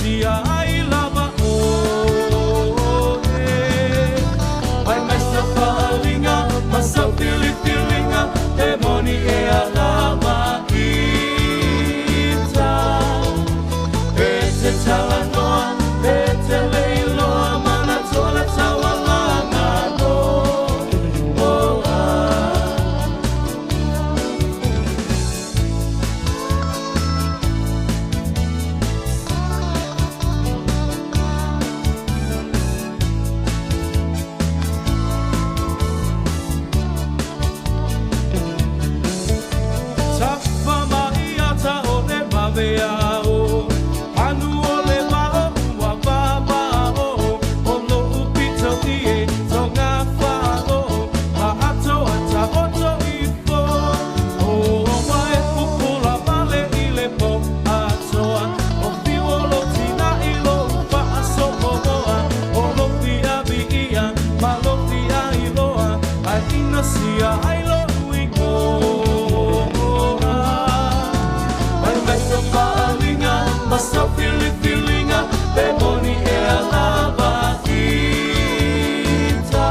sia ai lava oe. Mai mai sa faaaliga ma sau filifiliga e moni e alava ita. E te talanoa, e te le iloa manatua le taualaga noa. Tafa mai ata o le vaveao, panu o le vao ua vavao, o lo'u pito i e toga fa'ao, ma atoa taoto ifo. O oa e pupula male i le po atoa, o fiu o lou tina i lou fa'asopoa, o lou fia vi'ia ma lou fia iloa, ae inosia ai lo'u igoa. Mai mai sa faaaliga ma sau filifiliga pe moni ea lava ita.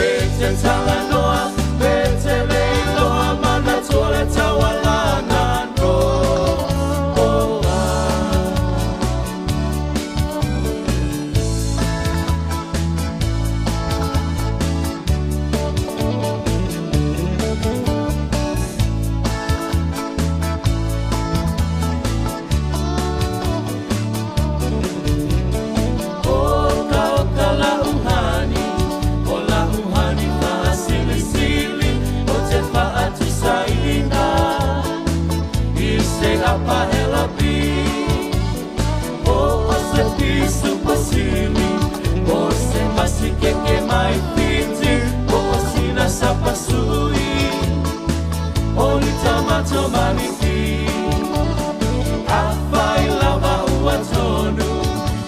E te talanoa, pe te le iloa manatua le taualaga noa. Oka oka la'u hani, o la'u hani fa'asilisili, o te fa'atusaina i se apahelapi. O o se pisu pasili, o se masikeke mai Fiti, o o sina sapasui, o ni tamato maniki. Afai lava ua tonu,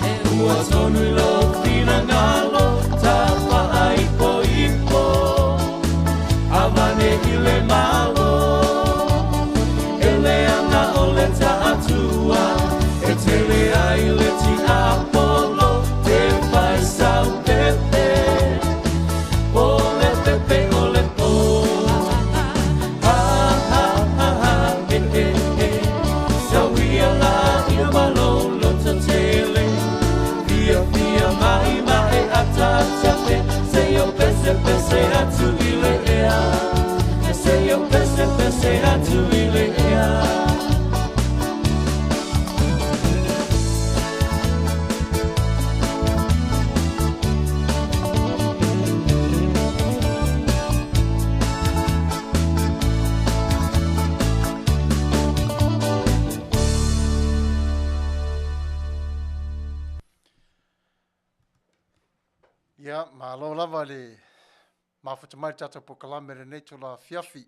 e ua tonu i lou finagalo, tafa'aipoipo, avane i le Malo. E leaga o le ta'atua, e tele ai le tiapolo, e fai sau pepe, o le pepe o le po. Ha ha ha ha, he he he, sauia laia ma lou lototele, fiafia mai ma e ataatape, seia pesepese atu i le ea, seia pesepese atu i le ea. Ia, malo lava le mafuta mai le tatou polokalame i lenei itula afiafi.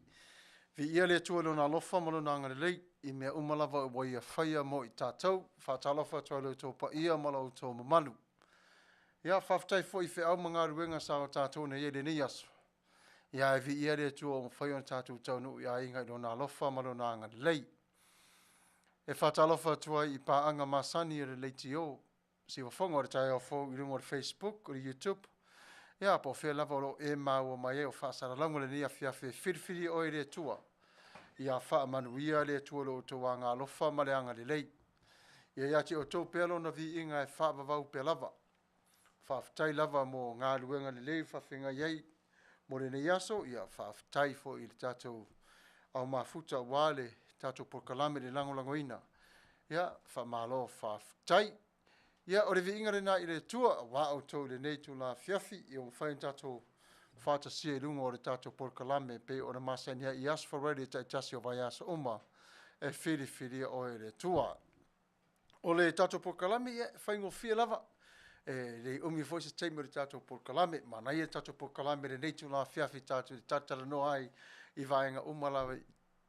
Viia le Atua i Lona alofa ma Lona agalelei i mea uma lava ua Ia faia mo i tatou. Faatalofa atu ai i lo outou paia ma lo outou mamalu. Ia, faafetai foi i feau ma galuega sa o tatou na i ai i lenei aso. Ia, ae viia le Atua ua mafai ona tatou taunuu i aiga i Lona alofa ma Lona agalelei. E faatalofa atu ai i paaga masani o le leitio, siufofoga o le taeao fou i luga o le Facebook, o le YouTube, ia po o fea lava o lo o e maua mai ai o faasalalauga lenei afiafi e filifili oe e le Atua. Ia faamanuia le Atua i lo outou agalofa ma le agalelei. Ia ia te outou pea lona viiga e faavavau pea lava. Faafetai lava mo galuega lelei faafeagai ai mo lenei aso. Ia faafetai foi i le tatou au mafuta aua le tatou polokalame le lagolagoina. Ia faamalo faafetai. Ia o le viiga lena i le Atua aua outou i lenei itula afiafi, ia ua mafai ona tatou faatasia i luga o le tatou polokalame e pei ona masani ai i aso Faraile taitasi o vaiaso uma e filifilia oe e le Atua. O le tatou polokalame, ia e faigofie lava. E le umi foi se taimi o le tatou polokalame. Manaia le tatou polokalame i lenei itula afiafi tatou te talatalanoa ai i vaega uma lava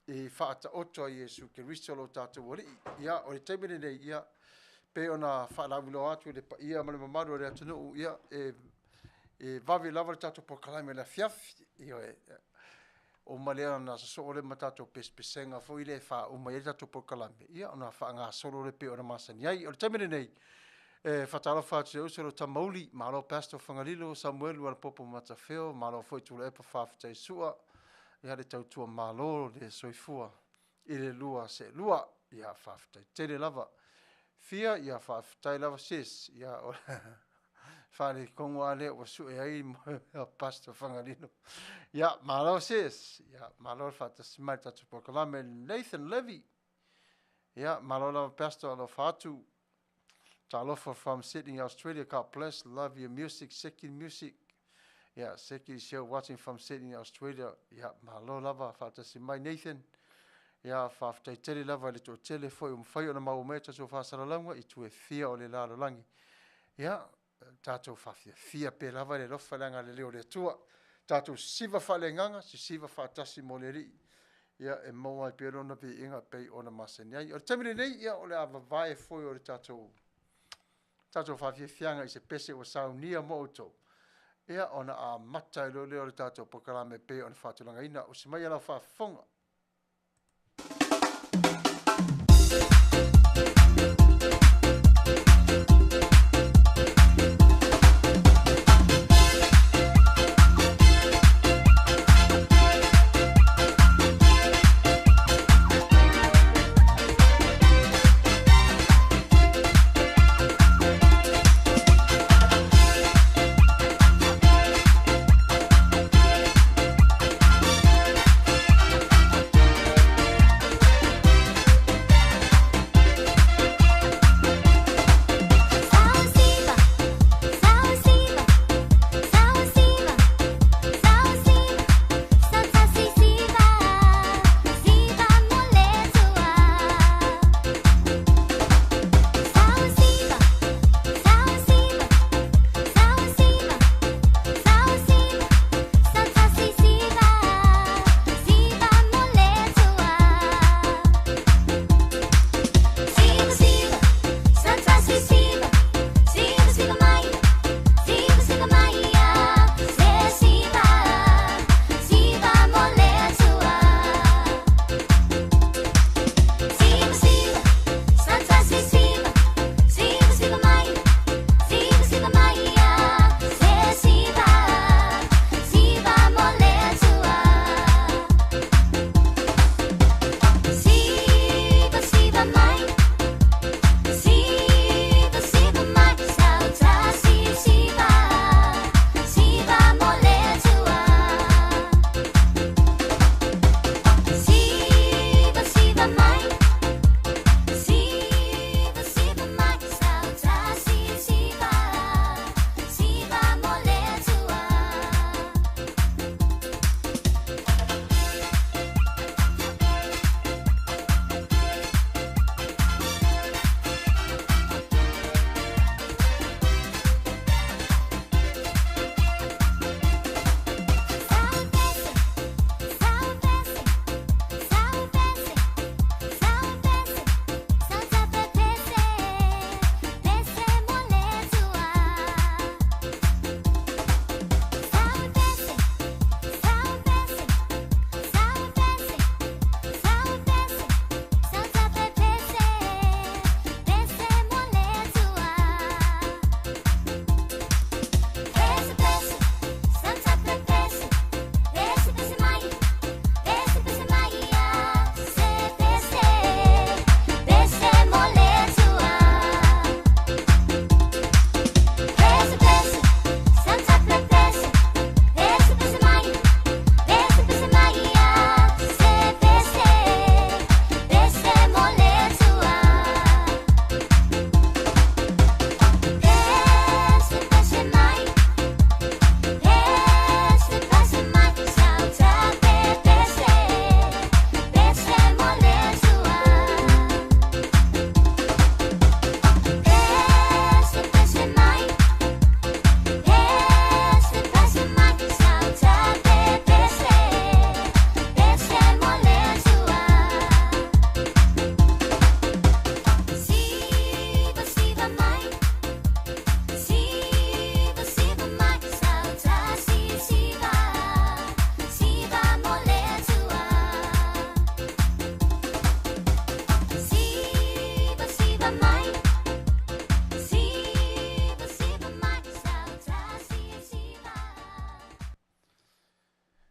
e faataoto ai Iesu Keriso lo tatou Alii. Ia, o le taimi lenei, ia, pei ona faalauiloa atu i le paia ma le mamalu o le atunuu, ia, e vave lava le tatou polokalame i le afiafi. Ioe. Uma lea ona sosoo lea ma tatou pesepesega foi lea e faauma ai le tatou polokalame, ia ona faagasolo lea e pei ona masani ai. O le taimi lenei, e faatalofa atu i si ou uso ia Tamauli, malo Pastor Fagalilo Samuelu Alapopo Matafeo, malo foi Tuilaepa faafetai Sua, ia le tautua malo le soifua i le lua seelua. Ia faafetai tele lava. Fia, ia faafetai lava sis. Ia o le faaletonu lava lea ua sue ai Pastor Fagalilo. Ia malo sis, ia malo le faatasi mai i le tatou polokalame. Nathan Levy, ia malo lava Pastor, alofa atu. Talofa from Sydney, Australia. God bless. Love your music, Seki music. Yeah, Seki is here watching from Sydney, Australia. Yeah, malo lava faatasi mai Nathan. Ia, faafetai tele lava i le toatele foi ua mafai ona maua mai tatou faasalalauga i itu e fia o le lalolagi. Ia, tatou faafiafia pea lava i le alofa ma le agalelei o le Atua. Tatou sisiva faaleagaga, sisiva faatasi mo le Alii, ia e maua ai pea lona viiga e pei ona masani ai. O le taimi lenei, ia o le a vavae foe o le tatou faafiafiaga i se pese ua saunia mo outou, ia ona amata ai loa lea o le tatou polokalame e pei ona faatulagaina. Usi maia lau faafofoga.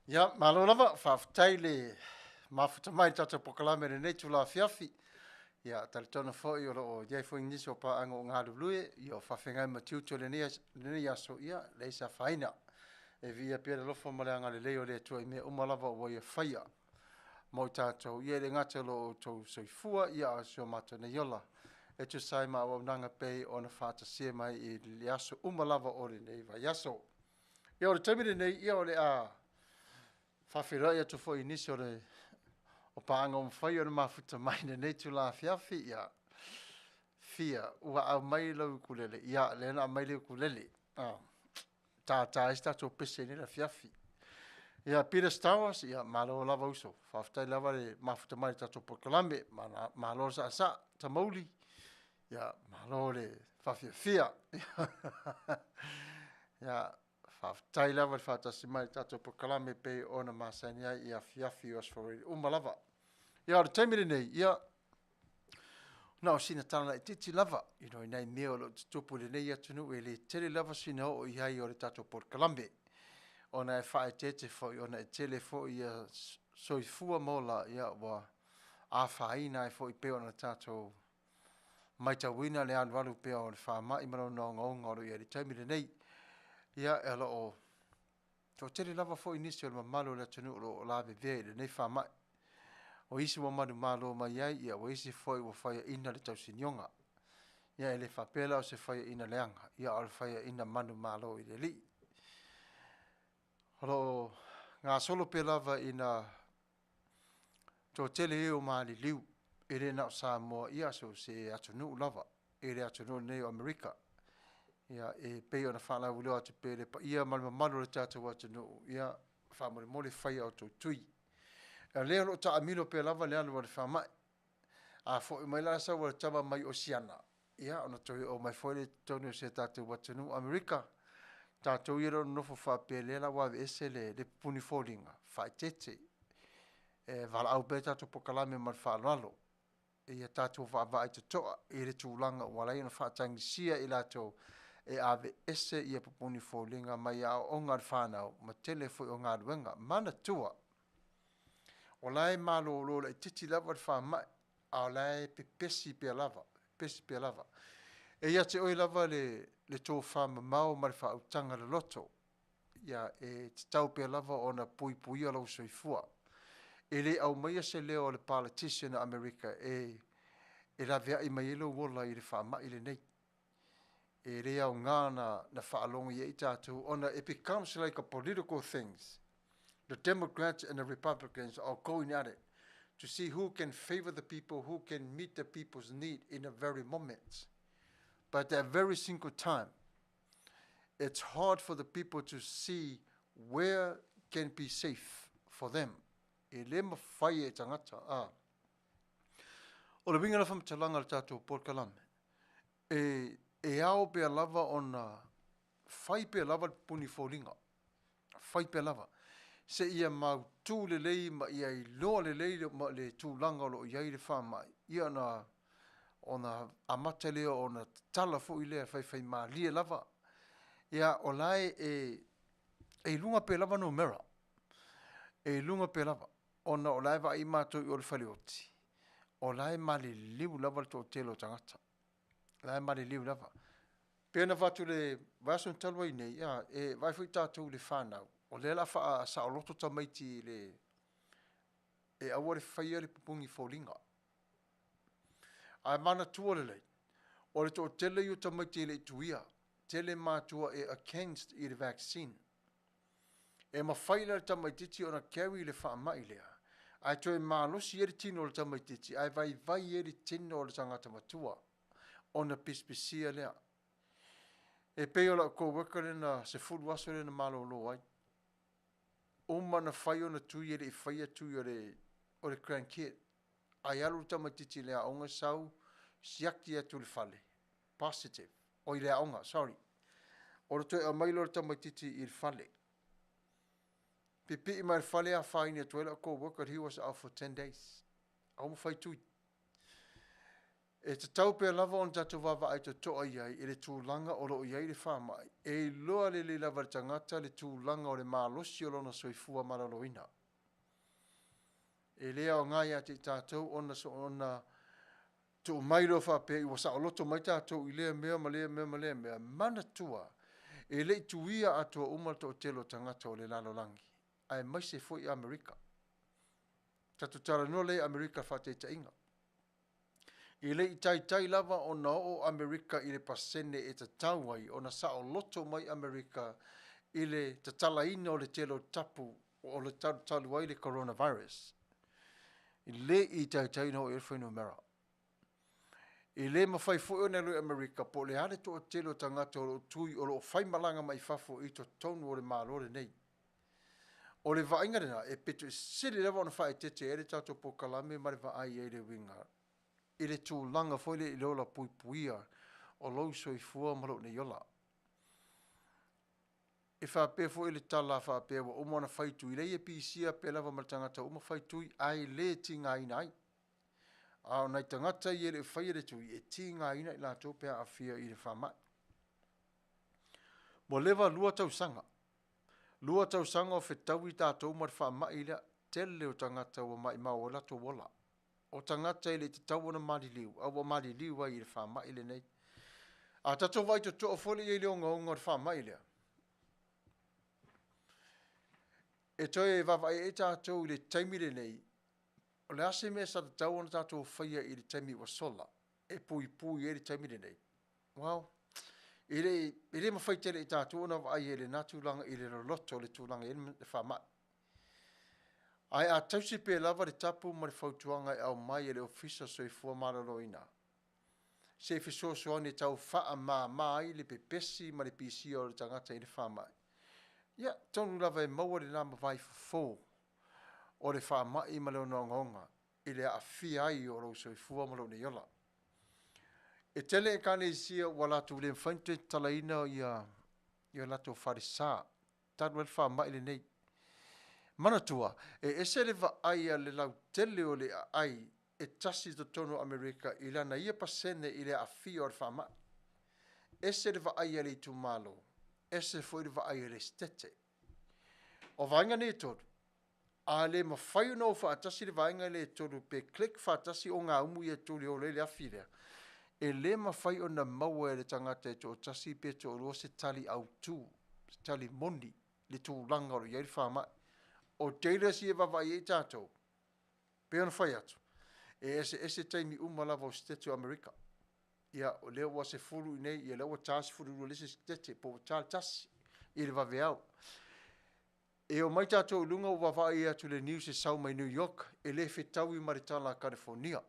Ia, malo lava, faafetai le mafuta mai i le tatou polokalame i lenei itula afiafi. Ia, talitonu foi o lo o i ai foi nisi o paaga o galulue, ia o faafeagai ma tiute o lenei aso, ia e leai se afaina. E viia pea le alofa ma le agalelei o le Atua i mea uma lava ua Ia faia mo i tatou, ia e le gata i lo outou soifua, ia a o si o matou nei ola e tusa ai ma auaunaga e pei ona faatasia mai i aso uma lava o lenei vaiaso. Ia o le taimi lenei, ia o le a faafeiloai atu foi i nisi o paaga ua mafai ona mafuta mai i lenei itula afiafi. Ia, Fia, ua aumai lau ukulele? Ia, lea na aumai le ukulele e tata ai se tatou pese i lenei afiafi. Ia Peter Stowers, ia malo lava uso, faafetai lava le mafuta mai i le tatou polokalame, malo le saasaa. Tamauli, ia malo le faafiafia. Ia faafetai lava le faatasi mai i le tatou polokalame e pei ona masani ai i afiafi o Aso Faraile uma lava. Ia o le taimi lenei, ia na o sina tala laitiiti lava i nai mea o lo o tutupu i lenei atunuu e le tele lava sina oo i ai o le tatou polokalame, ona e faaeteete foi ona e tele foi soifua ma ola ua afaina ai foi pei ona tatou matauina le alualu pea o le faamai ma lona ogaoga o lo o i ai i le taimi lenei. Ia, o lo o toatele lava foi nisi o le mamalu o le atunuu o lo o lavevea i lenei faamai. O isi ua manumalo mai ai, o isi foi ua faiaina i le tausinioga. Ia e le faapea la o se faiaina leaga, a o le faiaina manumalo i le Alii. O lo o gasolo pea lava ina toatele e ua maliliu, e le na o Samoa a o so o se atunuu lava i le atunuu lenei o Amerika. Ia, e pei ona faalauiloa atu pea i le paia ma le mamalu o le tatou atunuu, ia faamolemole fai a outou tui. O lea o lo o taamilo pea lava le alu a le faamai. A foi mai la le sau a le tama mai Oceania, ia ona toe oo mai foi lea i totonu o si o tatou atunuu o Amerika. O tatou ia o lo o nonofo faapea o lea o le a aveese le pupuni foliga, faaeteete. E valaau pea le tatou polokalame ma le faaaloalo ia tatou vaavaai totoa i le tulaga ua ala ai ona faatagisia i latou e aveese ia pupuni foliga mai aoaoga a le fanau ma tele foi o galuega. Manatua, o la e malolo laitiiti lava le faamai, a o la e pepesi pea lava, pepesi pea lava. E ia te oe lava le tofamamao ma le faautaga loloto, ia e tatau pea lava ona puipuia lou soifua. E le aumaia se leo o le politician o Amerika e laveai mai ai lou ola i le faamai lenei. E le aoga ona faalogo i ai tatou ona it becomes like a political things. The Democrats and the Republicans are going at it to see who can favor the people, who can meet the people's need in a very moment. But at very single time, it's hard for the people to see where can be safe for them. E le mafai e tagata. A. O le uiga o le faamatalaga o le tatou polokalame, e ao pea lava ona fai pea lava le pupuni foliga, fai pea lava, seia mautu lelei ma ia iloa lelei le tulaga o lo o i ai le faamai, ia ona amata lea ona tatala foi lea faifaimalie lava. Ia, o la e i luga pea lava numera, e i luga pea lava, ona o la e vaai matou i o i le faleoti, o la e maliliu lava le toatele o tagata, o la e maliliu lava. Pei ona avatu i le vaiaso talu ai nei, e vaai foi tatou i le fanau, o lea o le a faasaoloto tamaiti e aua le faia le pupuni foliga. Ae manatua lelei, o le toatele ia o tamaiti e le i tuia, tele matua e against i le vaccine. E mafai la e le tamaitiiti ona carry le faamai lea, ae toe malosi ai le tino o le tamaitiiti, ae vaivai ai le tino o le tagata matua, ona pisipisia lea. E pei o lau co-worker lea na 10 aso lea na malolo ai. Uma ona fai ona tui e le i faia tui o le grandkid. Ae alu le tamaitiiti i le aoga sau, siaki atu i le fale, positive. O i le aoga, sorry. O le toe aumai lea o le tamaitiiti i le fale. Pipii mai le fale afaina atu ai lau co-worker, he was out for 10 days. Aua ma fai tui. E tatau pea lava ona tatou vaavaai totoa i ai i le tulaga o lo o i ai le faamai, e iloa lelei lava e le tagata le tulaga o le malosi o lona soifua maloloina. E le aoga ia te i tatou ona soona tuu mai loa faapea ua saoloto mai tatou i lea mea ma lea mea ma lea mea, manatua e le i tuia atoa uma le toatele o tagata o le lalolagi, aemaise foi Amerika. Tatou talanoa lea i Amerika i le faataitaiga. E le i taitai lava ona oo Amerika i le pasene e tatau ai ona saoloto mai Amerika i le tatalaina o le tele o tapu o le talutalu ai le coronavirus. E le i taitai ona oo i ai le fuainumera. E le mafai foi ona iloa e Amerika po o le a le toatele o tagata o lo o tui o lo o faimalaga mai fafo i totonu o le Malo lenei. O le vaaiga lena e pito sili lava ona faaeteete i ai le tatou polokalame ma le vaai i ai i le uiga i le tulaga foi lea i le ola puipuia o lou soifua ma lou nei ola. E faapea foi le tala faapea ua uma ona fai tui, leai e pisia pea lava ma le tagata ua uma fai tui ae le tigaina ai. A o nai tagata ia e le o faia le tui, e tigaina i latou pe a aafia i le faamai. Ua leva 2 tausaga, 2 tausaga o fetaui tatou ma le faamai lea, tele o tagata ua maimau ai o latou ola. O tagata e le i tatau ona maliliu, a ua maliliu ai i le faamai lenei. A tatou vaai totoa foi lea i ai i le ogaoga o le faamai lea, e toe vaavaai ai tatou i le taimi lenei, o le a se mea sa tatau ona tatou faia i le taimi ua sola e puipui ai le taimi lenei? Well, e le mafai tele e tatou ona vaai ai i lena tulaga i le loloto o le tulaga e i ai le faamai. Ae a tausi pea lava le tapu ma le fautuaga e aumai e le Ofisa o le Soifua Maloloina, se i fesoasoani e tau faamama ai le pepesi ma le pisia o le tagata i le faamai, ia, atonu lava e maua lena vaifofo o le faamai ma lona ogaoga i le aafia ai o lou soifua ma lou nei ola. E tele ekalesia ua latou le mafai ona toe tatalaina ia latou falesa talu ai le faamai lenei. Manatua, e ese le vaai a le lautele o le aai e tasi i totonu o Amerika i lana ia pasene i le aafia o le faamai. Ese le vaai a le itumalo, ese foi le vaai a le Setete. O vaega nei e tolu, a le mafai ona o faatasi le vaega lea e tolu pe click faatasi ogaumu ia e tolu e ola ai le afi lea, e le mafai ona maua e le tagata e toatasi pe toalua se tali autu, se tali moni le tulaga o lo o i ai le faamai. O data ia e vaavaai i ai tatou, pei ona fai atu, e eseese taimi uma lava o Setete o Amerika. Ia, o lea ua 10 i inei, ia lea ua ta le 12 i le isi Setete, po ua ta le 1 i le vaveao. E omai tatou i luga ua vaavaai atu i le news e sau mai New York, e le fetaui ma le tala a California.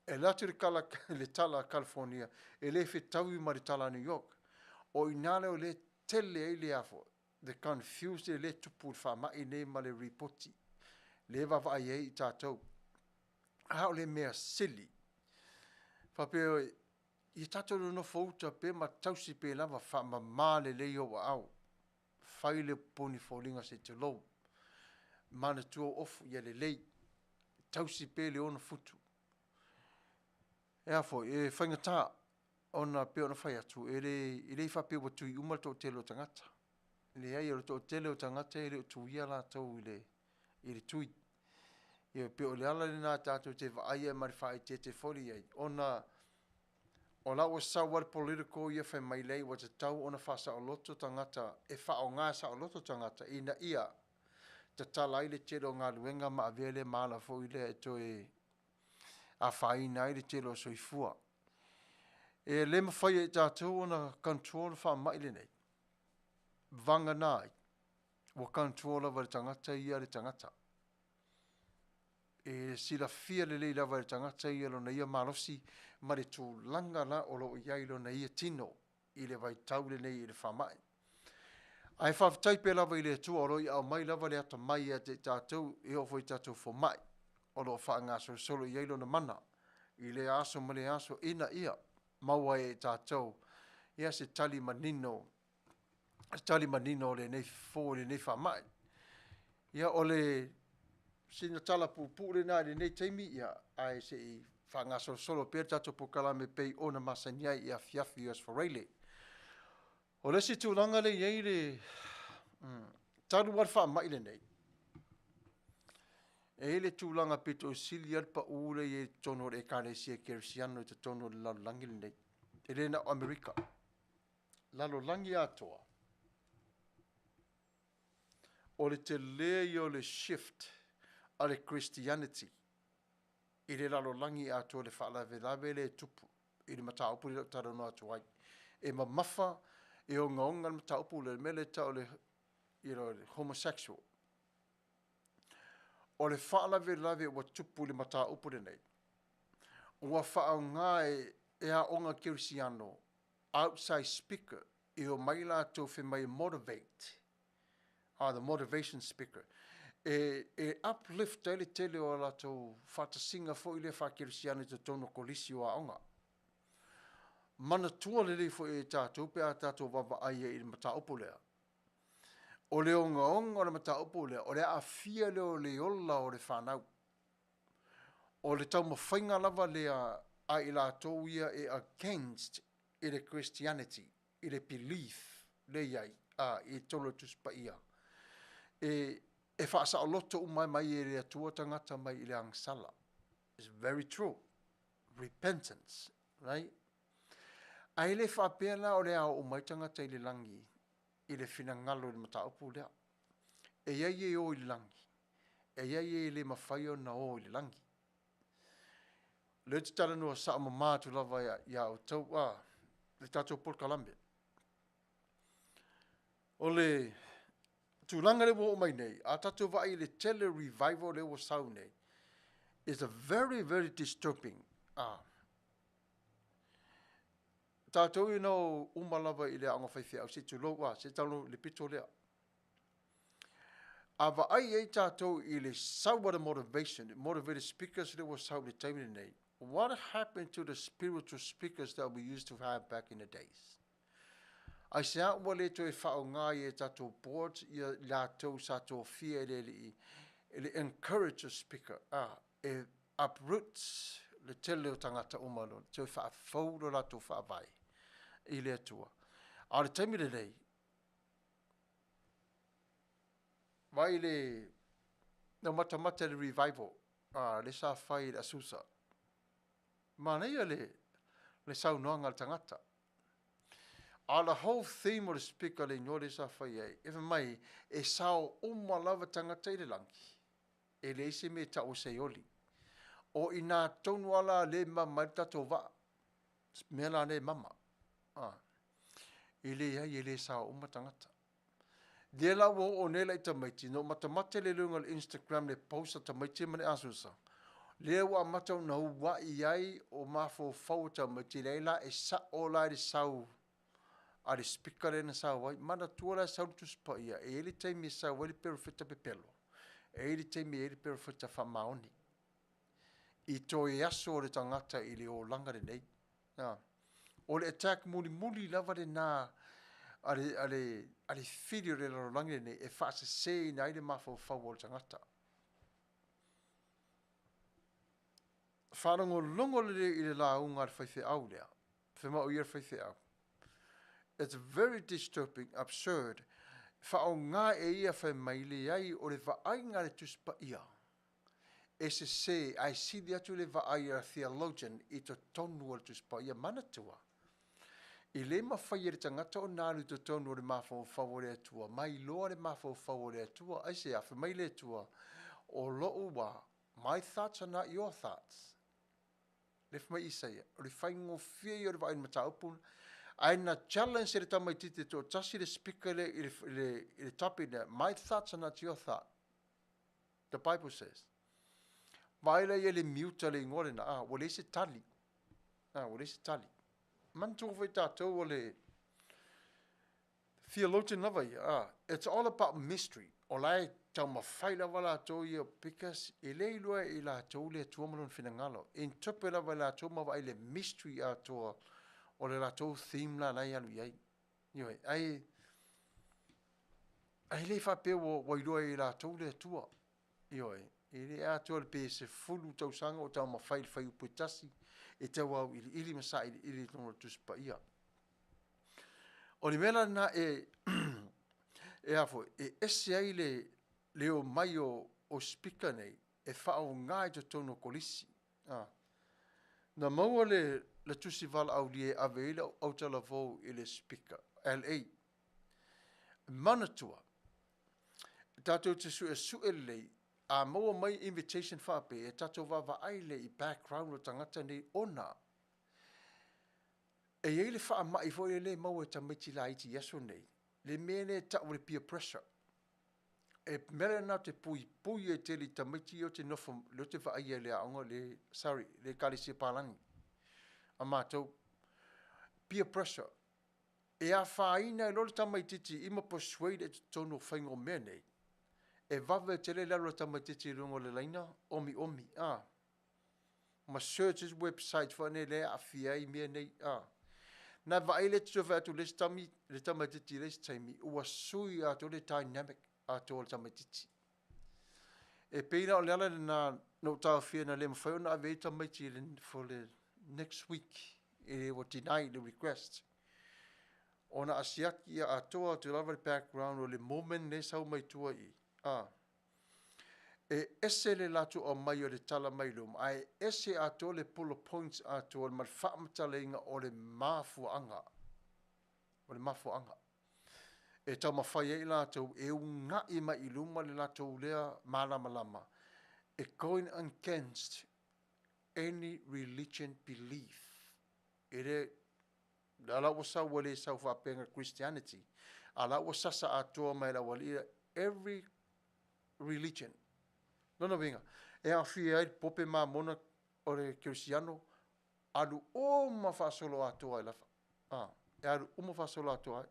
E alu atu le tala a California, e le fetaui ma le tala a New York. O i ina lea o lea e tele ai le afo, the confused lea e tupu i le faamai nei ma le ripoti lea e vaavaai ai i tatou. A o le mea sili, faapea ia tatou nonofo uta pea ma tausi pea lava, faamama lelei ou aao, fai le pupuni foliga se i tulou, manatua ou ofu ia lelei, tausi pea le 6 futu. E a foi, e faigata ona pei ona fai atu, e le faapea ua tui uma le toatele o tagata. Leai, o le toatele o tagata e le o tuia latou i le tui. Ia, pei o le ala lena tatou te vaai ai ma le faaeteete foi i ai, ona o la ua sau lava le political ia fai mai leai ua tatau ona faasaoloto tagata, e faaaoga saoloto tagata ina ia tatala ai le tele o galuega ma avea lea ma ala foi lea e toe afaina ai le tele o soifua. E le mafai e tatou ona control le faamai lenei, vagana ai ua control lava e le tagata ia le tagata. E silafia lelei lava e le tagata ia lona ia malosi ma le tulaga la o lo o i ai lona ia tino i le vaitau lenei i le faamai. Ae faafetai pea lava i le Atua o lo o i aumai lava le atamai ia te i tatou, e oo foi i tatou fomai o lo o faagasolosolo i ai lona mana i lea aso ma lea aso, ina ia maua ai e tatou ia se tali manino, se tali manino o lenei fofo i lenei faamai. Ia, o le sina tala puupuu lena i lenei taimi, ia, ae se i Faagasolosolo pea le tatou polokalame e pei ona masani ai i afiafi o Aso Faraile. O le isi tulaga lea e i ai le, talu lava le faamai lenei, e i ai le tulaga pito i sili lava le pau lea e i ai i totonu o le Ekalesia Kerisiano i totonu o le lalolagi lenei. E le na o Amerika, lalolagi atoa. O le tele ia o le shift a le Christianity i le lalolagi atoa i le faalavelave lea e tupu i le mataupu lea o lo o talanoa atu ai. E mamafa, e ogaoga le mataupu lea, le mea lea e tau o le, you know, le homosexual. O le faalavelave ua tupu i le mataupu lenei, ua faaaoga e aoga kerisiano outside speaker e omai latou fai mai e motivate, the motivation speaker, e uplift ai le tele o a latou faatasiga foi lea faakerisiano i totonu o kolisi o aoga. Manatua lelei foi e tatou pe a tatou vaavaai ai i le mataupu lea. O le ogaoga o le mataupu lea, o le aafia lea o le ola o le fanau. O le taumafaiga lava lea a i latou ia e against i le Christianity, i le belief lea e i ai i totonu o le Tusi Paia. E faasaoloto uma mai e le Atua tagata mai i le agasala. It's very true. Repentance, right? Ae le faapea la o le a oo mai tagata i le lagi i le finagalo i le mataupu lea. E i ai e o i le lagi, e i ai e le mafai ona o i le lagi. O lea ou te talanoa sao mama atu lava ia outou le tatou polokalame. O le tulaga lea ua oo mai nei, a tatou vaai i le tele revival lea ua sau nei, is a very, very disturbing. Tatou ina o uma lava i le aoga faifeau, se i tulou, se i talanoa i le pito lea. A vaai ai tatou i le sau o le motivation, motivated speakers lea ua sau i le taimi lenei, what happened to the spiritual speakers that we used to have back in the days? Aisea ua le toe faaaoga ai e tatou boards ia latou sa tofia e le alii e le encourage a speaker, e uproot le tele o tagata uma lo, toe faafou lo latou faavae i le Atua. A o le taimi lenei, vai le na matamata le revival le sa fai i le Asusa. Manaia le saunoaga a le tagata. A the whole theme o le speaker le igoa lea sa fai ai, e fai mai e sao uma lava tagata i le lagi, e leai se mea e tau o seoli. O i nā tonu ala le mama ai le tatou vaa, mea la lea e mama. E leai, e le sao uma tagata. Lea la ua oo nei lai tamaiti, na ou matamata i le luga o le Instagram le post a tamaiti ma le Asusa. Lea ua amata ona ua'i ai o mafaufau o tamaiti, leai la e sa'o la i le sau a le speaker lea na sau ai. Manatua la e sau le Tusi Paia, e i ai le taimi e sau ai le perofeta pepelo, e i ai le taimi e i ai le perofeta faamaoni. I toe aso o le tagata i le olaga lenei. O le attack mulimuli lava lena a le fili o le lalolagi lenei e faaseseina ai le mafaufau o le tagata. Faalogologo lelei i le lauga a le faifeau lea, fai mai o ia le faifeau. It's very disturbing, absurd. Faaaoga e ia fai mai leai o le vaaiga a le Tusi Paia e sese, ae sili atu le vaai a theologian i totonu o le Tusi Paia. Manatua, e le mafai e le tagata ona alu i totonu o le mafaufau o le Atua, mai loa le mafaufau o le Atua. Aisea, fai mai le Atua, o lou wā, my thoughts are not your thoughts. Le fai mai Isaia, o le faigofie ia o le vaai i le mataupu, ae na challenge e le tamaitiiti toatasi le speaker lea i le topic lea, my thoughts are not your thought. The Bible says. Vaai la ia le mute le igoa lena, ua leai se tali. Ua leai se tali. Manatua foi tatou o le theologian lava ia, it's all about mystery. O la e taumafai lava latou ia, because e le iloa e latou le Atua ma lona finagalo. E interpret lava e latou ma vaai le mystery atoa o le latou theme la la e alu i ai. Ioe, ai le faapea ua iloa e latou le Atua. Ioe, E le atoa le pe 10 tausaga o taumafai i le fuaiupu e tasi e tau auiliili ma sailiili i totonu o le Tusi Paia. O le mea la lena e e a foi, e ese ai le, le omai o, o speaker nei e faaaoga i totonu o kolisi. A. Na maua le, le tusi valaaulia e ave ai lau autalavou i le speaker, LA. Manatua, tatou te suesue lelei, a maua mai invitation faapea, e tatou vaavaai lelei i background o tagata nei ona e i ai le faamai foi lele e maua e tamaiti laiti i aso nei, le mea lea e tau o le peer pressure. E mea lena ou te puipui ai tele i tamaiti ia ou te nofo, lea ou te vaaia i le aoga, le, sorry, le ekalesia palagi a matou. Peer pressure. E afaina ai loa le tamaitiiti i ma persuade i totonu o faiga o mea nei, e vave tele le alu a le tamaitiiti i luga o le laina, omiomi, a, ma search isi website foi nei lea e aafia ai mea nei, a. Na vaai le toe fai atu le isi tami, le tamaitiiti i le isi taimi, ua sui atoa le dynamic atoa o le tamaitiiti. E pei la o le ala lena na ou taofia na le mafai ona ave ai tamaiti i le, for the next week, e ua deny le request. Ona a siaki ia atoa atu lava le background o le moment lea e sau mai tua i i, a, e ese le latou aumai o le tala mai luma, ae ese atoa le bullet points atoa ma le faamatalaina o le mafuaaga. O le mafuaaga. E taumafai ai latou e una'i mai i luma le latou lea malamalama e going against any religion belief. E le, la la ua sau ua le sau faapea na Christianity, a la ua sasa atoa mai e le aualii every religion. Lona uiga, e aofia ai le Pope Mamona o le Kerisiano, alu uma faasoloatoa ai lava. A, e alu uma faasoloatoa ai.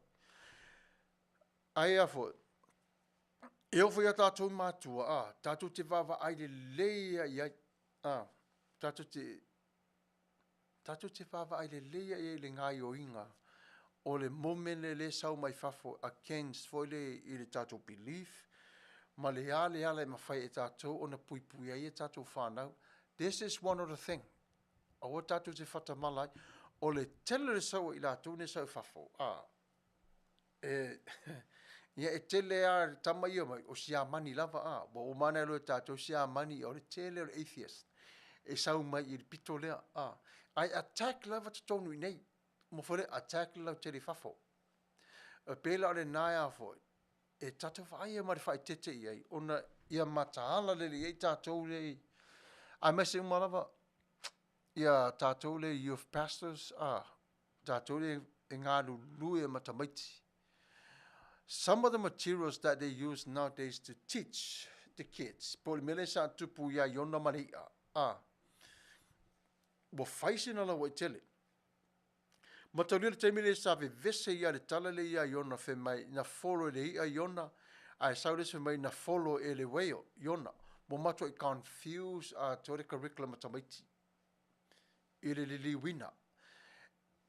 Ae a foi, e oo foi ia tatou matua, a, tatou te vaavaai lelei lava i ai. A, tatou te, tatou te vaavaai lelei lava i ai i le gaoioiga o le moment lea e sau mai fafo against foi lea i le tatou belief ma le a le ala e mafai e tatou ona puipui ai a tatou fanau. This is one of the thing. Aua tatou te fatamala ai. O le tele o le sau a i latou nei e sau i fafo, a, e, ia e tele lava le tama ia mai, o Siamani lava, a, ua uma ona iloa e tatou Siamani, o le tele o le atheist e sau mai i le pito lea, a, ae attack lava totonu i inei, mo foi le attack le lautele i fafo. E pei la o lena e a foi, e tatou vaai ai ma le faaeteete i ai, ona ia mataala lelei ai tatou lea, aemaise uma lava ia tatou lea youth pastors, a, tatou lea e galulue ma tamaiti. Some of the materials that they use nowadays to teach the kids, po o le mea lea sa tupu iā Iona ma le i'a, a, ua fai sina lauaitele. Mataulia le taimi lea sa vevese ia le tala lea iā Iona fai mai na follow e le i'a Iona, ae sau le isi fai mai na follow e le whale Iona. Ua matuai confuse atoa le curriculum a tamaiti i le liliuina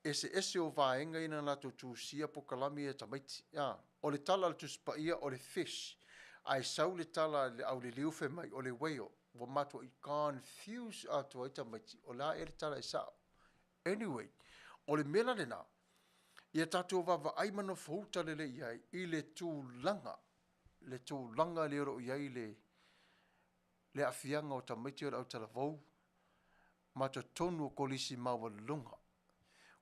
eseese o vaega ia na latou tusia pokalami ia tamaiti. A, o le tala a le Tusi Paia o le fish, ae sau le tala a le auliliu fai mai o le whale. Ua matuai confuse atoa ai tamaiti, o le a ea le tala e sao? Anyway, o le mea la lena, ia tatou vaavaai ma nofouta lelei i ai i le tulaga, le tulaga lea o lo o i ai le, le aafiaga o tamaiti o le autalavou ma totonu o kolisi maualuluga.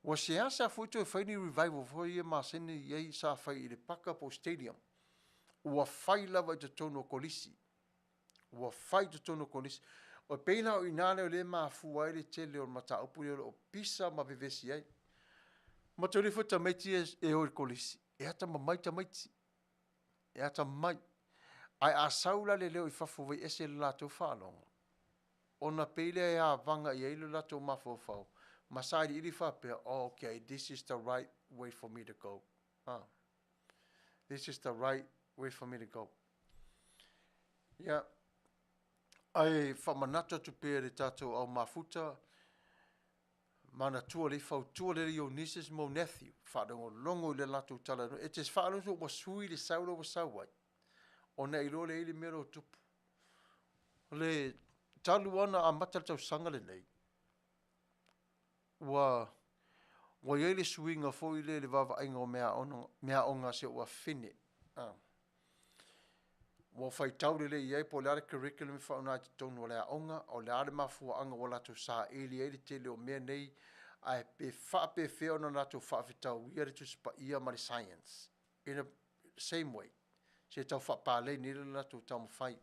Ua seasea foi toe fai ni revival foi ia masani i ai sa fai i le paka po o stadium. Ua fai lava i totonu o kolisi. Ua fai i totonu o kolisi. E pei la o i ina lea o lea e mafua ai le tele o le mataupu lea o lo o pisa ma vevesi ai. Mataulia foi tamaiti ia e o i le kolisi, e atamamai tamaiti. E atamamai. Ae a sau la le leo i fafo ua ese le latou faalogo, ona pei lea e avaga i ai lo latou mafaufau ma sailiili faapea, oh, okay, this is the right way for me to go. Ah. This is the right way for me to go. Ia, ae faamanatu atu pea i le tatou au mafuta, manatua lelei, fautua lelei i ou nieces ma ou nephew, faalogologo i le latou talanoa. E te faalogo ua sui le sau lea ua sau ai, ona e iloa lea e i ai le mea lea ua tupu. O le talu lava ona amata le tausaga lenei, ua ua i ai le suiga foi lea i le vaavaaiga o meaaoga a si ou afafine. Ua faitau lelei i ai po o le a le curriculum e faaaoga i totonu o le aoga, o le a le mafuaaga ua latou saili ai le tele o mea nei, ae pe faapefea ona latou faafetauia le Tusi Paia ma le Science in a same way, se tau faapaleni ai le latou taumafai.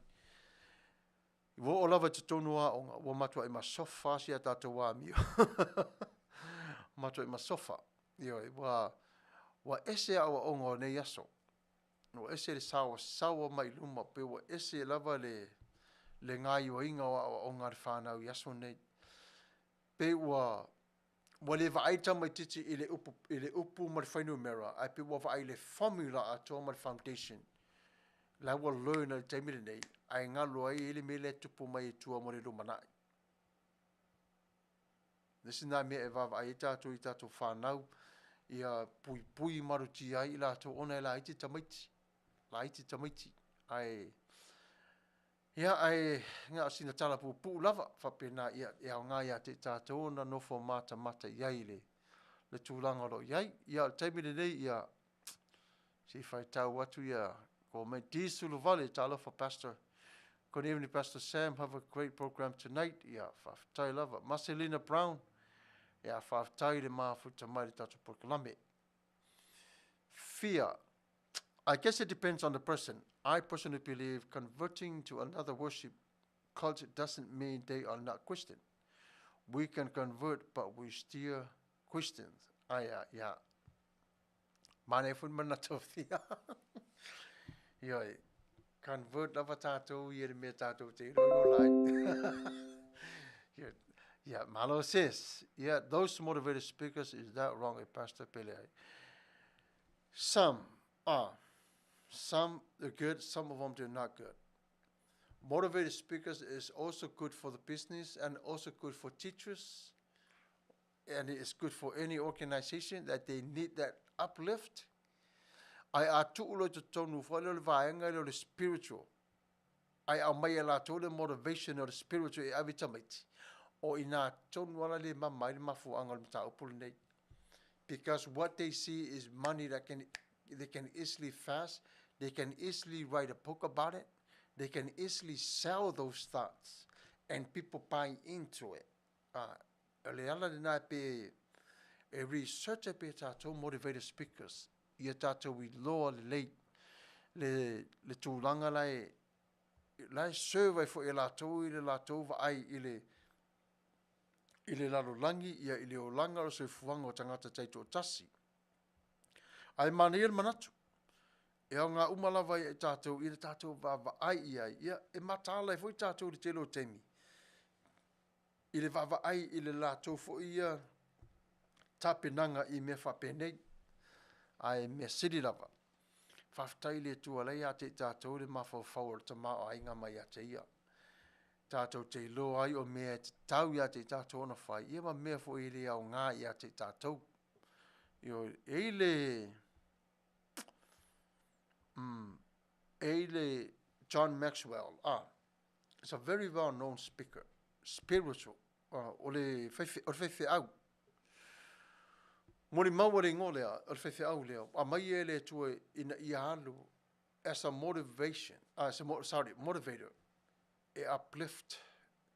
Ua oo lava i totonu o aoga, ua matuai masofa lava si a tatou amio. Matuai masofa. Ioe, ua ese aoaoga o nei aso. Ua ese le saoasaoa mai luma, pei ua ese lava le gaoioiga o aoaoga a le fanau i aso nei. Pei ua le vaai le tamaitiiti i le upu ma le fuainumera, ae pei ua vaai i le formula atoa ma le foundation la ua learn ai i le taimi lenei, ae galo ai e i ai le mea lea e tupu mai i tua mo le lumanai. O le isi lena mea e vaavaai ai tatou i tatou fanau, ia puipui malutia ai i latou ona e laiti tamaiti, laiti tamaiti. Ae, ia, ae na o sina tala puupuu lava faapena, ia, e aoga ia te i tatou ona nofo matamata i ai i le tulaga o lo o i ai. Ia, o le taimi lenei, ia, se i faitau atu ia komenti. Di Suluvale, talofa Pastor. Good evening, Pastor Sam. Have a great program tonight. Ia, faafetai lava. Marcelina Brown, ia, faafetai i le mafuta mai i le tatou polokalame. Fear. I guess it depends on the person. I personally believe converting to another worship culture doesn't mean they are not Christian. We can convert, but we still Christians. Ai, ia. Manaia foi le manatu o Fia. Ioe, convert lava tātou i le mea tātou te iloa i ola ai. Yeah, yeah, malo sis. Yeah, those motivated speakers, is that wrong, e Pastor Pele ai? Some are. Some are good, some of them they're not good. Motivated speakers is also good for the business and also good for teachers, and it's good for any organization that they need that uplift. Ae a tuu loa i totonu foi lea o le vaega lea o le spiritual, ae aumai e latou le motivation o le spiritual e ave i tamaiti, o i ina tonu lava la le mama ai le mafuaaga o le mataupu lenei. Because what they see is money that can they can easily fast, they can easily write a book about it, they can easily sell those thoughts and people buy into it. Ah, o le ala lena pe e research ai pea tatou motivated speakers ia tatou iloa lelei le tulaga la e la e serve ai foi e latou i le latou vaai i le i le lalolagi ia i le olaga o le soifuaga o tagata taitoatasi. Ae manaia le manatu, e aoga uma lava ia i tatou i le tatou vaavaai i ai, ia e mataala ai foi tatou i le tele o taimi i le vaavaai i le latou foi ia tapenaga i mea faapenei. Ae mea sili lava, faafetai i le Atua la ia te i tatou le mafaufau o le tamaoaiga mai ia te ia. Tatou te iloa ai o mea e tatau ia te i tatou ona fai, ia ma mea foi e le aoga ia te i tatou. Ioe, e i le e i le John Maxwell, ah, is a very well known speaker, spiritual, o le faifeau. Molimau a le igoa lea, o le faifeau lea, aumai e le Atua ina ia alu as a motivation, as a, sorry, motivator, e uplift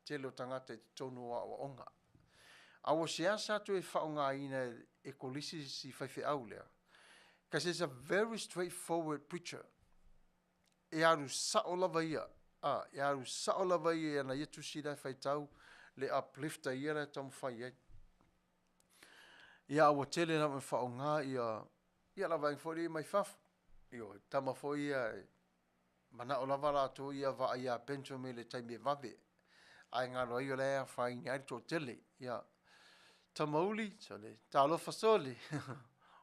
tele o tagata i totonu o aoaoga. A ua seasa atu e faaaogaina e kolisi si faifeau lea, because he's a very straightforward preacher. E alu sao lava ia, a, e alu sao lava ia i ana ia tusi la e faitau, le uplifter ia la e taumafai ai. Ia, a ua tele lava ina faaaoga ia, ia la vaega foi lea mai fafo. Ioe, tama foi ia e manao lava latou ia vaai ia Benjamin i le taimi e vave, ae galo ai o la e afaina ai le toatele. Ia, Tamauli, sole, talofa sole,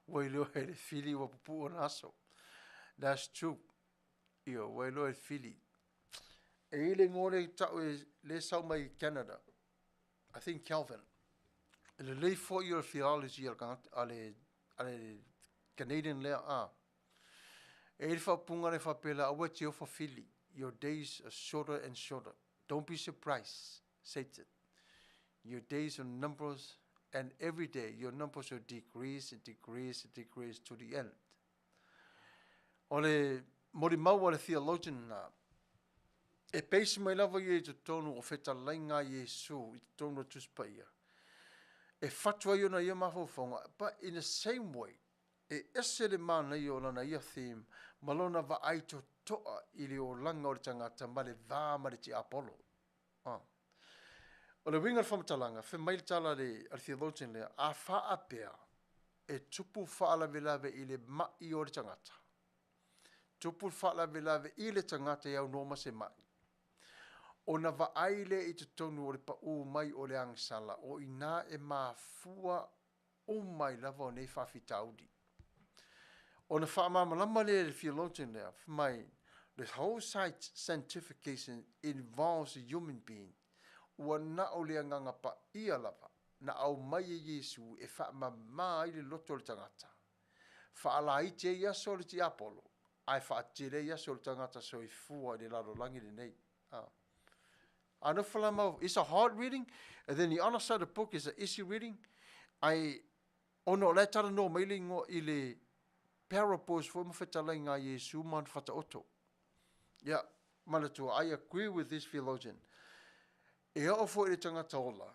ua iloa e le fili ua pupuu ona aso. That's true. Ioe, ua iloa e le fili. E i ai le igoa lea e tau e le sau mai Canada. I think Calvin. E lelei foi o le theology a le tagata, a le, a le Canadian lea, a. E i ai le faaupuga lea faapea la, aua e te ofo fili. Your days are shorter and shorter. Don't be surprised, Satan. Your days are numbers, and every day your numbers will decrease and decrease and decrease to the end. O le molimau a le theologian na, e base mai lava ia i totonu o fetalaiga a Iesu i totonu o Tusi Paia, e fatu ai ona ia mafaufauga, but in the same way, e ese le manaia o lana ia theme ma lona vaai totoa i le olaga o le tagata ma le va ma le tiapolo. Ah. O le uiga o le faamatalaga, fai mai le tala a le, a le theologian lea, a faapea e tupu faalavelave i le mai o le tagata, tupu le faalavelave i le tagata e aunoa ma se mai, ona vaai lea i totonu o le pau mai o le agasala, o i ina e mafua uma ai lava o nei faafitauli. Ona faamalamalama lea e le theologian lea, fai mai, the whole sanctification involves a human being. Ua na o le Agaga Paia lava na aumai e Iesu e faamama ai le loto o le tagata. Faalaiti ai aso o le tiapolo, ae faatele ai aso o le tagata soifua i le lalolagi lenei. Ah. A nofo la mau, it's a hard reading, and then the other side of the book is a easy reading. Ai, ona o la e talanoa mai le ingoa i le parables foi ma fetalaiga a Iesu ma ana whataoto. Ia, manatua, I agree with this theologian. E oo foi i le tagata ola,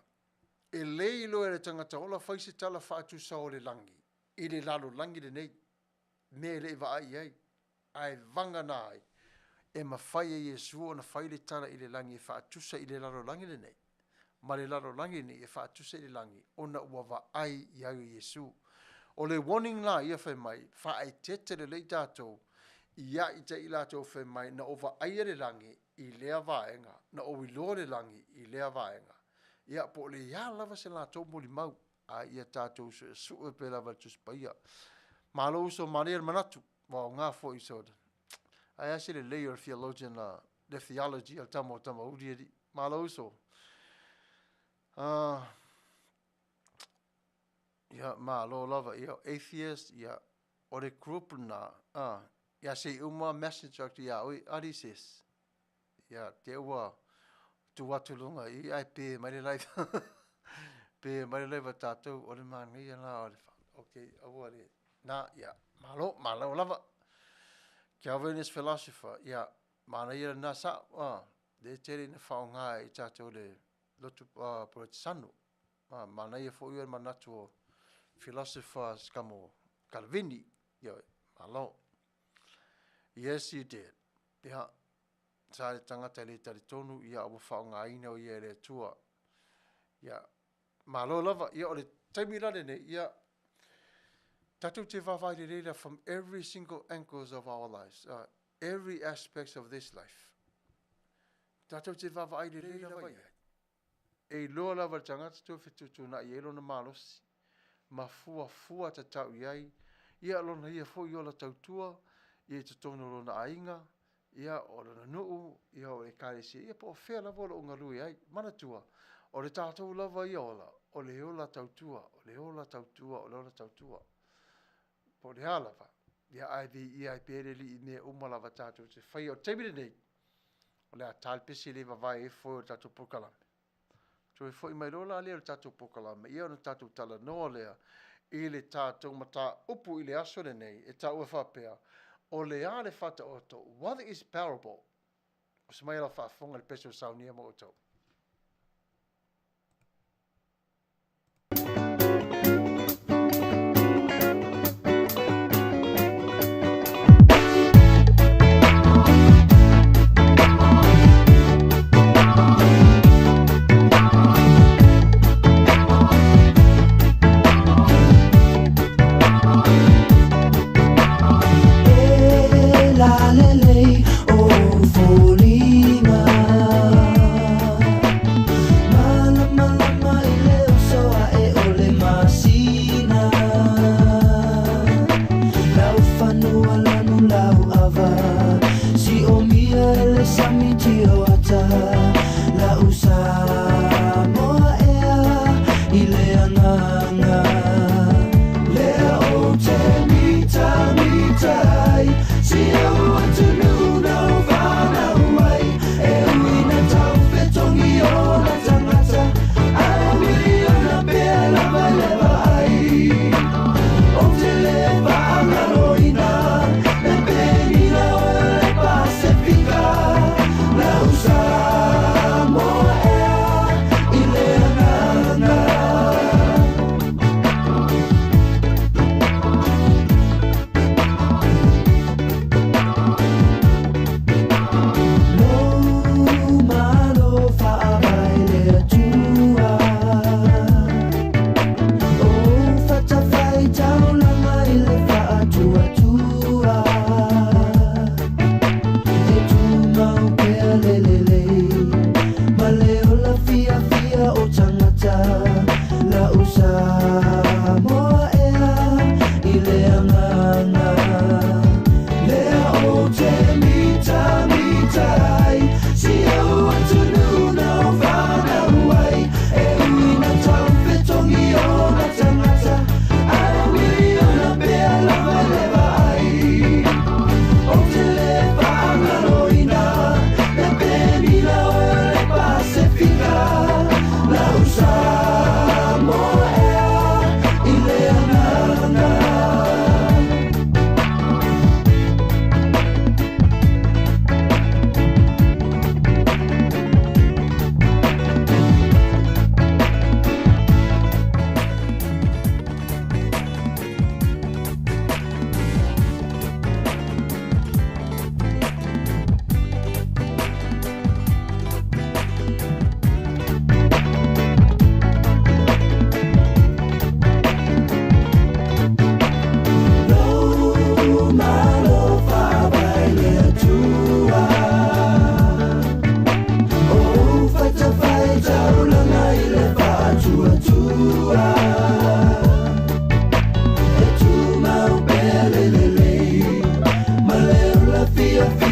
e le iloa e le tagata ola fai se tala faatusa o le lagi, i le lalolagi lenei, mea e le i vaai i ai, ae vagana ai, e mafai e Iesu ona fai le tala i le lagi e faatusa i le lalolagi lenei, ma le lalolagi lenei e faatusa i le lagi, ona ua vaai i ai o Iesu. O le warning la ia fai mai, faaeteete lelei tatou ia i i latou fai mai, na o vaaia le lagi i lea vaega, na ou iloa le lagi i lea vaega. Ia, po o le a lava se latou molimau, a ia tatou suesue pea lava i le Tusi Paia. Malo uso, manaia le manatu, ua aoga foi so. Ae a se lelei o le theologian la, le theology a le tama o Tamauli alii. Malo uso. Ia, malo lava, ia, atheist, ia, o le group lena, ia se i uma message atu ia oe, alii sis. Ia, te ua tu atu luga i ai pe mai le live. Pe mai le live a tātou, o le manaia la o le wha. Ok, aua le, nā, ia, malo, malo lava. Calvinist philosopher, ia, manaia lena sa, le tele ina whaonga i tātou le lotu Porotisano. Manaia foi o le manatu o philosophers kamo Calvini. Ia, malo. Yes, you did. Ia, sa le tagata e le talitonu, ia ua faaaogaina o ia e le Atua. Ia, malo lava, ia o le taimi la lenei, ia, tatou te vaavaai lelei la from every single angles of our lives, every aspects of this life. Tatou te vaavaai lelei lava i ai. E iloa lava e le tagata toe fetuutuunai ai lona malosi ma fuafua tatau i ai ia lona ia foi ola tautua ia i totonu o lona aiga, ia o lona nuu, ia o ekalesia, ia po o fea lava o lo o galue ai. Manatua, o le tatou lava ia ola, o le ola tautua, o le ola tautua, o le ola tautua. Po o le a lava, ia ae viia ai pea le Alii i mea uma lava tatou te faia. O le taimi lenei, O le a ta le pesi le vavae ai foe o le tatou polokalame. Toe foi mai loa la lea o le tatou polokalame, ia ona tatou talanoa lea i le tatou mataupu i le aso lenei e taua faapea, o le a le faataoto, what is parable? Oso mai lau faafofoga i le pese o saunia mo outou.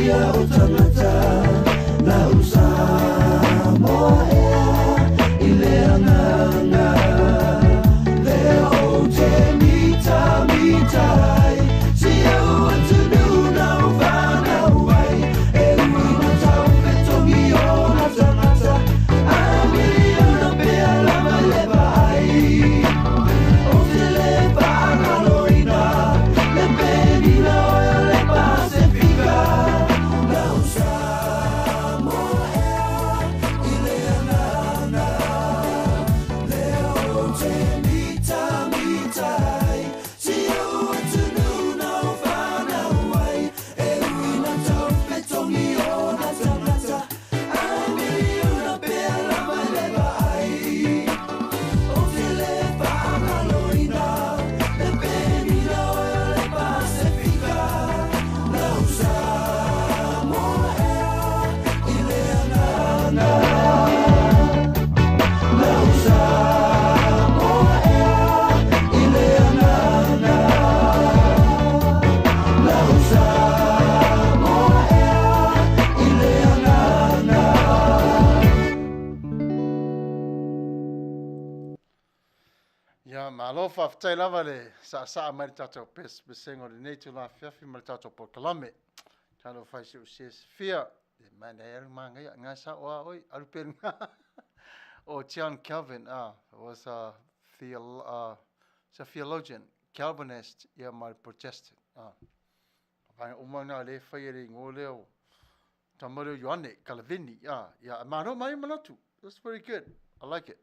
ia o tagata lau Samoa ea i le agaga lea ou te mitamita ai si au atunuu na ou fanau ai e ui na taufetogi ona tagata ae miliona pea lava i le vaai ou te le faagaloina le penina oe o le Pasefika lau Samoa ea i le agaga lea ou te mitamita ai si ou atunuu na ou fanau ai e ui na taufetogi ona tagata ae miliona pea lava i le vaai ou te le faagaloina le penina oe o le Pasefika lau Samoa ea i le agaga lau Samoa ea i le agaga lau Samoa ea i le agaga. Ia, malo faafetai lava le saasaa mai le tatou pesepesega o lenei itula afiafi ma le tatou polokalame. Talofa i si ou siasifia, e manaia le manaia, nga sao a oi, alu pea nga. O John Calvin, was a, theolo a theologian, Calvinist, ia ma le Protestant. Vaega uma na le faia le igoa lea o tama lea o Ioane Kalaveni. Ia, malo mai manatu. That's very good. I like it.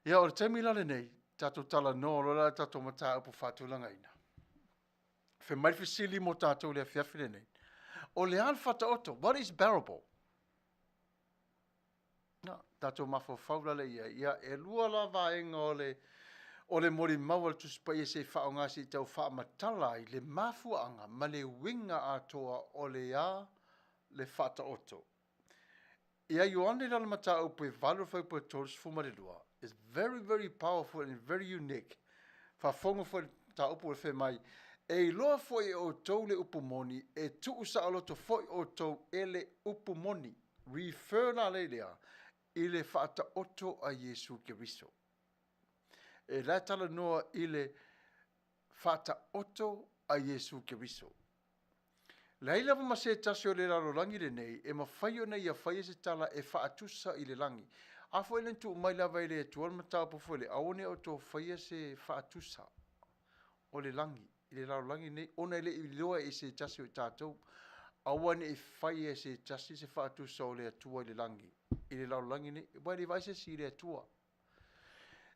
Ia, o le taimi la lenei, tatou talanoa loa la tatou mataupu faatulagaina. Fai mai le fesili mo tatou le afiafi lenei. O le a le faataoto? What is bearable? Na, tatou mafaufau la lea i ai. Ia, e lua la vaega o le o le molimau a le Tusi Paia se i faaaoga se i tau faamatala ai le mafuaaga ma le uiga atoa o le a le faataoto. Ia Ioane lana mataupu e 8 fuaiupu e 32 is very very powerful and very unique. Faafofoga foi i le mataupu e fai mai, E iloa foi e outou le upu moni, e tuusaoloto foi outou e le upu moni. Refer la lea i le a? I le faataoto a Iesu Keriso. E la e talanoa i le faataoto a Iesu Keriso. Leai lava ma se tasi o le lalolagi lenei e mafai ona ia faia se tala e faatusa i le lagi. A foi na tuu mai lava e le Atua le mataupu foi le aua ne i outou faia se faatusa o le lagi i le lalolagi lenei, ona e le i iloa e se tasi o i tatou. Aua ne i faia e se tasi se faatusa o le Atua i le lagi i le lalolagi lenei, aua e le vaai se isi i le Atua.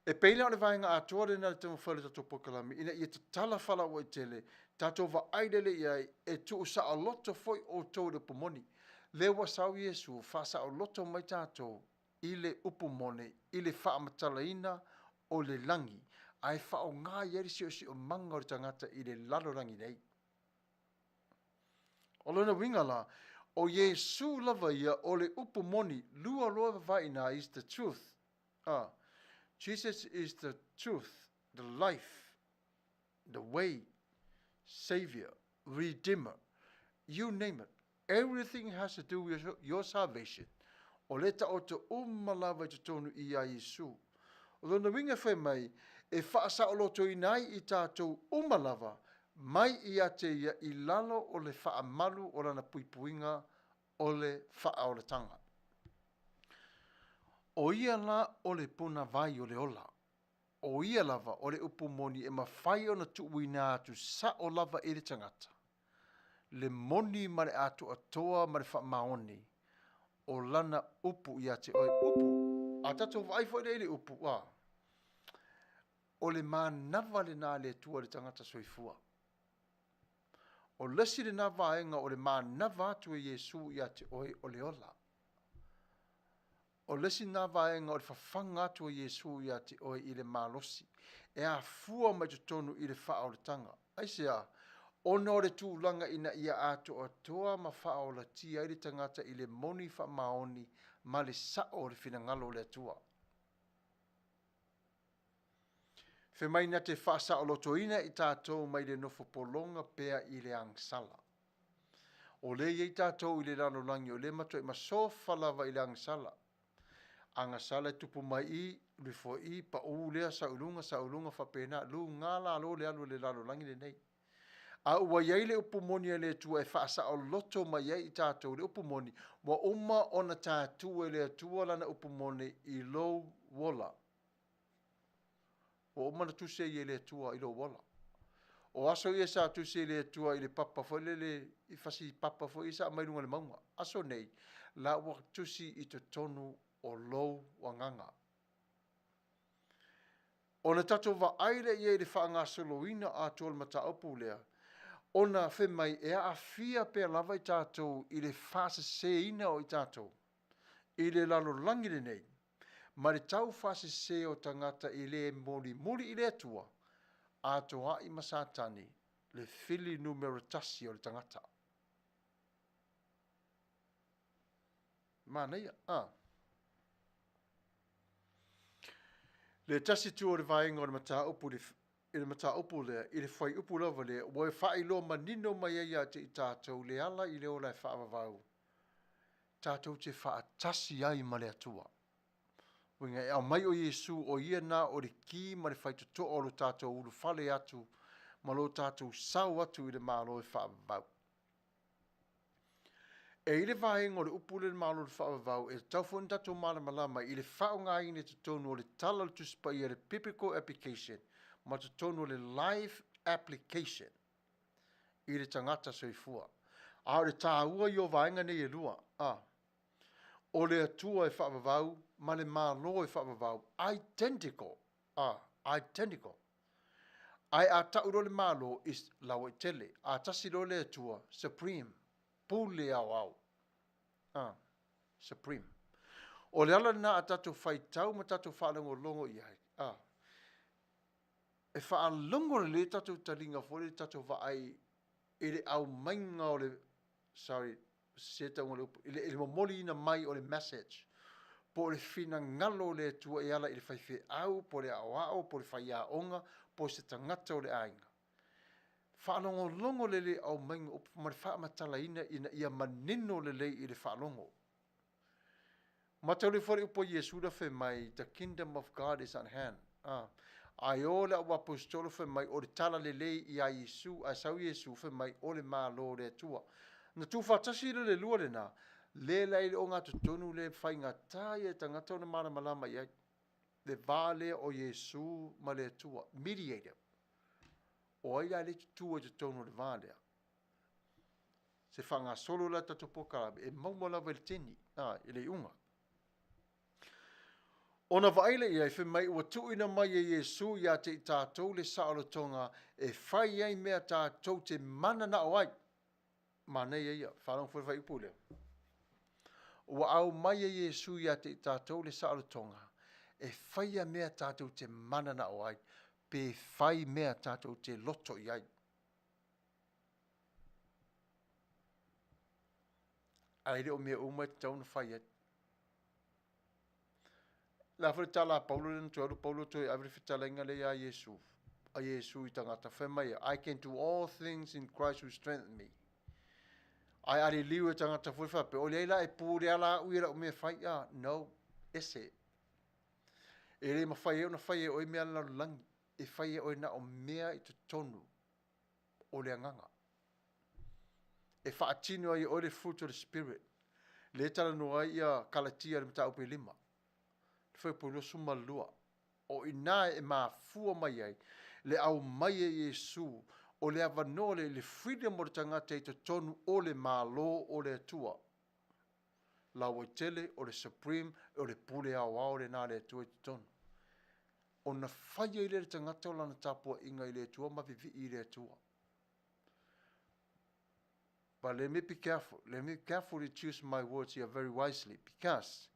E pei la o le vaega atoa lena i le taumafai o le tatou polokalame ina ia tatala faalauaitele, tatou vaai lelei i ai, e tuusaoloto foi outou i le upu moni. Lea ua sau Iesu faasaoloto mai tatou i le upu moni, i le faamatalaina o le lagi, ae faaaoga i ai le siosiomaga o le tagata i le lalolagi nei. O lona uiga la, o Iesu lava ia o le upu moni, lua loa vavae i ina is the truth. Jesus is the truth, the life, the way, Savior, Redeemer, you name it. Everything has to do with your salvation. O lea taoto uma lava i totonu i a Iesu. O lona uiga e fai mai, e faasaolotoina ai i tatou uma lava mai ia te ia i lalo o le faamalu o lana puipuiga o le faaolataga. O ia la o le punavai o le ola. O ia lava o le upu moni e mafai ona tuuina atu sao lava i le tagata, le moni ma le atoatoa ma le faamaoni o lana upu ia te oe. Upu, a tatou vaai foi lea i le upu, a, o le manava lena a le Atua i le tagata soifua. O le isi lena vaega o le manava atu e Iesu ia te oe o le ola. O le isi lena vaega o le fafaga atu e Iesu ia te oe i le malosi, e afua mai totonu i le faaolataga. Aisea? Ona o le tulaga ina ia atoatoa ma faaolatia ai le tagata i le moni faamaoni ma le sao o le finagalo o le Atua. Fai mai na te faasaolotoina i tatou mai le nofo pologa pea i le agasala. O lea e i ai tatou i le lalolagi o lea e matuai masofa lava i le agasala. Agasala e tupu mai i i, alu ifo i i, pau lea, sau i luga, sau i luga, faapena, luga lalo le alu a le lalolagi lenei. A ua i ai le upu moni a le Atua e faasaoloto mai ai i tatou, le upu moni, ua uma ona tatua e le Atua Lana upu moni i lou ola. Ua uma ona tusi ai e le Atua i lou ola. O aso ia sa tusi ai e le Atua i le papa foi lele, i fasi papa foi ia sa aumai luga o le mauga. Aso nei, la ua tusi i totonu o lou agaga. Ona tatou vaai lea i ai i le faagasoloina atoa o le mataupu lea, ona fai mai e aafia pea lava i tatou i le faaseseina o i tatou i le lalolagi lenei ma le taufaasese o tagata e le mulimuli i le Atua, atoai ma Satani, le fili numera tasi o le tagata. Manaia, a. Le tasi itu o le vaega o le mataupu i le mataupu lea, i le fuaiupu lava lea, ua faailoa manino mai ai ia te i tatou le ala i le ola e faavavau, tatou te faatasi ai ma le Atua. Uiga e aumai o Iesu o ia na o le ki ma le faitotoa o lo tatou ulufale atu ma lo tatou sao atu i le Malo e faavavau. E i ai le vaega o le upu lea i le Malo Faavavau e tatau foi ona tatou malamalama i le faaaogaina i totonu o le Tala o le Tusi Paia, le Biblical Application, ma totonu o le Life Application i le tagata soifua. A o le taua ia o vaega nei e lua, a, o le Atua e faavavau ma le Malo e faavavau, identical, a, identical. Ae a tau loa le Malo, is lauaitele, a tasi loa le Atua, supreme, pule aoao. A, supreme. O le ala lena a tatou faitau ma tatou faalogologo i ai, a, e faalogo lelei tatou taliga foi lele, tatou vaai i le aumaiga o le, sorry, sese tauga o le upu, i le momoliina mai o le message, po o le finagalo o le Atua e ala i le faifeau, po o le aoao, po o le faiaoga, po o se tagata o le aiga. Faalogologo lelei i aumaiga o upu ma le faamatalaina ina ia manino lelei i le faalogo. Mataulia foi le upu a Iesu lea fai mai, the kingdom of God is at hand. Ah. Ae o le au aposetolo fai mai, o le tala lelei ia Iesu, ae sau Iesu fai mai, o le Malo o le Atua. Na tuufaatasi lea le lua lena, le la i le ogatotonu le faigata ia i tagata ona malamalama i ai. Le va lea o Iesu ma le Atua, mediator. O ai la le tutu ai totonu o le va lea? Se faagasolo la tatou polokalame, e maua lava i le teni, a, i le iuga. Ona vaai lea i ai, fai mai ua tuuina mai e Iesu ia te i tatou le saolotoga e fai ai mea tatou te mananao ai. Manaia ia, faalogo foi le fuaiupu lea. Ua aumai e Iesu ia te i tatou le saolotoga e faia mea tatou te mananao ai, pe fai mea tatou te loto i ai. Ae le o mea uma e tatau ona fai ai. Le a foi le tala a Paulo lea na toe alu Paulo toe ave le fetalaiga lea ia Iesu, a Iesu i tagata, fai mai, I can do all things in Christ who strengthens me. Ae a liliu e tagata foi faapea, o leai la e pule lava la au ia lau mea e fai, ah, no, ese. E le mafai ai ona fai e oe mea a le lalolagi, e fai e oe na o mea i totonu o le agaga. E faatino ai e oe le fruit o le Spirit. Lea e talanoa ai ia Kalatia i le mataupu e 5, le fuaiupu 22. O i ina e mafua mai ai le aumai e Iesu o le avanoa lea i le freedom o le tagata i totonu o le Malo o le Atua. Lauaitele, o le supreme, o le pule aoao lena a le Atua i totonu. Ona fai ai lea e le tagata o lana tapuaiga i le Atua ma vivii i le Atua. But let me be careful. Let me carefully choose my words here very wisely because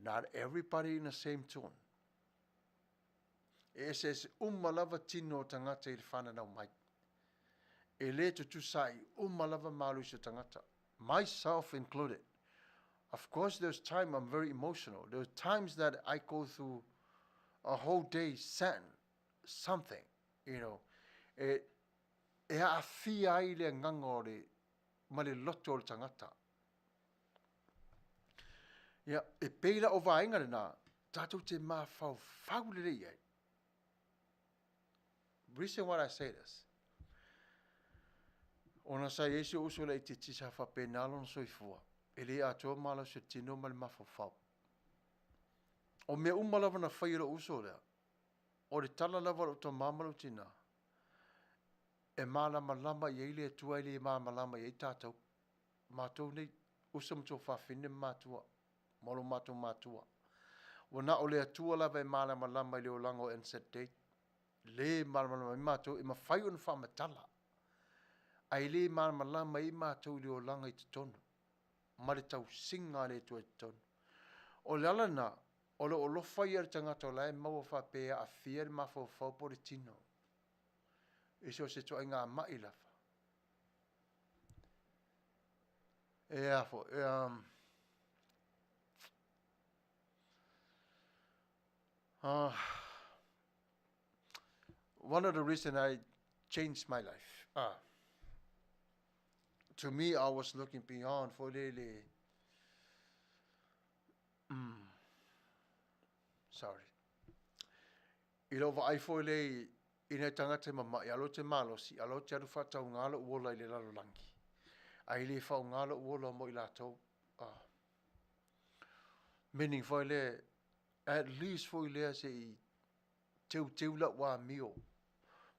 not everybody in the same tune. E eseese uma lava tino o tagata i le whananau mai. E le tutusa ai uma lava malosi o tagata. Myself included. Of course, there's time I'm very emotional. There's times that I go through a whole day sad something, you know. E, e aafia ai le agaga o le ma le loto o le tagata. Ia, e pei la o vaega lena, tatou te mafaufau lelei i ai. Reason why I say this, ona sa i ai si ou uso laitiiti sa faapena lona soifua, e le atoa malosi o le tino ma le mafaufau. O mea uma lava na fai e lou uso lea, o le tala lava a lou tama ma lou tina, e malamalama i ai le Atua e le malamalama i ai tatou. Matou nei, uso ma tuafafine ma matua, ma lo matou matua. Ua na o le Atua lava e malamalama i le olaga o Anzac Day. Le malamalama ai matou, e mafai ona faamatala, ae le malamalama ai matou i le olaga i totonu, ma le tausiga a le Atua i totonu. O le ala lena, o lou alofa ia i le tagata o la e maua faapea e aafia le mafaufau po o le tino, i so o se ituaiga mai lava. E a foi, e, one of the reason I changed my life, to me I was looking beyond foi le le sorry. I lou vaai foi le i nai tagata e mama'i, a lo te malosi, a lo te alu faatauga lou ola i le lalolagi, ae le faaaoga lou ola mo i latou. Meaning foi lea, at least foi lea se i teuteu lau amio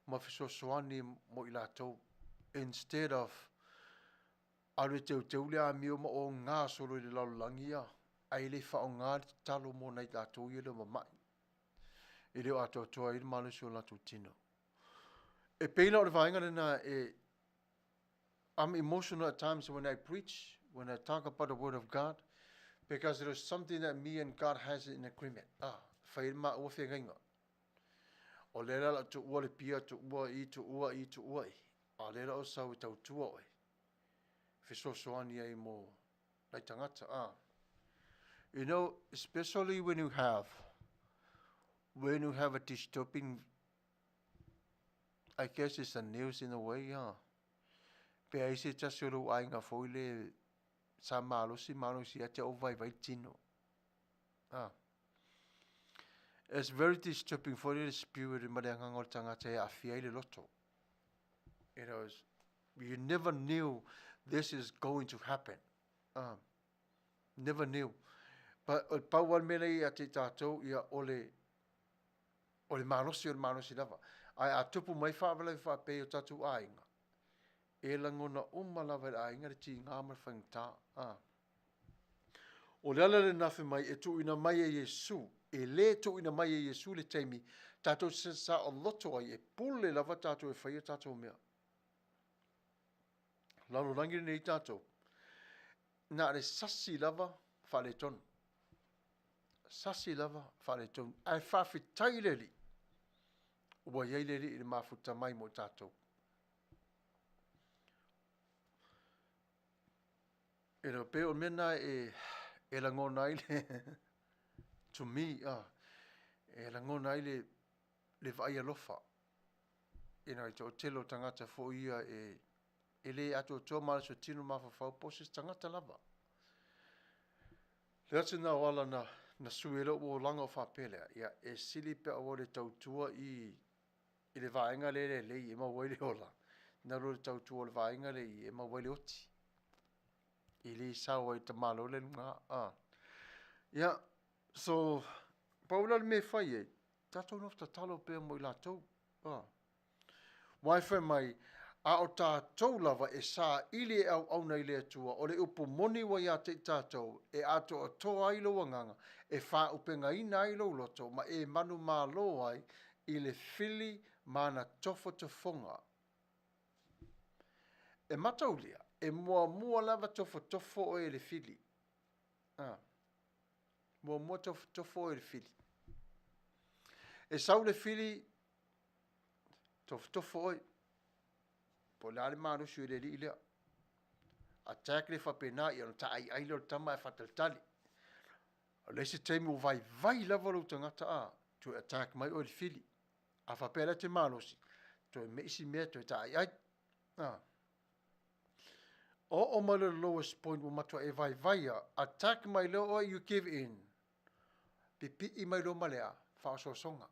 ma fesoasoani mo i latou, instead of alu e teuteu le amio ma oga solo i le lalolagi ia, ae le faaaoga le tatalo mo nai latou ia e le o mama'i, e le o atoatoa ai le malosi o latou tino. E pei la o le vaega lena e I'm emotional at times when I preach, when I talk about the word of God, because it is something that me and God has in agreement. Ah, fai ai maua feagaiga. O lea la o le a tuua le pia, tuua i, tuua i, tuua i. A o lea la o sau e tautua oe, fesoasoani ai mo nai tagata. Ah. You know, especially when you have a disturbing, I guess it's a news in a way, ah. Pe ai se tasi o lou aiga foi le sa malosi malosi ia te au vaivai le tino. Ah. It's very disturbing foi le spirit ma le agaga o le tagata e aafia ai le loto. You know, you never knew this is going to happen. Never knew. But o le pau lava le mea lea ia te i tatou, ia o le, o le malosi o le malosi lava. Ae a tupu mai faalavelave faapea i o tatou aiga, e lagona uma lava e le aiga le tiga ma le faigata. A. O le ala lena fai mai e tuuina mai e Iesu, e le tuuina mai e Iesu le taimi tatou te saoloto ai, e pule lava tatou e faia tatou mea. Lalolagi lenei tatou, na o le sasi lava faaletonu. Sasi lava faaletonu. Ae faafetai i le Alii, ua i ai le Alii i le mafuta mai mo tatou. You know, pei o le mea lena e, e lagona ai le, to me, e lagona ai le, le vaai alofa. You know, i toatele o tagata foi ia e, e le atoatoa malosi o tino mafaufau po o se tagata lava. Le atu na o ala na, na sui ai lou olaga o faapea lea, ia, e sili pe a ua le tautua i, i le vaega lea lelei e maua ai le ola, na lo le tautua o le vaega lea i e maua ai le oti. E le sao ai le tamaloa le luga. Ah. Ia, so, pau la le mea e fai ai, tatou nofo tatalo pea mo i latou. Ah. Aua fai mai, a o tatou lava e saili e auauna i le Atua, o le upu moni ua ia te i tatou, e atoatoa ai lou agaga, e faaupegaina ai lou loto, ma e manumalo ai i le fili ma ana tofotofoga. E mataulia, e muamua lava tofotofo oe e le fili. A. Muamua tofotofo oe e le fili. E sau le fili, tofotofo oe. Po o le a le malosi o le alii lea. Attack le faapena, ia ona taaiai lea o le tama ae faatalitali. O le isi taimi ua vaivai lava lou tagata a, toe attack mai oe i le fili. A faapea la e te malosi, toe me isi mea toe taaiai. A. Oo mai loa i le lowest point ua matua e vaivai a, attack mai loa oe, you give in. Pipii mai loa ma le a? Faaosoosoga.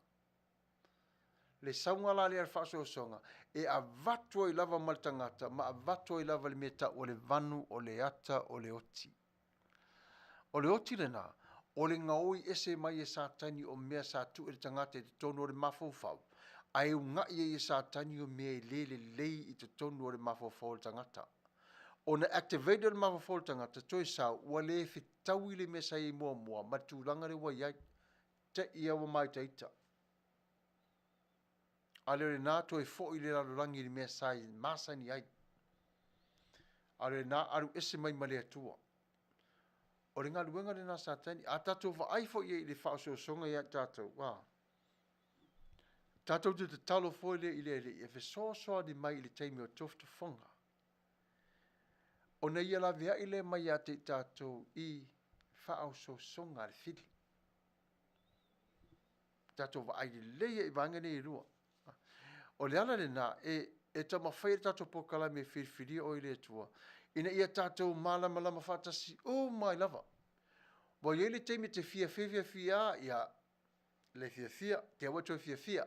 Le sauga la lea o le faaosoosoga, e avatu ai lava ma le tagata ma avatu ai lava le mea e tau o le vanu o le ata o le oti. O le oti lena, o le gaoi ese mai e Satani o mea sa tuu e le tagata i totonu o le mafaufau, ae una'i ai e Satani o mea e le lelei i totonu o le mafaufau o le tagata. Ona activate lea o le mafaufau o le tagata, toe sau ua le fetaui le mea sa i ai muamua ma le tulaga lea ua i ai. Te i lava ua māitaita. A le o lena toe foi le lalolagi i le mea sa masani ai. A o lena alu ese mai ma le Atua. O le galuega lena a Satani. A tatou vaai foi i ai i le faaosoosoga ia i tatou, a, tatou te tatalo foi lea i le Alii e fesoasoani mai i le taimi o tofotofoga, ona ia laveai lea mai ia te i tatou i faaosoosoga a le fili. Tatou vaai lelei ai i vaega nei e lua. O le ala lena e, e taumafai ai le tatou polokalame e filifilia oe e le Atua, ina ia tatou malamalama faatasi uma ai lava. Ua i ai le taimi e te fiafia fiafia lava, ia, le fiafia, te aua e toe fiafia.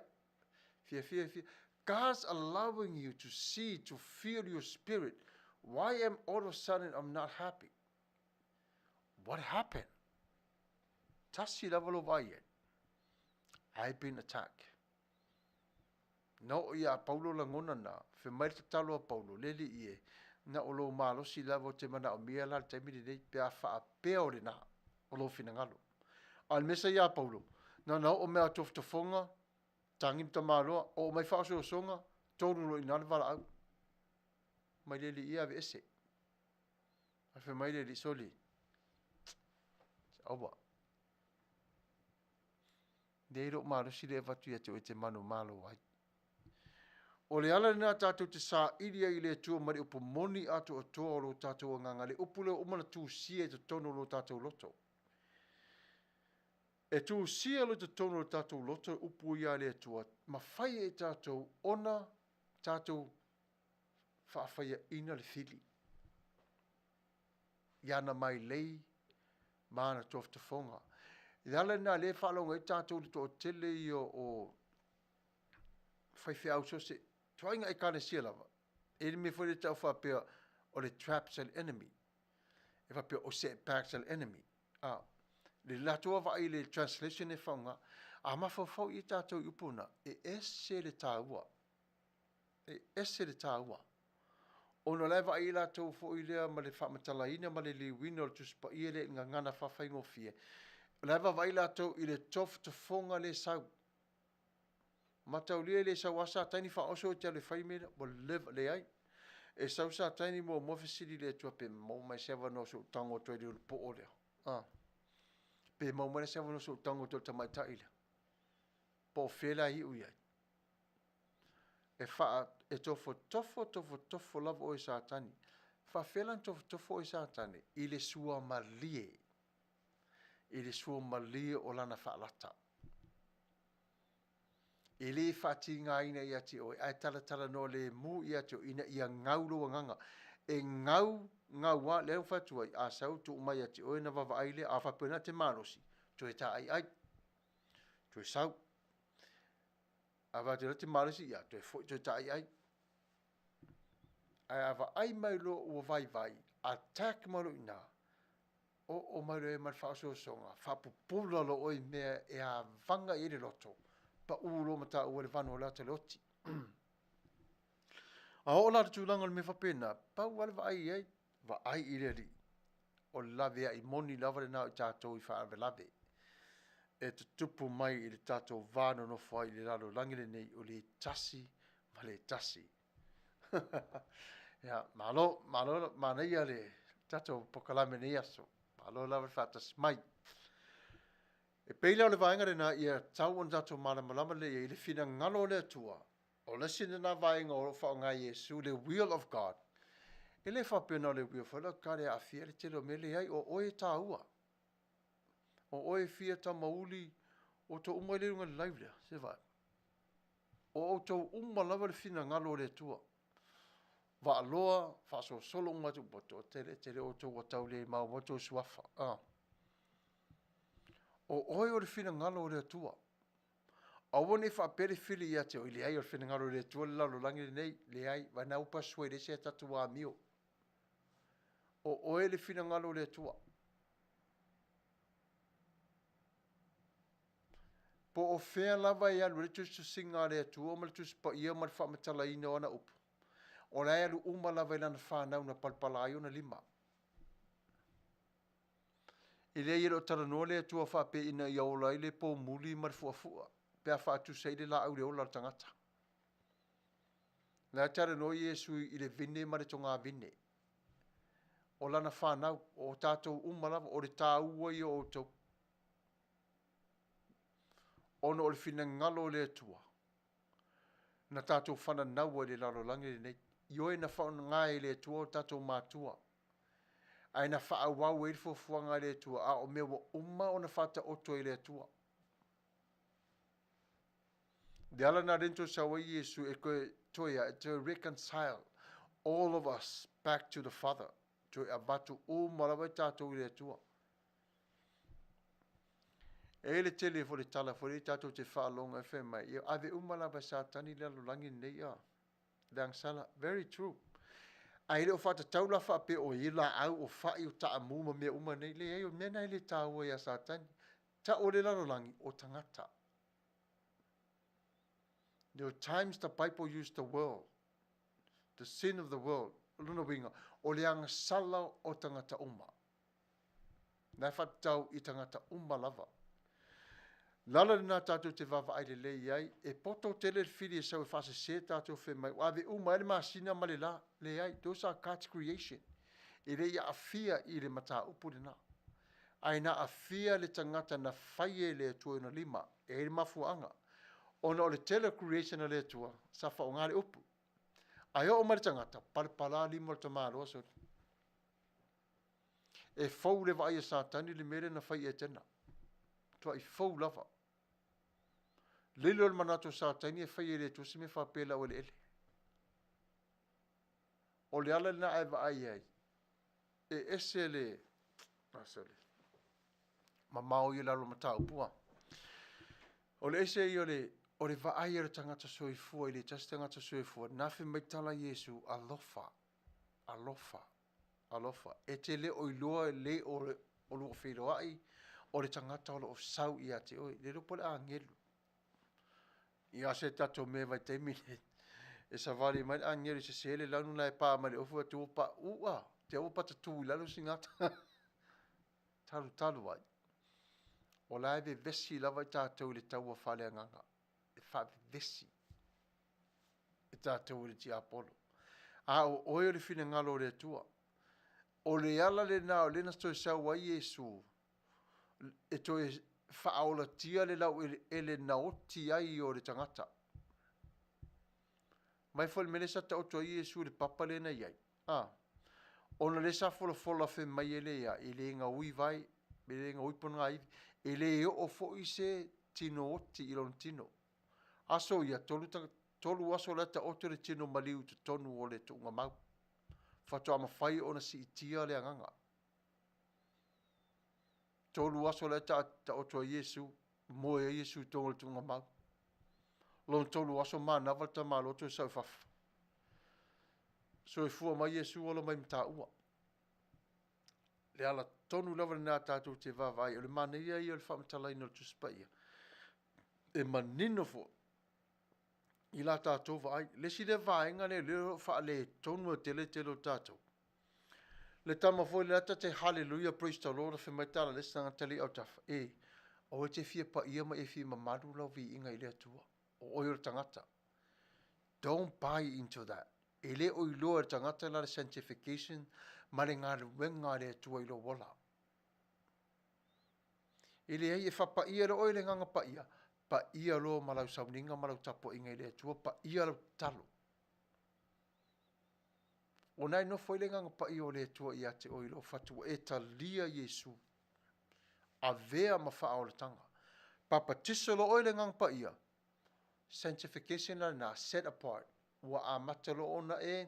Fiafia, fiafia. God's allowing you to see, to feel your spirit. Why am all of a sudden I'm not happy? What happened? Tasi lava lou vaai i ai. I've been attacked. Na oo iā Paulo lagona na, fai mai le tatalo a Paulo, Le Alii e, na o lou malosi lava ou te manaomia la i le taimi lenei, pe a faapea o lena, o lou finagalo. A o le mea sa iā Paulo, na ona oo mai lava o tofotofoga, tagi le tamaloa, oo mai faaosoosoga, tolu loa i ina le valaau. Mai le Alii e, aveese. Ae fai mai le Alii, Sole, aua. Leai lou malosi lea e avatu ia te oe e te manumalo ai. O le ala lena tatou te saili ai i le Atua ma le upu moni atoatoa o lo tatou agaga, le upu lea ua uma ona tusia i totonu o lo tatou loto. E tusia loa i totonu o lo tatou loto le upu ia a le Atua, mafai ai e tatou ona tatou faafaiaina le fili i ana mailei ma ana tofotofoga. O le ala lena o lea e faalogo ai tatou i le toatele ia o faifeau so o se ituaiga ekalesia lava, e i ai le mea foi lea e tau faapea o le traps a le enemy. E faapea o setbacks a le enemy. A, le latou vaavaai i le translation e faaaoga. A mafaufau i ai tatou i upu na, e ese le taua. E ese le taua. Ona o la e vaai ai latou foi lea ma le faamatalaina ma le liuina o le Tusi Paia lea i le gagana faafaigofie, o la e vaavaai latou i le tofotofoga lea e sau. Mataulia e le sau lava Satani faaoso oe e te alu e fai le mea lea. Ua leva, leai. E sau Satani muamua fesili i le Atua pe maua mai se avanoa se i ou tago atu ai i le ulupoo lea. A. Pe maua mai se avanoa se i ou tago atu ai i le tamaitai lea. Po o fea la e iu i ai. E, faa, e tofotofo, tofotofo lava oe e Satani. Faafefea la ona tofotofo oe e Satani? I le suamalie. I le suamalie o lana faalata. E le faatigaina ia te oe, ae talatalanoa lemu ia te oe, ina ia gau lou agaga. E gau, gau lava, lea ua fai atu ai, a sau tuu mai ia te oe ona vaavaai lea, a faapea na te malosi, toe taaiai, toe sau. A vaai atu o la e te malosi, ia toe foi toe taaiai. Ae a vaai mai loa ua vaivai, attack mai loa i ina, oo mai loa i ai ma le faaosoosoga, faapupula loa oe i mea e avaga i ai le loto, pau loa ma taua le vanu o le ata o le oti. A oo la i le tulaga o le mea faapena, pau lava le vaai i ai, vaai i le Alii. O le laveai moni lava lena o i tatou i faalavelave e tutupu mai i le tatou va nonofo ai i le lalolagi lenei o le tasi ma le tasi. Ia, malo, malo, manaia le tatou polokalame i lenei aso. Malo lava le faatasi mai. E pei la o le vaega lena ia tatau ona tatou malamalama lelei ai i le finagalo o le Atua. O le isi lena vaega o lo o faaaoga e Iesu le will of God. E le faapea na o le will of God e aafia ai le tele o mea, leai, o oe e taua. O oe e fia tamauli, o outou uma lea i luga o le live lea, se vaai. O outou uma lava le finagalo o le Atua. Vaaloa, faasolosolo uma atu, ua toatele tele outou ua tau le maua tou suafa. A. O oe o le finagalo o le Atua. Aua ne i faapea le fili ia te oe, leai o le finagalo o le Atua le lalolagi lenei. Leai, vaai ua persuade e tatou amio. O oe le finagalo o le Atua. Po o fea lava e alu ai le tusitusiga a le Atua ma le Tusi Paia ma le faamatalaina o ana upu, o la e alu uma lava i lana fanau na palapala ai ona lima. E leai e le o talanoa le Atua faapea ina ia ola ai le poumuli ma le fuafua pe a faatusa i le laau i le ola o le tagata. O la e talanoa Iesu i le vine ma le togavine. O lana fanau, o tatou uma lava, o le taua ia o outou. Ona o le finagalo o le Atua, na tatou fananau ai i le lalolagi lenei. Ioe na faaaoga e le Atua o tatou matua, ae na faaauau ai le fuafuaga a le Atua, a o mea ua uma ona faataoto e le Atua. Le ala lena lea na toe sau ai Iesu e toe, e toe reconcile all of us back to the Father. Toe avatu uma lava i tatou i le Atua. E i ai le tele foi le tala foi lea tatou te faalogo ai fai mai, ia ave uma lava e Satani le lalolagi lenei a. Le agasala, very true. Ae le o faatatau la faapea o i ai laau, o fai, o taamu ma mea uma nei. Leai, o mea na e le taua ia Satani. Tau o le lalolagi, o tagata. There were times the Bible used the world, the sin of the world. O lona uiga, o le agasala o tagata uma. Na e faatatau i tagata uma lava. Le ala lena tatou te vaavaai lelei ai, e poto tele le fili e sau e faasese tatou fai mai, ua ave uma ai le masina ma le la. Leai, those are God's creation. E le i aafia i le mataupu lena. Ae na aafia le tagata na fai e le Atua i ona lima. E i ai le mafuaaga. Ona o le tele o creation a le Atua, sa faaaoga le upu. Ae oo mai le tagata, palapala lima o le tamaloa soli. E fou le vaai a Satani le mea lea na fai i Etena. Tuai fou lava. Lilo le manatu o Satani e fai e le Atua se mea faapea i le laueleele. O le ala lena a e vaai ai, e ese le, ah, sorry, mamao ia lalo mataupu a. O le ese ia o le vaai a le tagata soifua i le tasi tagata soifua, na fai mai tala Iesu, alofa, alofa, alofa. E te le o iloa le o lua feiloai o le tagata o lo o sau ia te oe. Le iloa po o le agelu. Ia se tatou mea vaitaimi nei, e savali mai le agelu i sese le lanu la e pa mai le ofu atu ua pa ua, te ua patatu i lalo singata. Talu talu ai. O la e vevesi lava i tatou i le taua faaleagaga. E faavevesi e tatou e le tiapolo. A o oe o le finagalo o le Atua. O le ala lena o lea na toe sau ai Iesu e toe faaolatia le laueleele na oti ai o le tagata. Mai foi le mea lea sa taoto ai Iesu i le papa lea na i ai. A, ona lea sa folafola fai mai e le ia, e le gaui vai, e le gaui ponogaivi, e le oo foi se tino oti i lona tino. Aso ia, tolu aso la taoto le tino maliu i totonu o le tuugamau. Faatoa mafai ona siitia le agaga. 3 aso la taoto ai Iesu, moe ai Iesu i totonu o le tuugamau. Lona 3 aso manava le tamaloa toe sau i fafo. Soifua mai Iesu ola mai mataua. Le ala tonu lava lena tatou te vaavaai. O le manaia ia o le faamatalaina o le Tusi Paia. E manino foi i la tatou vaai. Le isi lea vaega lea o lo o faaletonu tele tele o tatou. Le tama foi lea ta te hallelujah praise the Lord fai mai tala le isi tagata le autafa. E, aua e te fia paia ma e fia mamalu lau viiga i le Atua. O oe o le tagata. Don't buy into that. E le o iloa e le tagata la le sanctification ma le galuega a le Atua i lou ola. E leai e faapaia loa oe i le agaga paia, paia loa ma lau sauniga ma lau tapuaiga i le Atua, paia lau tatalo. O na e nofo ai le agaga paia o le Atua ia te oe i lou fatu, ua e talia Iesu, avea ma faaolataga. Papatiso loa oe i le agaga paia, sanctification la lena, set apart, ua amata loa ona e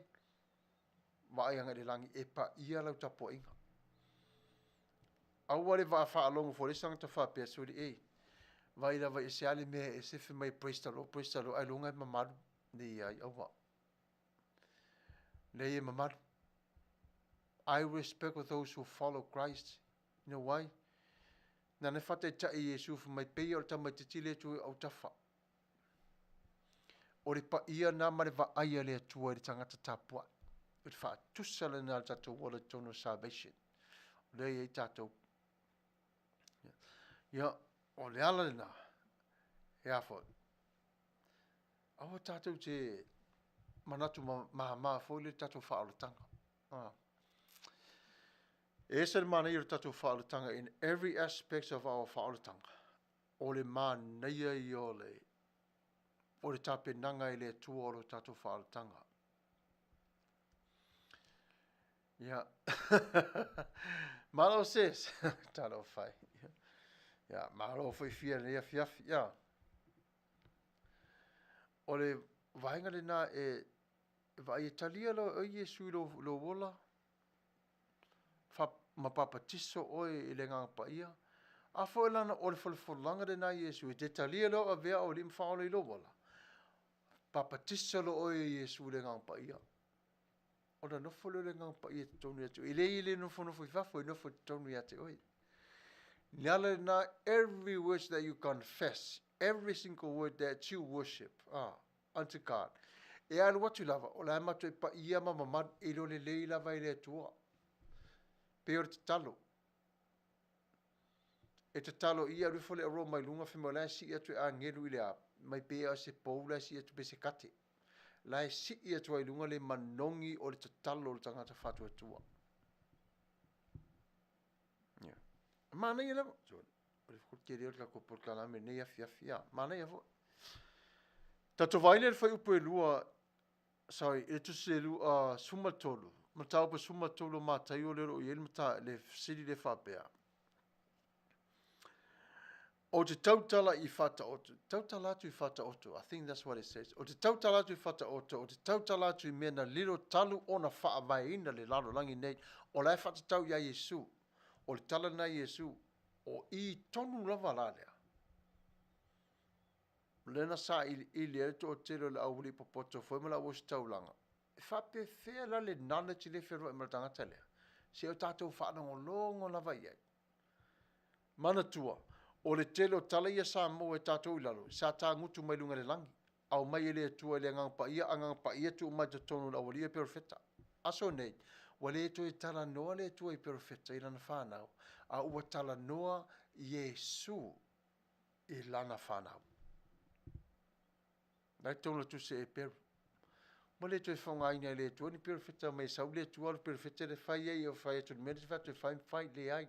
Vaai agai i le lagi e paia lau tapuaiga. Aua le vaa faalogo foi le isi tagata faapea, suli e, vaai lava i se a le mea e sefe mai praise the Lord, praise the Lord, ailoga e mamalu. Leai, aua. Leai e mamalu. I respect those who follow Christ. You know why? Nana e faataitai Iesu fai mai pei o le tamaititi le Atua i autafa. O le paia na ma le vaai a le Atua i le tagata tapuai. O le faatusa lena o le tatou ola i totonu o salvation. O lea e i ai tatou. Ia, o le ala lena, e a foi. Aua tatou te manatu māmā foi le tatou faaolataga. Ah. E ese le manaia o le tatou faaolataga in every aspect of our faaolataga. O le manaia ia o le o le tapenaga e le Atua o lo tatou faaolataga. Ia. Malo sis. Talofa e. Ia, malo foi fia lenei afiafi. Ia. O le vaega lena e vaai e talia loa e oe Iesu i lou ola, fa, ma papatiso oe i le Agaga Paia. A foi lana o le folafolaga lena a Iesu, e te talia loa avea au Alii ma Faaola i lou ola, papatiso loa oe e Iesu i le Agaga Paia. Ona nofo lea o le Agaga Paia i totonu ia te oe. E le i le nofonofo i fafo, e nofo i totonu ia te oe. Le ala lena, every words that you confess, every single word that you worship, ah, unto God, e alu atu lava, o la e matuai paia ma mamalu, e iloa lelei lava e le Atua. Pei o le tatalo. E tatalo ia alu ifo le aroma mai luga fai mai o la e sii atu e agelu i le a mai pei o se pou la e sii atu pe se kate. La e sii atu ai i luga le manogi o le tatalo o le tagata faatuatua. Yeah. Manaia lava. So, o le tele o le tatou polokalame nei afiafi. Yeah, manaia foi. Tatou vaai lea i le fuaiupu e lua, sorry, i le tusi e lua, 13, mataupu e 13 o Mataio lea o lo o i ai le mata, le fesili lea faapea. Ou te tautala i Fataoto, tautala atu i Fataoto, I think that's what it says. Ou te tautala atu i Fataoto, ou te tautala atu i mea na lilo talu ona faavaeina le lalolagi nei, o la e faatatau iā Iesu. O le tala lena a Iesu, o i tonu lava la lea. Lea na sailiili ai le toatele o le aualii popoto foi ma le auositaulaga. E faapefea la le knowledge lea e fealuai ma le tagata lea? Se o tatou faalogologo lava i ai. Manatua, o le tele o tala ia sa maua e tatou i lalo, sa tagutu mai luga i le lagi, aumai e le Atua i le Agaga Paia, Agaga Paia tuu mai totonu o le aualii e perofeta. Aso nei, ua le toe talanoa le Atua i perofeta i lana whanau, a ua talanoa Iesu i lana whanau. La e tonu atu se e Peru. Ua le toe faaaogaina e le Atua ni perofeta mai e sau le Atua alu perofeta le fai ai e fai atu le mea le fai atu e fai ma fai, leai.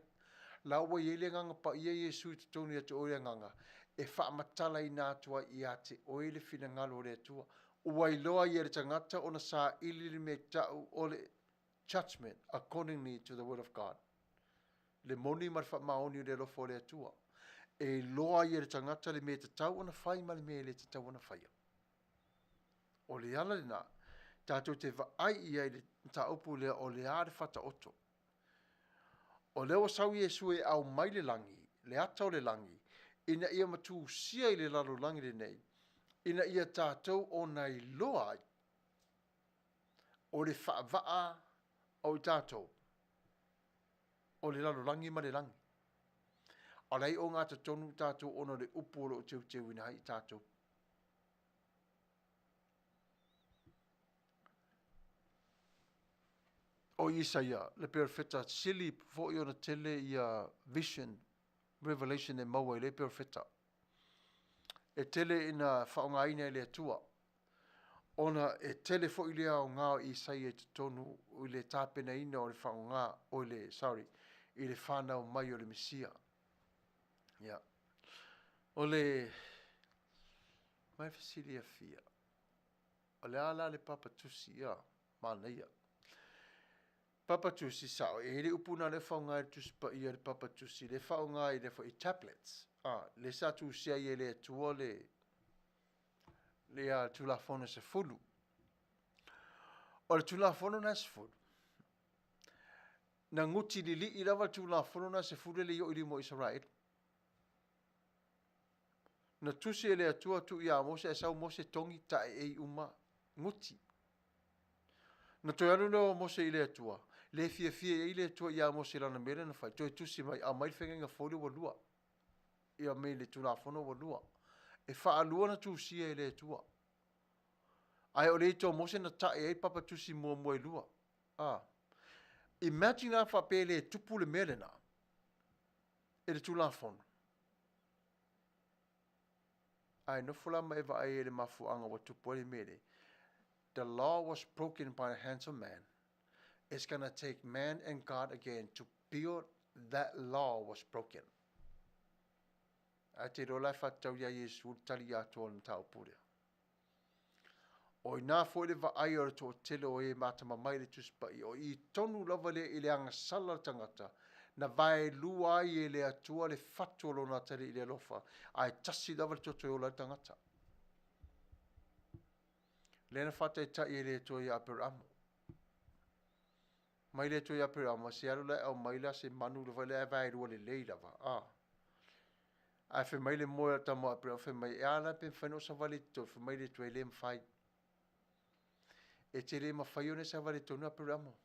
La ua i ai le Agaga Paia Iesu i totonu ia te oe le Agaga e faamatalaina atu ai ia te oe le finagalo o le Atua. Ua iloa ai e le tagata ona saili le mea ta'u o le judgment accordingly to the word of God. Le moni ma le faamaoni o le alofa o le Atua. E iloa ai e le tagata le mea e tatau ona fai ma le mea e le tatau ona faia. O le ala lena, tatou te vaai i ai i le mataupu lea o le a le Faataoto. O lea ua sau Iesu e aumai le lagi, le ata o le lagi, ina ia matusia i le lalolagi lenei, ina ia tatou ona iloa ai o le faavaa o i tatou o le lalolagi ma le lagi. A o la e ogatotonu tatou ona o le upu o lo o teuteuina ai i tatou. O Isaia, le perofeta, sili foi ona tele ia vision, revelation e maua i lea perofeta. E tele ina faaaogaina e le Atua, ona e tele foi le aoga o Isaia i totonu i le tapenaina o le faaaoga, o le, sorry, i le fanau mai o le Mesia. Ia. O le, mai fesili afia, o le a la le papa tusi, ia, manaia. Papa tusi, sao, e i ai le upu na lea faaaoga i le Tusi Paia, le papa tusi, lea faaaoga i le foi i tablets, ah, lea sa tusia ai e le Atua le, le Tulafono e 10. O le Tulafono na e 10, Na guti lilii lava le Tulafono lena e 10 e le i oo i lima o Isaraelu. Na tusi e le Atua tuu ia Mose ae sau Mose togi taeei uma guti. Na toe alu lea o Mose i le Atua, le fiafia i ai le Atua ia Mose i lana mea lea na fai, toe tusi mai, aumai le feagaiga fou lea ua lua. Ia me le Tulafono ua lua. E faalua ona tusia e le Atua. Ae o le ita o Mose na tae ai papa tusi muamua e lua. Ah. Imagine a faapea e le tupu le mea lena i le Tulafono. Ae nofo la ma e vaai i le mafuaaga ua tupu ai le mea lea. The law was broken by the hands of man. It's gonna take man and God again to build that law was broken. Ae te iloa la e faatatau ia Iesu le tali atoa o le mataupu lea. O i ina foi le vaai o le toatele o e atamamai i le Tusi Paia, o i tonu lava lea i le agasala o le tagata, na vaelua ai e le Atua le fatu o lona atalii i le alofa, ae tasi lava le toto e ola ai le tagata. Lea na faataitai e le Atua ia Aperamo. Mai le Atua ia Aperamo, se alu la e aumai la se manu lava lea e vaelua lelei lava. Ah. Ae fai mai le moe o le tama o Aperamo, fai mai, e a la pe mafai ona ou savali i totonu? Fai mai le Atua, e le mafai. E te le mafai ona e savali i totonu Aperamo.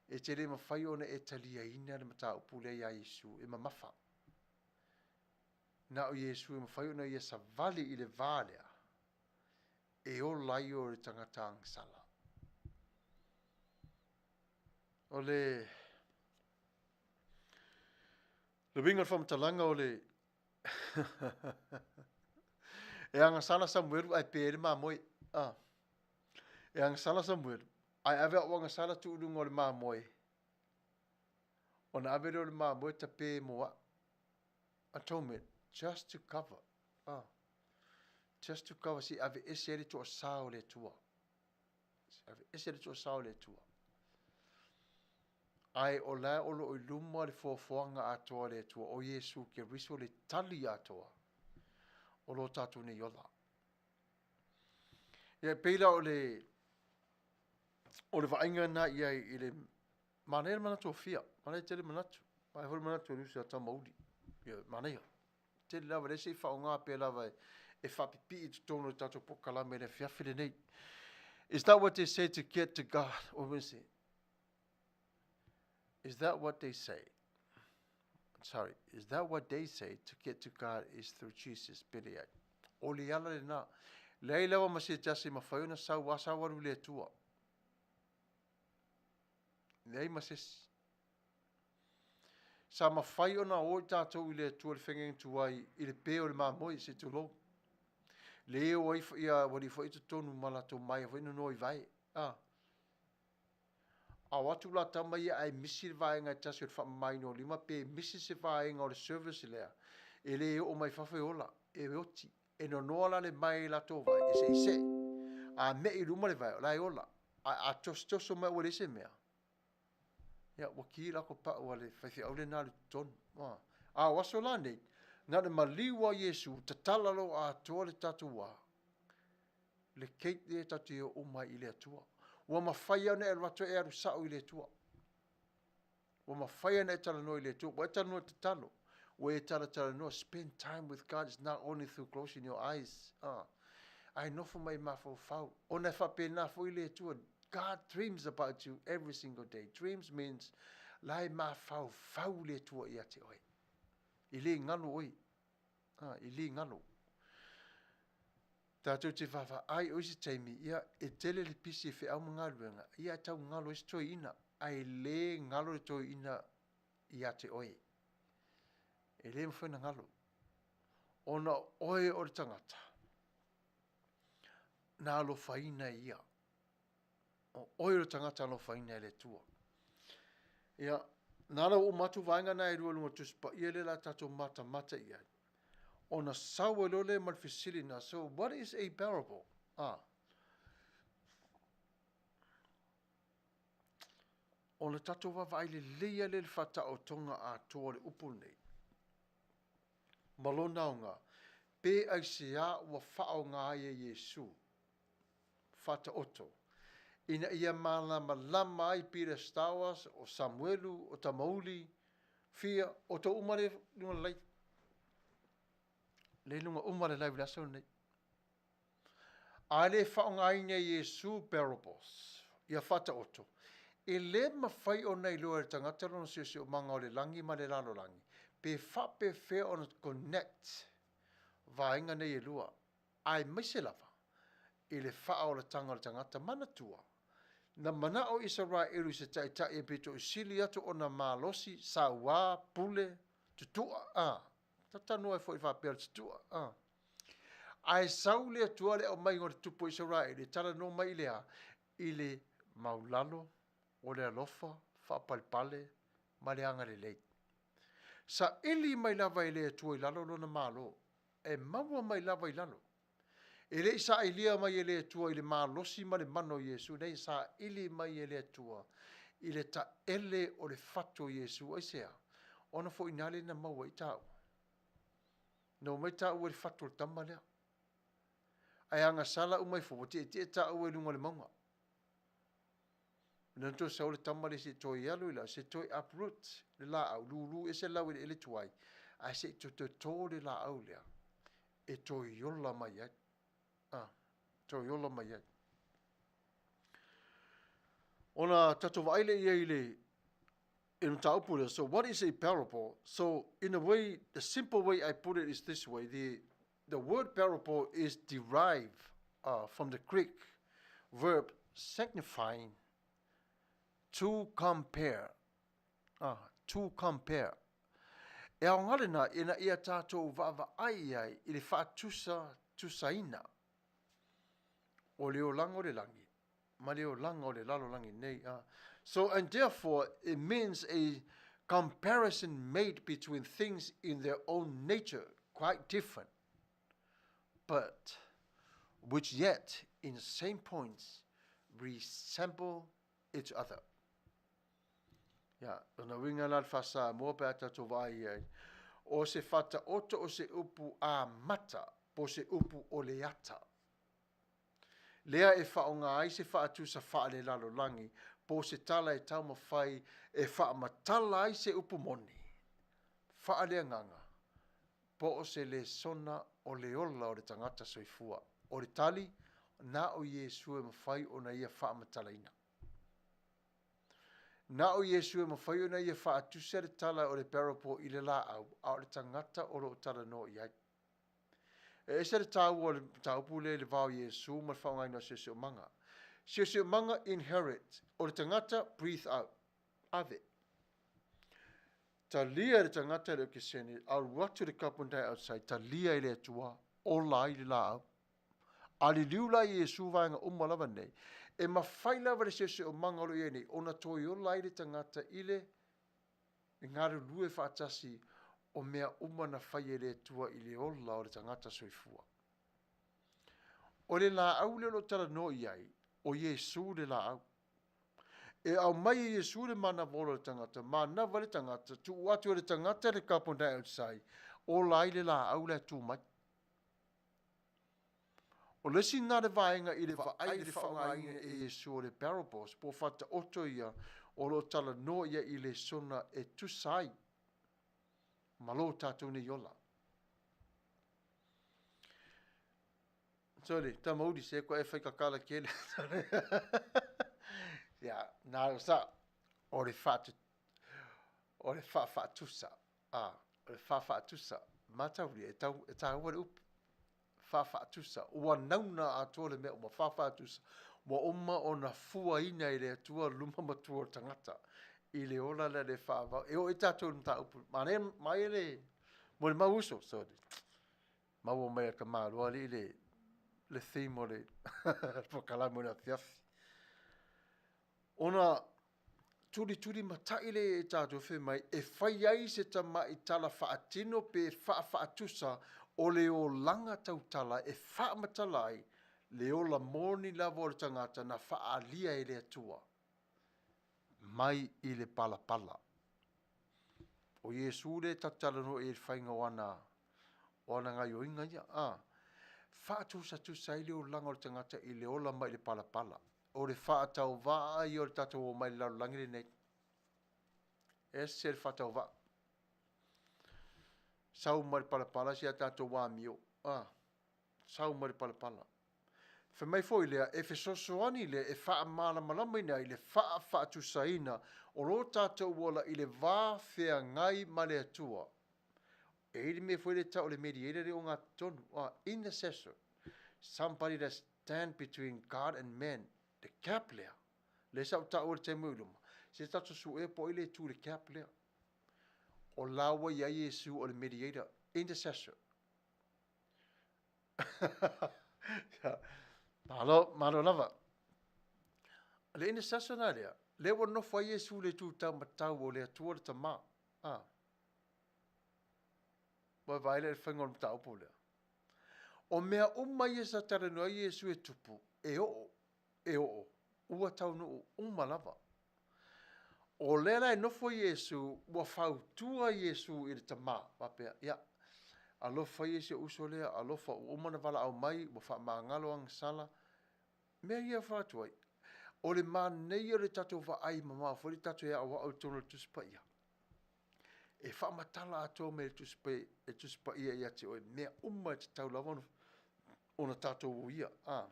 E te le mafai ona e taliaina le mataupu lea ia Iesu, e mamafa. Na o Iesu e mafai ona ia savali i le va lea, e ola ai o le tagata agasala. O le le uiga o le faamatalaga o le e agasala Samuelu ae pe ai le mamoe. Ah. E agasala Samuelu, ae ave au agasala tuu i luga o le mamoe, ona ave lea o le mamoe tape mo au. Atonement, just to cover. Ah. Just to cover, se i aveese ai le toasa o le Atua. Se i aveese le toasa o le Atua. Ae o la o lo o i luma le foafoaga atoa a le Atua, o Iesu Keriso le tali atoa o lo tatou nei ola. Ia, e pei la o le o le vaaiga lena i ai i le manaia le manatu o Fia, manaia tele manatu, manaia foi le manatu o le uso ia Tamauli. Ia, manaia. Tele lava lea se i faaaoga pea lava e faapipii i totonu o le tatou polokalame i le afiafi lenei. Is that what they say to get to God? Or is it? Is that what they say? Sorry, is that what they say to get to God is through Jesus? Pe leai. O le ala lena. Leai lava ma se tasi e mafai ona sau a sau alu i le Atua. Leai ma se isi. Sa mafai ona o i tatou i le Atua i le feagaiga tuai i le pe o le mamoe, se i tulou. Le o ai ia ualii foi i totonu ma latou maea foi nono i vae. Ah. A o atu la tama ia ae misi le vaega e tasi o le faamamaina o lima pe misi se vaega o le service lea, e le oo mai fafo e ola, e oti. E nonoa la le mae i latou vae, e seisei. A me'i i luma le vae, o la e ola. Ae a tosotoso mai ua leai se mea, ia, ua ki lako pau a le faifeau lena i totonu. A o aso la nei, na o le maliu lava o Iesu, tatala loa atoa le tatou wā, le gate lea tatou te o uma ai i le Atua. Ua mafai lava ona e alu atu e alu sao i le Atua. Ua mafai ona e talanoa i le Atua. Ua e talanoa i le tatalo. Ua e talatalanoa. Spend time with God is not only through closing your eyes. Ah. Ae nofo ma e mafaufau. Ona e faapena foi le Atua. God dreams about you every single day. Dreams means la e mafaufau le Atua ia te oe. E le galo oe. Ah, e le galo. Tatou te vaavaai o isi taimi, ia, e tele le pisi e feau ma galuega, ia, e tau galo ai se toeaina, ae le galo le toeaina ia te oe. E le mafai ona galo. Ona o oe o le tagata, na alofaina e ia. O oe o le tagata alofaina e le Atua. Ia, na ala ua uma atu vaega na e lua i luga o le Tusi Paia lea o le a tatou matamata i ai. Ona sau ai loa lea ma le fesili lena, so what is a parable? Ah. Ona tatou vaavaai lelei lea i le faataotoga atoa o le upu lenei ma lona aoga, pe aisea ua faaaoga ai e Iesu faataoto. Ina ia malamalama ai Peter Stowers, o Samuelu, o Tamauli, Fia, o tou uma lea i luga o le live. Lea i luga uma o le live i le aso lenei. A le faaaogaina e Iesu parables, ia faataoto, e le mafai ona iloa e le tagata lona siosiomaga o le lagi ma le lalolagi, pe faapefea ona connect vaega nei e lua, aemaise lava i le faaolataga o le tagata. Manatua, na manao Isaraelu i se taitai e pito i sili atu ona malosi, saua, pule, tutua, a, talanoa ai foi faapea o le tutua, a. Ae sau le Atua le aumaiga o le tupu o Isaraelu e talanoa mai i le a? I le maulalo o le alofa faapalepale ma le agalelei. Saili mai lava e le Atua i lalo lona Malo. E maua mai lava i lalo. E le i sailia mai e le Atua i le malosi ma le mana o Iesu, leai, e saili mai e le Atua i le taele o le fatu o Iesu. Aisea? Ona foi i ina lea na maua ai taua. Na omai taua i le fatu o le tama lea. Ae agasala uma ifo, ua tietie taua i luga o le mauga. Na toe sau le tama lea se i toe alu i lalo, se i toe uproot le laau, lulu ese lau eleele tuai, ae se i toe toto le laau lea e toe ola mai ai. Ah, toe ola mai ai. Ona tatou vaai lea i ai i le i le mataupu lea. So what is a parable? So in a way, the simple way I put it is this way. The word parable is derived from the Greek verb signifying to compare. To compare. E aoga lena ina ia tatou vaavaai i ai i le faatusatusaina o le olaga o le lagi ma le olaga o le lalolagi nei. So and therefore it means a comparison made between things in their own nature quite different, but which yet in the same points resemble each other. Ia, lona uiga la le faa-Samoa pe a tatou vaai i ai, o se faataoto o se upu amata po o se upu o le ata, lea e faaaoga ai se faatusa faalelalolagi po o se tala e taumafai e faamatala ai se upu moni, faaleagaga, po o se lesona o le ola o le tagata soifua. O le tali, na o Iesu e mafai ona ia faamatalaina. Na o Iesu e mafai ona ia faatusa le tala o le parable i le laau, a o le tagata o lo o talanoa i ai. E ese le taua o le mataupu lea i le va o Iesu ma le faaaogaina o siosiomaga. Siosiomaga inherit, o le tagata breathe out, ave. Talia e le tagata le okesene, alu atu le carbon dioxide, talia e le Atua, ola ai le laau. A liliu la i Iesu vaega uma lava nei, e mafai lava le siosiomaga o lo o i ai nei ona toe ola ai le tagata i le galulue faatasi o mea uma na fai e le Atua i le ola o le tagata soifua. O le laau lea o lo o talanoa i ai, o Iesu le laau. E aumai e Iesu le manava ola o le tagata, manava le tagata, tuu atu e le tagata le carbon dioxide, ola ai le laau la e tu mai. O le isi lena le vaega i le vaai i le faaaogaina e Iesu o le parables, po o faataoto ia o lo o talanoa ia i lesona e tusa ai ma lo tatou nei ola. Sorry, tamauli se koe e whai kakala kele. Ia, nā o sa, o le whaatu, o le whaawhaatusa, a, o le whaawhaatusa, mātauria, e tau, e tāua le upu. Whaawhaatusa, ua nauna atoa le mea uma, whaawhaatusa, ua uma ona fuaina e le Atua luma matua o le tagata i le ola lea le whaavau. E o e tātou le mataupu, manaia, mai le, mo le mau uso, sorry. Maua mai e le tamaloa alii le, le theme o le polokalame o le afiafi. Ona tulituli matai lea e tatou fai mai e fai ai se tamai tala faatino pe faafaatusa o le olaga tautala e faamatala ai le ola moni lava o le tagata na faaalia e le Atua mai i le palapala. O Iesu lea e tatou talanoa i ai i le faiga o ana, o ana gaioiga ia. A, faatusatusa ai le olaga o le tagata i le ola mai i le palapala. O le faatauvaa ia o le tatou omai i le lalolagi lenei. E ese le faatauvaa. Sau mai le palapala si a tatou amio. A, sau mai le palapala. Fai mai foi lea, e fesoasoani lea e faamalamalamaina ai le faafaatusaina o lo tatou ola i le va feagai ma le Atua. E i ai le mea foi lea e tau o le mediator le ogatotonu, a, intercessor, somebody that stand between God and man, le gap lea, lea sa ou taua i le taimi o i luma, se tatou suea po o ai le tu i le gap lea. O la ua i ai Iesu o le mediator, intercessor. Malo, malo lava. O le intercessor na lea, lea ua nofo ai Iesu i le itu taumatau o le Atua le Tama. Ah. Ua vaai lea i le faiga o le mataupu lea. O mea uma ia sa talanoa ai Iesu e tupu, e oo, e oo, ua taunuu uma lava. O lea la e nofo Iesu, ua fautua Iesu i le Tama, faapea, ia, alofa ia i si ou uso lea, alofa, ua uma ona valaau mai, ua faamagalo ana sala. Mea ia e fai atu ai, o le manaia o le tatou vaai mamao foi lea tatou te aoao i totonu o le Tusi Paia, e faamatala atoa mai e le Tusi Paia, e Tusi Paia ia te oe mea uma e tatau lava ona tatou uia. A.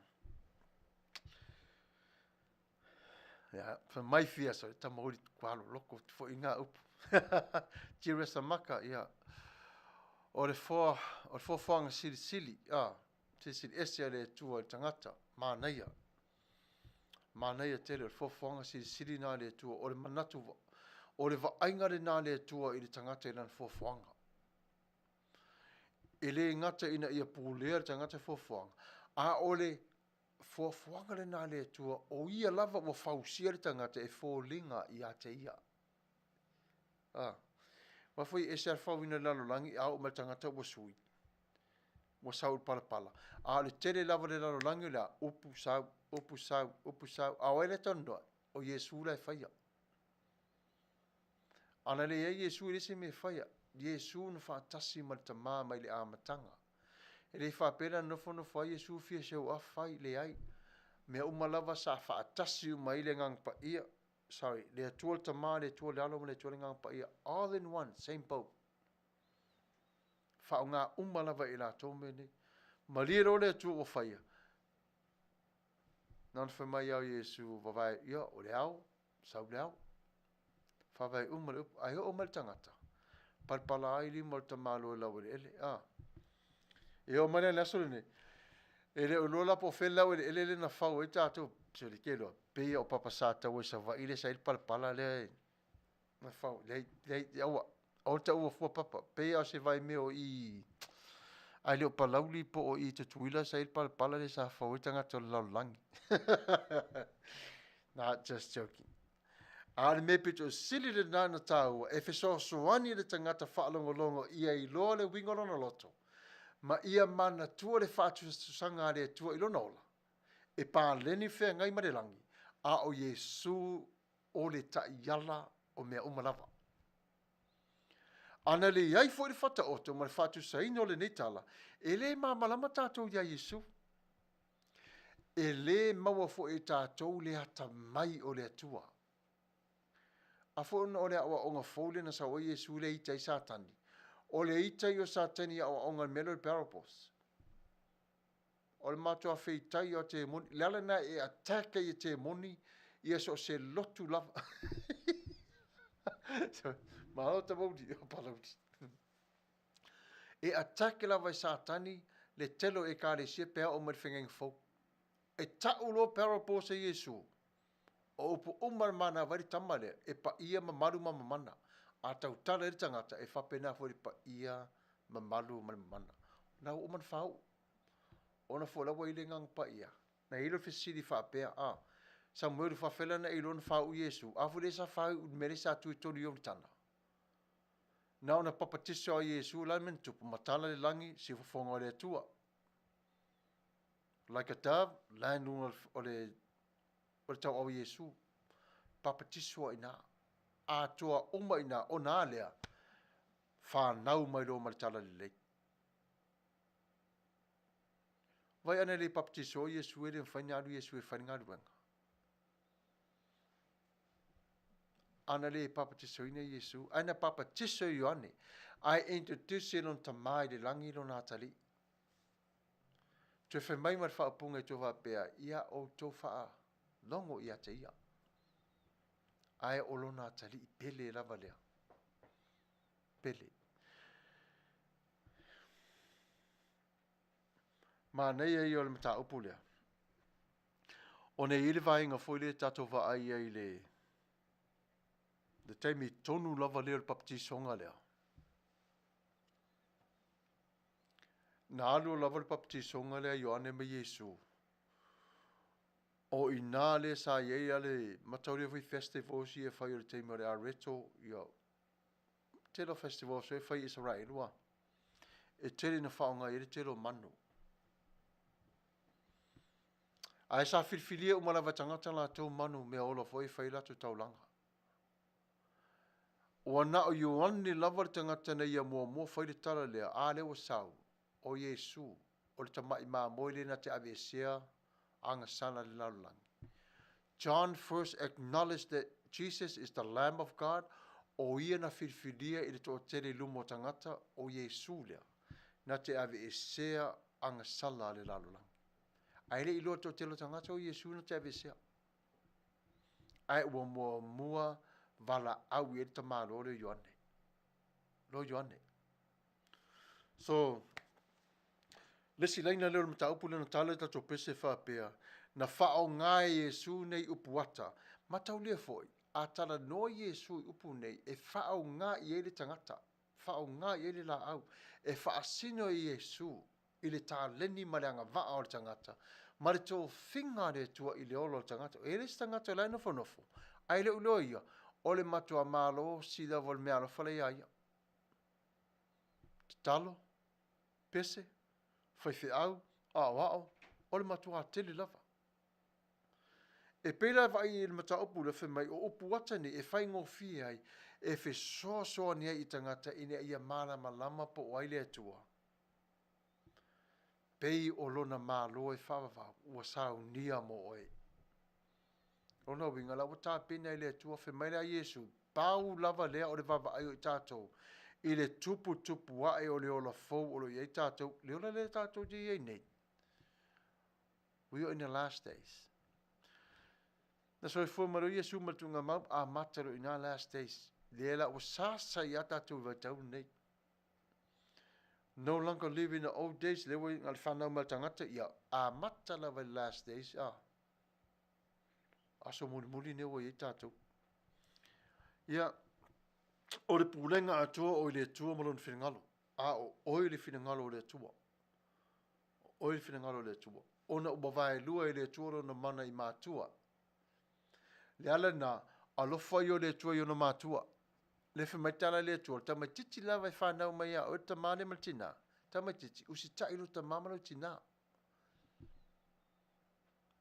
Ia, fai mai fia so, tama uli kua loko foi ngā upu. Tiresa maka, ia, o le foa, o le foafoaga silisili, a, silisili ese a le Atua i le tagata, manaia. Manaia tele, o le foafoaga silisili na a le Atua, o le manatu, o le vaaiga lena a le Atua i le tagata i lana foafoaga. E le gata ina ia pulea le tagata foafoaga, a o le foafoaga lena a le Atua, o ia lava ua fausia le tagata e foliga ia te ia. A. Aua foi e ese lava le fauina o le lalolagi, a oo mai le tagata ua sui, ua sau i le palapala. A o le tele lava o le lalolagi o le a? Upu sau, upu sau, upu sau. A o ai la e talanoa? O Iesu la e faia. A na leai Iesu e leai se mea e faia. Iesu na faatasi ma le Tama mai le amataga. E le faapea la nofonofo ai Iesu fia show off fai, leai. Mea uma lava sa faatasi uma ai le Agaga Paia, sorry, le Atua le Tama, le Atua le Alo ma le Atua le Agaga Paia, all in one, same boat. Faaaoga uma lava e i latou mea nei. Malie loa le Atua ua faia. Na ona fai mai lava o Iesu, vavae, ia, o le ao, sau le ao. Faavae uma le upu. Ae oo mai le tagata, palapala ai lima o le tamaloa i laueleele. A. E oo mai la i le aso lenei, e le o iloa la po o fea le laueleele lea na fau ai tatou. Se le ke iloa, pei lava o Papa Sataua i Savaii lea sa i ai le palapala lea na fau. Leai, leai, aua, aua le taua fua Papa. Pei lava o se vaimea o i, ae le o Palauli po o i Tutuila sa i ai le palapala lea sa fau ai tagata o le lalolagi. Nah, just joking. A o le mea pito sili lena na taua, e fesoasoani le tagata faalogologo ia iloa le uiga o lona loto, ma ia manatua le faatusatusaga a le Atua i lona ola, e paleni feagai ma le lagi, a o Iesu o le taiala o mea uma lava. A na leai foi le faataoto ma le faatusaina o lenei tala, e le malamalama tatou iā Iesu. E le maua foi e tatou le atamai o le Atua. A foi ona o le aoaoga fou lea na sau ai Iesu lea e ita ai Satani. O le ita ia o Satani i aoaoga i le mea lea o le parables. O le matua feitai o temoni. Le ala lena e attack ai e temoni ia so o se lotu lava. Malo Tamauli, o Palauli. E attack lava e Satani le tele o ekalesia pe a oo mai le fegaiga fou. E tau loa parables e Iesu. O upu uma na manava ai le tama lea, e paia, mamalu ma mamana. A tautala ai le tagata, e faapena foi le paia, mamalu ma le mamana. Na ua uma ona faauu. Ona foi la ua i le Agaga Paia, na i ai le fesili faapea, a, Samuelu faafela na e iloa na faauu Iesu, a foi lea sa faauu i le mea lea sa tu i totonu o Ioritana. Na ona papatiso a Iesu, la le mea na tupu, matala le lagi, siufofoga o le Atua. Like a dove, land luga o le o le tauau Iesu. Papatiso ai ina. Atoa uma ina, ona a lea, whanau mai loa ma le talalelei. Vai ana le baptiso o Iesu e le mawhai ni alu Iesu e whai ni galuega. Ana le papatisoina Iesu, ae na papatiso e Ioane, ae introduce e lona Tama i le lagi lona atalii. Toe fai mai ma le faaupuga e toe faapea, Ia outou faalogo ia te ia. Ae o lona atalii pele lava lea. Pele. Manaia ia o le mataupu lea. Ona e i ai le vaega foi lea tatou vaai ai i le le taimi tonu lava lea o le papatisoga lea. Na alu lava le papatisoga lea a Ioane ma Iesu. O i ina lea sa i ai le mataulia foi festivals ia e fai o le taimi o le areto, ia tele o festivals foi e fai i Isaraelu a. E tele ina faaaoga i ai le tele o manu. Ae sa filifilia uma lava e tagata latou manu meaola foi e fai ai latou taulaga. Ua na o Ioane lava le tagata na ia muamua fai le tala lea, a lea ua sau, o Iesu, o le tamai mamoe lea na te aveesea agasala i le lalolagi. John first acknowledged that Jesus is the Lamb of God, o ia na filifilia i le toatele i luma o tagata, o Iesu lea, na te aveesea agasala a le lalolagi. Ae le i iloa e le toatele o tagata o Iesu na te aveesea. Ae ua muamua valaau i ai le tamaloa lea o Ioane. Lo Ioane. So, le isi laina lea o le mataupu lea na tala i tatou pese faapea, na faaaoga e Iesu nei upu ata, mataulia foi, a talanoa Iesu i upu nei, e faaaoga i ai le tagata, faaaoga i ai le laau, e faasino e Iesu i le taleni ma le agavaa o le tagata, ma le tofiga a le Atua i le ola o le tagata. E le se tagata o la e nofonofo, ae le o iloa ia, o le matua malosi lava o le meaalofa la ia ia. Tatalo, pese, faifeau, aoao, o le matua tele lava. E pei la e vaai i le mataupu lea fai mai, o upu ata nei e faigofie ai, e fesoasoani ai i tagata ina ia malamalama po o ai le Atua. Pei o lona Malo e faavavau, ua saunia mo oe. Lona uiga, la ua tapena e le Atua, fai mai la Iesu, pau lava lea o le vaavaai o i tatou i le tuputupu ae o le ola fou o lo o i ai tatou, le ola lea tatou te i ai nei. We are in the last days. Na soifua mai loa Iesu ma le tuugamau, amata loa i ina last days. Lea la ua sasa ia tatou i vaitau lenei. No longer live in the old days, lea ua na le whanau mai le tagata, ia amata lava i last days, ah. Aso mulimuli nei ua i ai tatou. Ia, o le pulega atoa o i le Atua ma lona finagalo, a o oe le finagalo o le Atua. O oe le finagalo o le Atua. Ona ua vaelua e le Atua lona mana i matua. Le ala lena, alofa ia o le Atua i ona matua. Le fai mai tala le Atua, o le tamaitiiti lava e fanau mai ia oe le tamā lea ma le tinā. Tamaitiiti, usitai lou tamā ma lou tinā.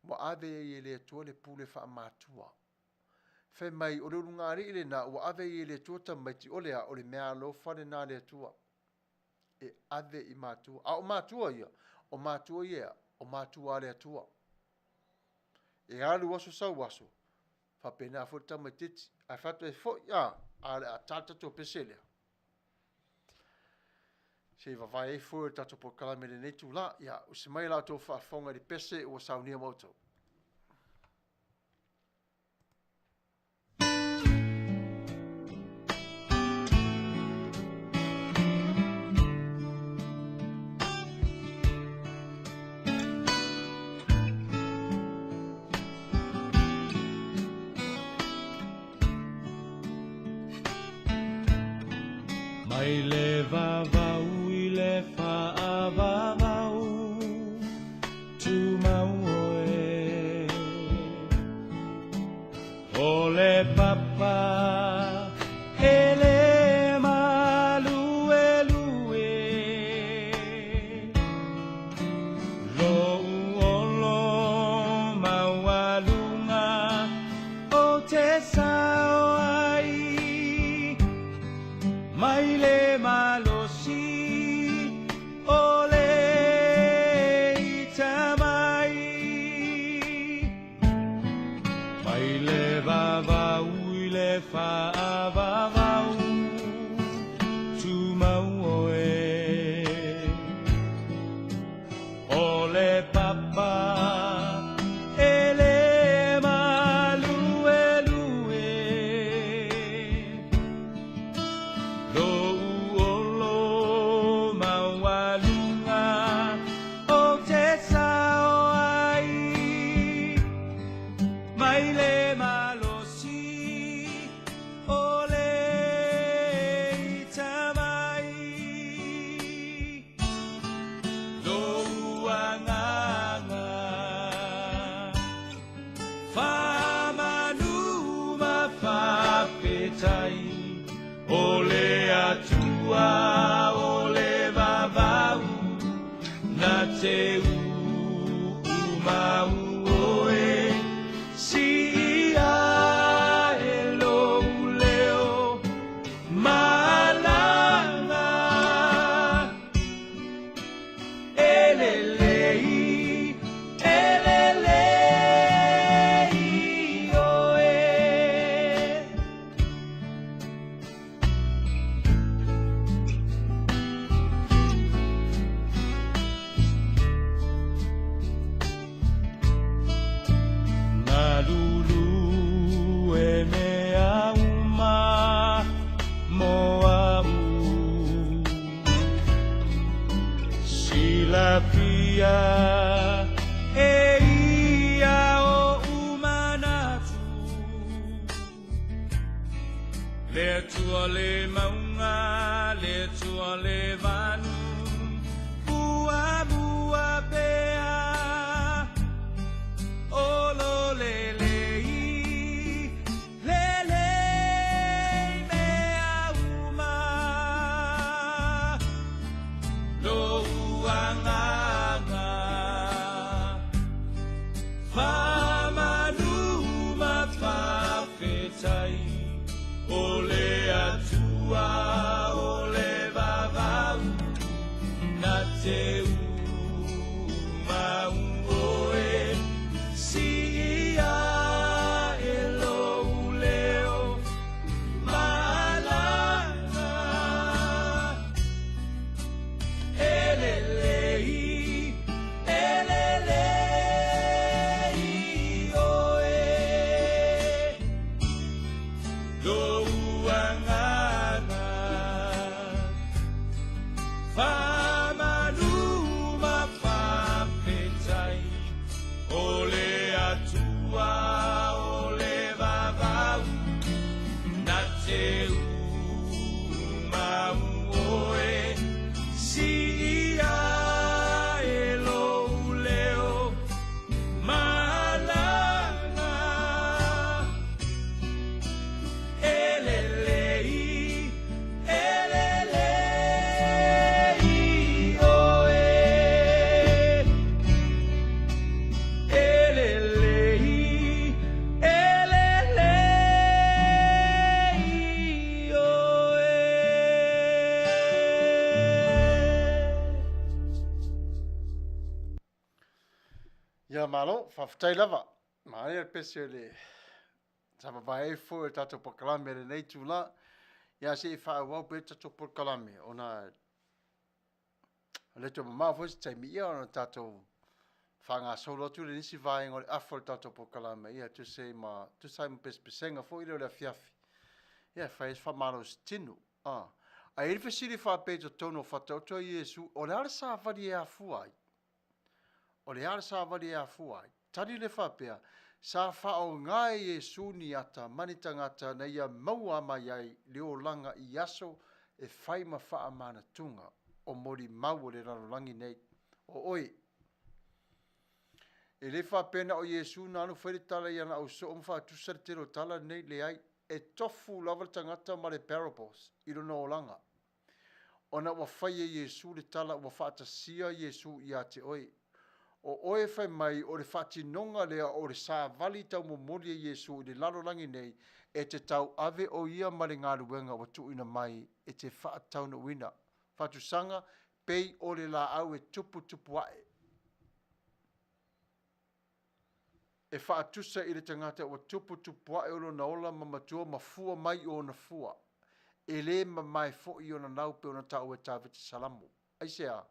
Ua ave ai e le Atua le pule faamatua. Fai mai, o le ulugalii lena ua ave ai e le Atua tamaiti, o le a? O le meaalofa lena a le Atua e ave i matua. A o matua ia, o matua ia, o matua a le Atua. E alu aso sau aso, faapena foi le tamaitiiti. Ae fai atu ai foi, a, a o le a ta le tatou pese lea. Se i vavae ai foi o le tatou polokalame i lenei itula. Ia, usi mai la outou faafofoga i le pese ua saunia ma outou. Mai le vavau i le faavavau, tumau oe. O le papa e le maluelue, Lou olo maualuga o te sao ai, Mai le malosi. vavau Tumau oe O le papa e le maluelue Lou olo maualuga ou te sao ai Mai le malosi o le ita mai Lou agaga Faamanu ma faafetai O le Atua o le vavau Na te uumau oe Siia e lou leo malaga E lelei, e lelei oe. Malulu e mea uma mo a'u Silafia e ia o'u manatu Le Atua le mauga, le Atua le vanu Muamua pea Olo lelei, lelei mea uma Lou agaga Faamanu ma faafetai O le Atua o le vavau Na te uumau oe Siia e lou leo malaga E lelei, e lelei oe Lou agaga Faamanu ma faafetai O le Atua o le vavau Na te uumau oe Siia e lou leo malaga E lelei, e lelei oe E lelei, e lelei oe. Ia malo, faafetai lava. Manaia le pese o le sa vavae ai foi o le tatou polokalame i lenei itula. Ia se i faaauau pea le tatou polokalame ona e le toe mamao foi se taimi ia ona tatou faagasolo atu lea i nisi vaega o le afa o le tatou polokalame ia tusa ai ma tusa ai ma pesepesega foi lea o le afiafi ia e fai ai se faamalositino. Ah, ae i ai le fesili faapea i totonu o Fataoto a Iesu, o le a le savali e afua ai? O le a le savali e afua ai? Tali le faapea, Sa faaaoga e Iesu ni ata ma ni tagata na ia maua mai ai le olaga i aso e fai ma faamanatuga o molimau o le lalolagi nei. O oe! E le faapea na o Iesu na alu fai le tala i ana ausoo ma faatusa le tele o tala nei, leai, e tofu lava le tagata ma le parables i lona olaga. Ona ua fai e Iesu le tala ua faatasia Iesu ia te oe. O oe e fai mai o le faatinoga lea o le savali taumomoli e Iesu i le lalolagi nei e te tauave o ia ma le galuega ua tuuina mai e te faataunuuina. Faatusaga, pei o le laau e tuputupu ae. E faatusa i le tagata ua tuputupuae o lona ola ma matua ma fua mai i ona fua. E le mamae foi ona lau pei ona taua e Tavita Salamo. Aisea?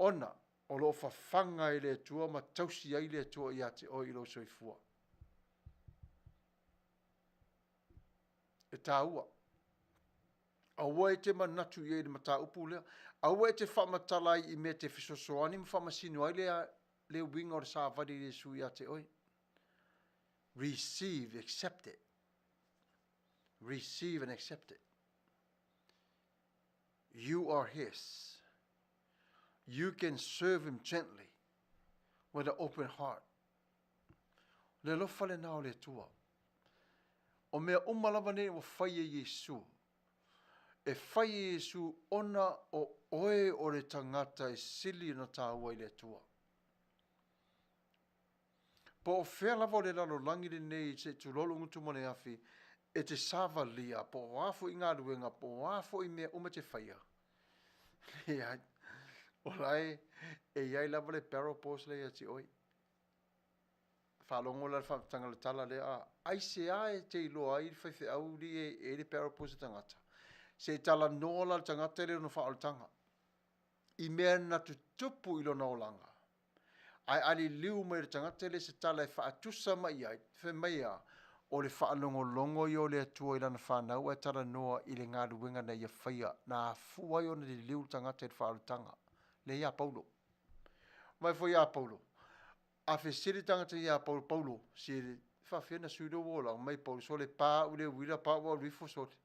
Ona o lo o fafaga e le Atua ma tausi ai le Atua ia te oe i lou soifua. E taua. Aua e te manatu i ai i le mataupu lea. Aua e te faamatala ai i mea e te fesoasoani ma faamasino ai le, le uiga o le savali a Iesu ia te oe. Receive, accept it. Receive and accept it. You are his. You can serve him gently with an open heart. Le alofa lena o le Atua. O mea uma lava nei ua fai e Iesu, e fai e Iesu ona o oe o le tagata e sili ona taua i le Atua. Po o fea lava o le lalolagi lenei se i tulou lou gutu ma le afi, e te savalia, po o a foi galuega, po o a foi mea uma e te faia, leai, o la e e i ai lava le parables lea ia te oe. Faalogo la i le faamatalaga o le tala lea, a, aisea e te iloa ai le faifeau li e i ai le parables a tagata? Se i talanoa la le tagata lea i lona faaolataga i mea na tutupu i lona olaga. Ae a liliu mai e le tagata lea se tala e faatusa mai i ai, fai mai a, o le faalogologo ia o le Atua i lana fanau ae talanoa i le galuega na ia faia, na afua ai ona liliu le tagata i le faaolataga. Lea ia Paulo. Mai foi ia Paulo. A fesili tagata ia Paulo, Paulo, se e faafefea ona sui lou olaga? Mai Paulo, sole pa au i le uila, pa au alu ifo sole.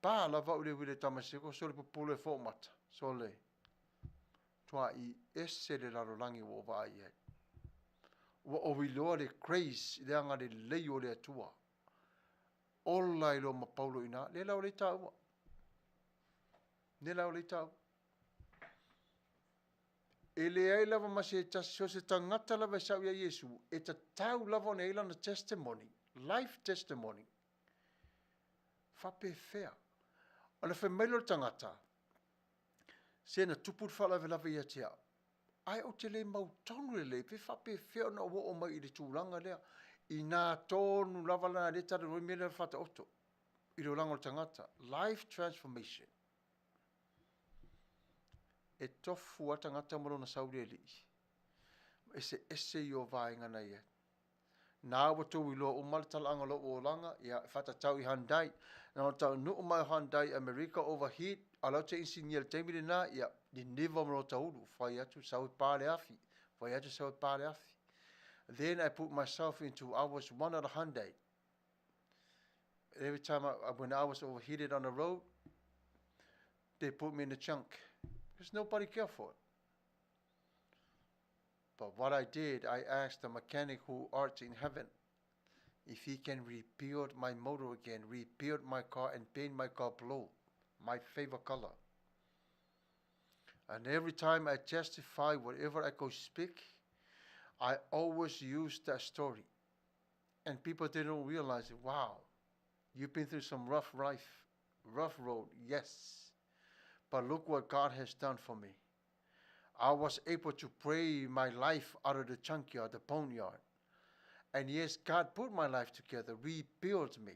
Pa lava au i le uila i Tamaseko, sole pupulu e foumata, sole. Tua'i ese le lalolagi ua ou vaai i ai. Ua ou iloa le grace i le agalelei o le Atua. Ola ai loa ma Paulo i ina. Lea la o lea e taua. Lea la o lea e taua. E leai lava ma se tasi, so se tagata lava e sau ia Iesu, e tatau lava ona i ai lana testimony, life testimony. Faapefea. Ona fai mai lea o le tagata, se na tupu le faalavelave ia te au, ae ou te le mautonu lelei pe faapefea ona ou oo mai i le tulaga lea. Inā tonu lava la lea e talanoa ai le mea lea o le faataoto i le olaga o le tagata. Life transformation. E tofu lava le tagata ma lona sau i le Alii. Eseese ia o vaega na i ai. Na ua tou iloa uma le talaaga o lou olaga, ia, e faatatau i Hyundai. Na ona taunuu mai o Hyundai i Amerika, overheat, a o la ou te inisinia i le taimi lena, ia, niniva ma lota ulu, fai atu sau e pa le afi, fai atu sau e pa le afi. Then I put myself into, I was one of the Hyundai. Every time I, when I was overheated on the road, they put me in the junk because nobody cared for it. But what I did, I asked the mechanic who art in heaven if he can rebuild my motor again, rebuild my car and paint my car blue, my favorite color. And every time I testify whatever I go speak, I always use that story. And people, they don't realize it. Wow, you've been through some rough life, rough road, yes. But look what God has done for me. I was able to pray my life out of the junkyard, the boneyard. And yes, God put my life together, rebuilt me.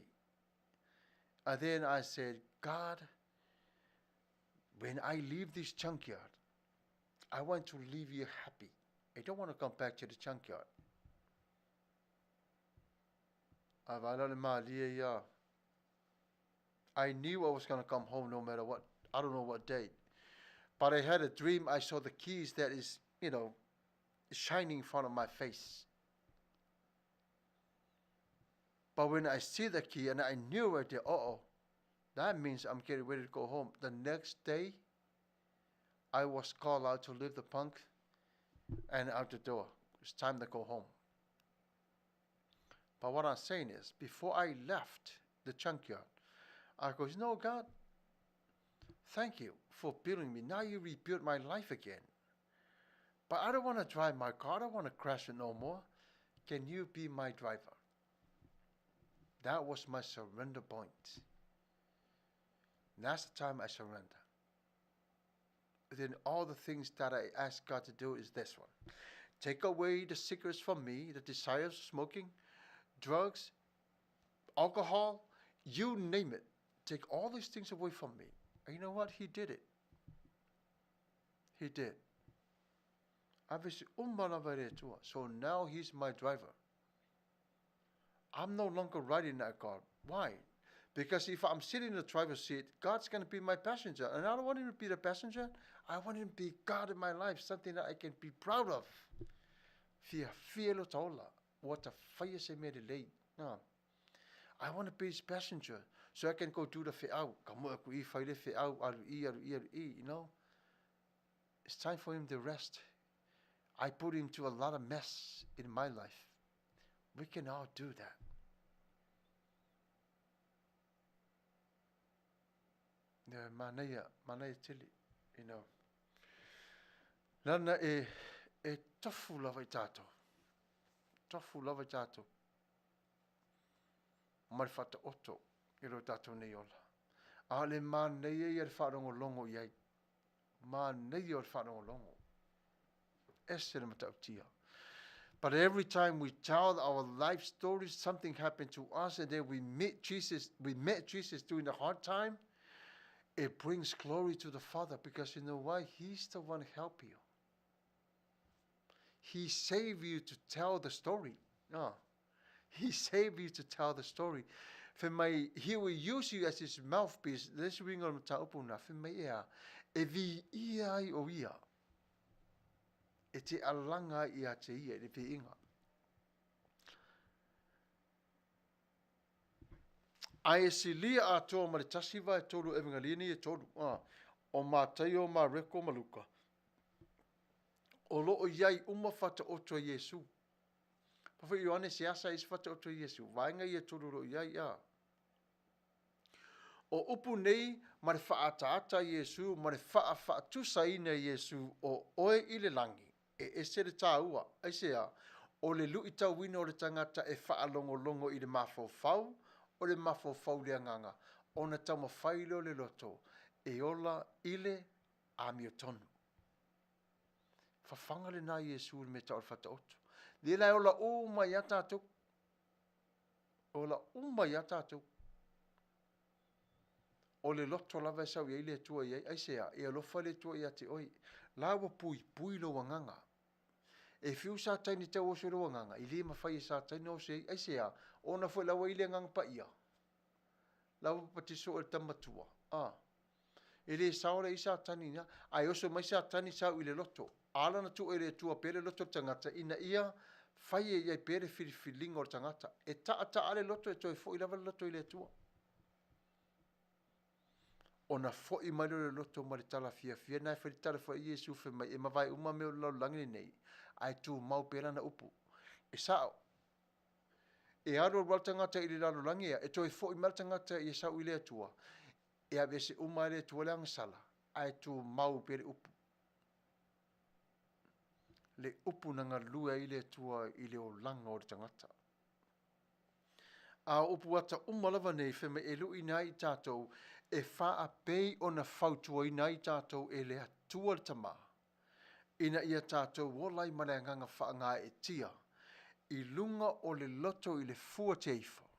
And then I said, God, when I leave this junkyard, I want to leave you happy. I don't want to come back to the junkyard. A vaai la le malie ia. I knew I was going to come home no matter what. I don't know what date. But I had a dream. I saw the keys that is, you know, shining in front of my face. But when I see the key and I knew right there, uh-oh, that means I'm getting ready to go home. The next day, I was called out to leave the punk and out the door. It's time to go home. But what I'm saying is, before I left the junkyard, I goes, no, God, thank you for building me. Now you rebuilt my life again. But I don't want to drive my car. I don't want to crash it no more. Can you be my driver? That was my surrender point. And that's the time I surrender. Then all the things that I ask God to do is this one. Take away the cigarettes from me, the desire of smoking, drugs, alcohol, you name it. Take all these things away from me. And you know what? He did it. He did. Ave uma lava i le Atua. So now he's my driver. I'm no longer riding that car. Why? Because if I'm sitting in the driver's seat, God's going to be my passenger. And I don't want him to be the passenger. I want him to be God in my life, something that I can be proud of. Fiafia lo taola. Ua ta faia se mea lelei. Na. I want to be his passenger so I can go do the fe'au. Ka moe aku i, fai le fe'au, alu i, alu i, alu i, you know. It's time for him to rest. I put him to a lot of mess in my life. We can all do that. Yeah, manaia, manaia tele, you know. Lana e, e tofu lava i tātou. Tofu lava i tātou. Ma le whataoto i lo tātou nei ola. A le manaia ia le whaalongolongo i ai. Manaia o le faalogologo. Ese le matautia. But every time we tell our life stories, something happened to us, and then we meet Jesus, we met Jesus during the hard time, it brings glory to the Father because you know why? He's the one help you. He saved you to tell the story. No. He saved you to tell the story. Fai mai, he will use you as his mouthpiece. Le isi uiga o le mataupu lena, fai mai ea, e viia ai o ia, e te alaga ai ia te ia i le viiga. Ae e silia atoa ma le 1/3 Evangelia nei e tolu, a, o Mataio, Mareko ma Luka, o lo o i ai uma faataoto a Iesu. Pa foi Ioane se asa i se faataoto a Iesu, vaega ia e tolu o lo o i ai, a. O upu nei ma le faaataata a Iesu ma le faafaatusaina e Iesu o oe i le lagi, e ese le tāua, aisea, o le luitauina o le tagata e faalogologo i le mafaufau, o le mafaufau i le agaga, ona taumafai lea o le loto e ola i le amiotonu. Fafaga lena a Iesu i le mea tau o le faataoto. Lea la e ola uma ai lava tatou. Ola uma ia tatou. O le loto lava e sau i ai le Atua i ai. Aisea? E alofa le Atua ia te oe. La ua puipui lou agaga. E fiu Satani e tauoso i lou agaga, e le mafai e Satani ona oso i ai. Aisea? Ona foi la ua i le Agaga Paia. La ua papatiso oe i le Tama Matua. A. E le sao lea i Satani ina, ae oso mai Satani sau i le loto. A ala ona tuu e le Atua pea le loto o le tagata ina ia fai e i ai pea le filifiliga o le tagata. E taata'a le loto e toe fo'i lava le loto i le Atua. Ona fo'i mai lea o le loto ma le tala fiafia na e fai le tala foi a Iesu fai mai e mavae uma mea o le lalolagi lenei, ae tumau pea lana upu. E sa'o. E alu alu lava le tagata i le lalolagi ea, e toe fo'i mai le tagata ia sau i le Atua. E aveese uma ai le Atua le agasala, ae tumau pea le upu. Le upu na galue ai le Atua i le olaga o le tagata. A o upu ata uma lava nei, fai mai e luʻina ai i tatou, e faapei ona fautuaina ai i tatou e le Atua le Tama, ina ia tatou ola ai ma le agaga faagaeetia i luga o le loto i le fua teifo,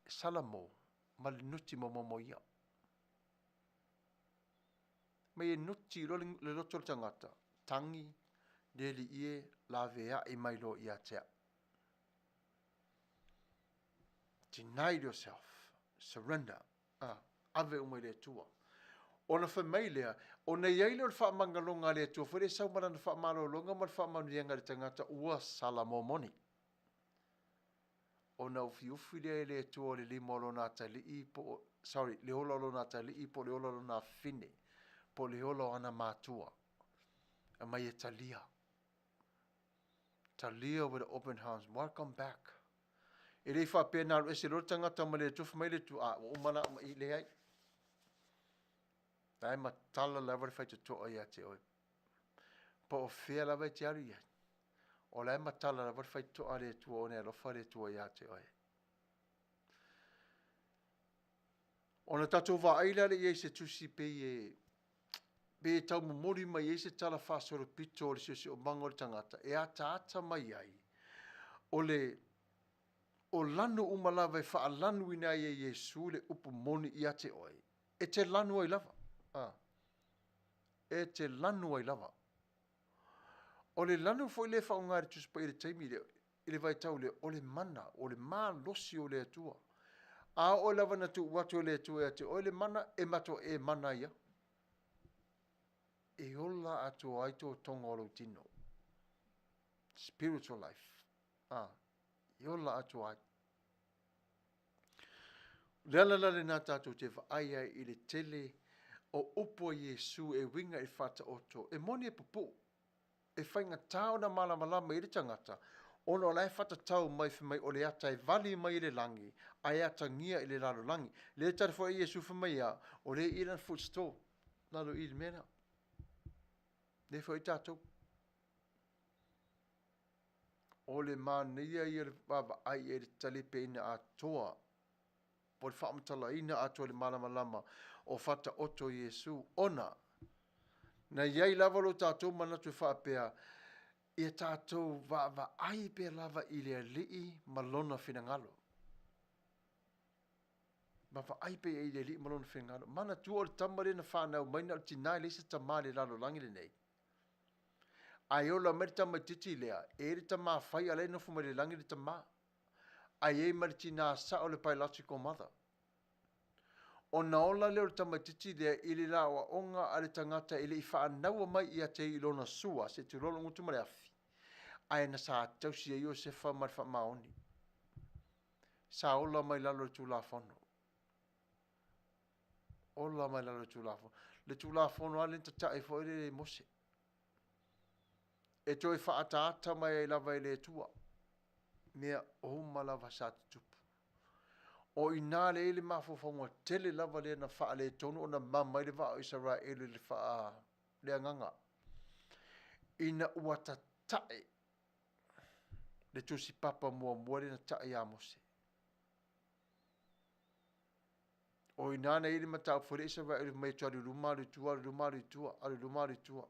e Salamo ma le nuti momomo ia. Mai e nuti loa le loto o le tagata, tagi le Alii e, laveai mai loa ia te au. Deny yourself, surrender, a, ave uma i le Atua. Ona fai mai lea, ona i ai lea o le faamagaloga a le Atua foi lea e sau ma lana faamalologa ma le faamanuiaga i le tagata ua Salamo moni. Ona ufiufi lea e le Atua o le lima o lona atalii po o, sorry, le ola o lona atalii po o le ola o lona afafine, po o le ola o ana matua. Aumai e talia. Talia with open arms, welcome back. E le i faapea na alu ese loa le tagata ma le Atua, fai mai le Atua, ah, ua uma la uma i, leai. La e matala lava le faitotoa ia te oe. Po o fea lava e te alu i ai. O la e matala lava le faitotoa a le Atua ona e alofa le Atua ia te oe. Ona tatou vaai la le i ai se tusi pei e Pe e tau momoli mai ai se tala faasolopito o le siosiomaga o le tagata e ataata mai ai o le o lanu uma lava e faalanuina ai e Iesu le upu moni ia te oe, e te lanu ai lava. A. E te lanu ai lava. O le lanu foi lea e faaaoga e le Tusi Paia i le taimi lea, i le vaitau lea, o le mana, o le malosi o le Atua. A oo lava ina tuu atu e le Atua ia te oe le mana, e matuai e mana ai lava. E ola atoa ai totoga o lou tino. Spiritual life. A, e ola atoa ai. O le ala la lena tatou te vaai ai i le tele o upu a Iesu e uiga i le Faataoto, e moni e pupuu, e faigata ona malamalama i ai le tagata, ona o la e faatatau mai fai mai o le ata e vali mai i le lagi ae atagia i le lalolagi. Lea e tali foi Iesu fai mai a, o lea e i i lana footstool, lalo i i le mea lea. Lea foi tatou. O le manaia ia o le vaavaai i ai i le talepeina atoa po o le faamatalaina atoa i le malamalama o Faataoto Iesu, ona na i ai lava lo tatou manatu e faapea, ia tatou vaavaai pea lava i le Alii ma Lona finagalo. Vaavaai pea i le Alii ma Lona finagalo. Manatua o le tama lea na fanau mai na o le tina e leai se tama i le lalolagi lenei. Ae ola mai le tamaitiiti lea, e i ai le tama fai a o la e nofo mai le lagi le tama. Ae i ai ma le tina sao le biological mother. Ona ola lea o le tamaitiiti lea i le aoaoga a le tagata e le i faanaua mai ia te i lona sua, se i tulou le gutu ma le afi, ae na sa tausi ai Iosefa ma le faamaoni. Sa ola mai lalo o le Tulafono. Ola mai lalo o le Tulafono. Le Tulafono lava lea na tatai foi lele e Mose. E toe faaataata mai ai lava e le Atua mea uma lava sa tutupu. O i ina lea e i ai le mafaufauga tele lava lea na faaletonu ona mama ai le vaa o Isaraelu i le faaleagaga, ina ua tatae le tusipapa muamua lea na tae ia Mose. O i ina na i ai le mataupu foi lea Isaraelu fai mai e toe alu i luma alu i tua, alu i luma alu i tua, alu i luma alu i tua.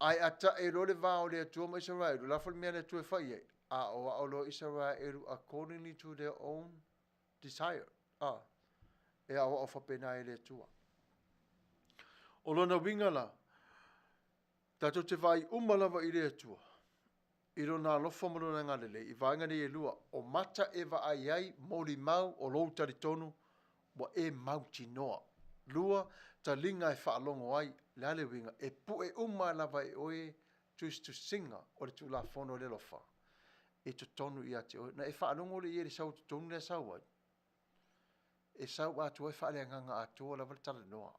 Ae a tae loa le va o le Atua ma Isaraelu, o le a foi le mea a le Atua e fai i ai? Aoao loa Isaraelu accordingly to their own desire. A, e aoao faapena ai le Atua. O lona uiga la, tatou te vaai uma lava i le Atua, i Lona alofa ma Lona agalelei i vaega nei e lua, o mata e vaai ai, molimau o lou talitonu ua e mautinoa. Lua, taliga e faalogo ai, le a le uiga? E pue uma lava e oe tusitusiga o le Tulafono o le alofa i totonu ia te oe. Na e faalogo lea i ai i le sau i totonu lea e sau ai? E sau atoa e faaleagaga atoa lava le talanoa.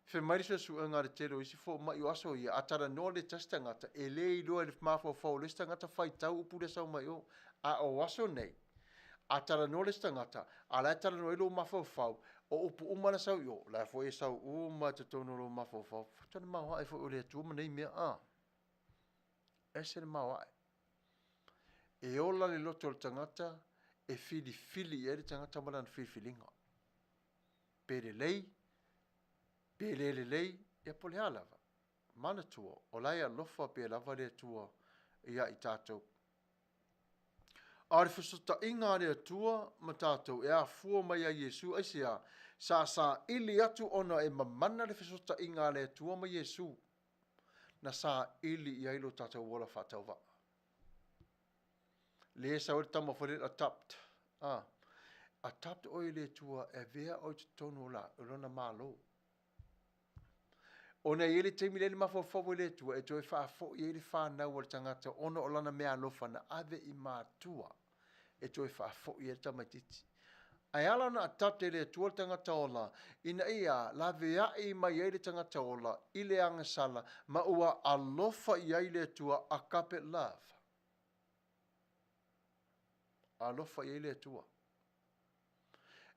Fai mai le suesuega a le tele o isi fomai o aso ia, a talanoa le tasi tagata, e le iloa e le mafaufau o le isi tagata faitau upu lea e sau mai o. A o aso nei, a talanoa le isi tagata, a o la e talanoa ai lou mafaufau, o upu uma la e sau i o, o la foi e sau uma i totonu o lou mafaufau. Faatoa le maoae foi o le Atua ma nei mea, a. Ese le maoae. E ola le loto o le tagata e filifili i ai le tagata ma lana filifiliga. Pe lelei, pe le lelei, ia po o le a lava. Manatua, o la e alofa pea lava le Atua ia i tatou. A o le fesootaiga a le Atua ma tatou e afua mai ia Iesu, aisea? Sa saili atu ona e mamana le fesootaiga a le Atua ma Iesu, na saili i ai lo tatou ola faatauvaa. Lea e sau ai le tama foi lea adopt. Ah, adopt oe e le Atua e avea oe i totonu o, la, o lona Malo. Ona e i ai le taimi lea le mafaufau ai le Atua e toe faafoi ai le fanau a le tagata ona o lana meaalofa na ave i matua e toe faafoi ai le tamaitiiti. Ae ala ona adopt e le Atua le tagata ola ina ia laveai mai ai le tagata ola i le agasala ma ua alofa i ai le Atua, agape love. Alofa i ai le Atua.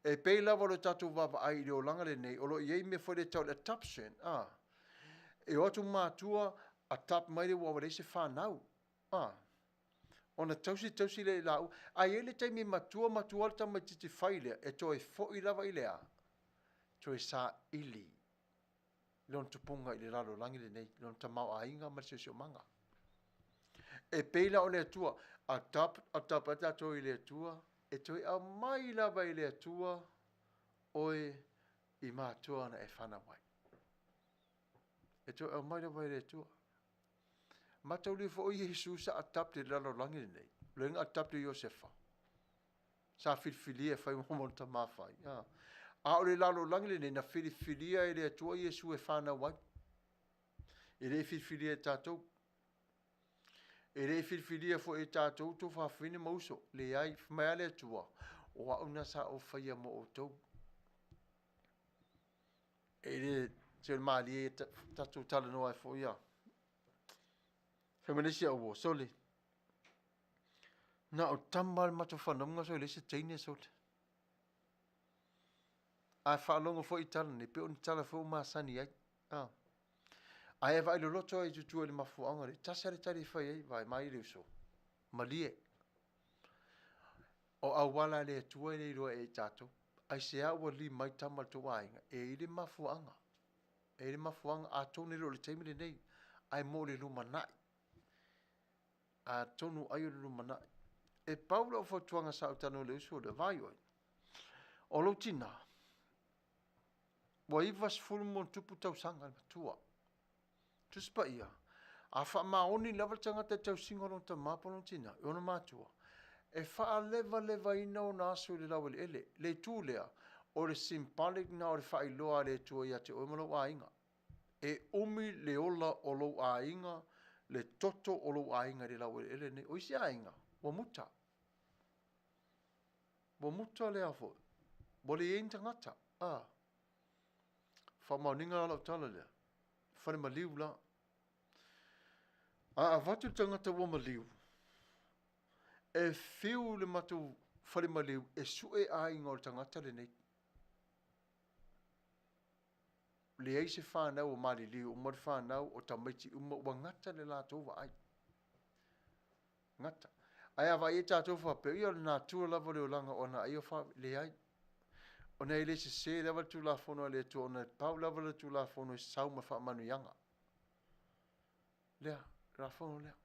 E pei lava o le tatou vaavaai i le olaga lenei, o lo o i ai mea foi lea e tau o le adoption. Ah. E o atu matua, adopt mai le ua leai se fanau. Ah. Ona tausi tausi lea i laua. Ae i ai le taimi e matua matua le tamaitiiti fai lea, e toe foi lava i le a? Toe saili lona tupuga i le lalolagi lenei, lona tamaoaiga ma le siosiomaga. E pei la o le Atua, adopt, adopt ai tatou i le Atua, e toe aumai lava e le Atua oe i matua na e fanau ai. E toe aumai lava e le Atua. Mataulia foi Iesu sa adopt i le lalolagi lenei, lea na adopt e Iosefa, sa filifilia e fai ma lona tama fai. A o le lalolagi lenei, na filifilia e le Atua Iesu e fanau ai. E le i filifilia e tatou. E le i filifilia foi e tatou tuafafine ma uso. Leai, fai mai lava le Atua, o au lena sa ou faia mo outou. E le, se o le malie tatou talanoa ai foi ia. Fai mai le isi au uo, sole, na o tama lava le matou fanauga sole e leai se teine sole. A faalogo foi i tala nei, pei o ni tala foi ua masani ai. A. Ae a vaai loloto lava i tua i le mafuaaga lea, e tasi lava le tali e fai ai, vaai mai le uso, malie. O auala a le Atua e le iloa e i tatou. Aisea ua lima ai tama a le tou aiga? E i ai le mafuaaga. E i ai le mafuaaga. Atonu e le o le taimi lenei, ae mo le lumanai. Atonu ai o le lumanai. E pau lau fautuaga sa ou talanoa i le uso lea, vaai oe, o lou tinā, ua 90+ tausaga le matua. Tusi Paia, a faamaoni lava le tagata i le tausiga o lona tama po o lona tina, i ona matua, e faalevalevaina ona aso i le laueleele. Le itu lea, o le symbolic lena o le faailoa a le Atua ia te oe ma lou aiga. E umi le ola o lou aiga, le toto o lou aiga i le laueleele lenei. O isi aiga, ua muta. Ua muta lea foi. Ua leai ni tagata. A. Faamaoniga la lau tala lea. Fale maliu la. A avatu le tagata ua maliu, e fiu le matou fale maliu e sue aiga o le tagata lenei. Leai se fanau o maliliu uma le fanau o tamaiti uma ua gata le latou vaai. Gata. Ae a vaai i ai tatou faapea, ia o le natura lava o le olaga o ana ai o fa... Leai. Ona e le sese lava le Tulafono a le Atua, ona e pau lava le Tulafono e sau ma faamanuiaga. Lea, le lafono lea.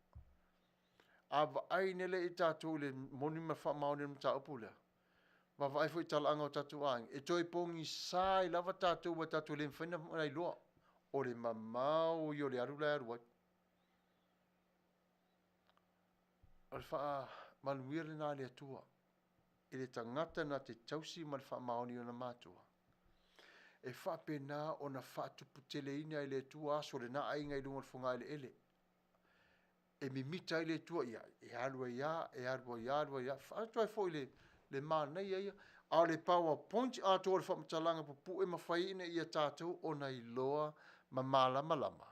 A vaai nei i tatou i le moni ma le faamaoni o le mataupu lea, vaavaai foi i talaaga o tatou aiga, e toe pogisa ai lava tatou ua tatou le mafai ona iloa, o le mamao ia o le alu la e alu ai. O le faamanuia lena a le Atua i le tagata na te tausi ma le faamaoni i ona matua, e faapena ona faatuputeleina e le Atua aso o lena aiga i luga o le fogaeleele. E mimita ai le Atua ia, e alu ai lava, e alu ai lava, alu ai lava. Faatu ai foi le, le manaia ia. A o le PowerPoint atoa o le faamatalaga pupuu e mafai ina ia tatou ona iloa ma malamalama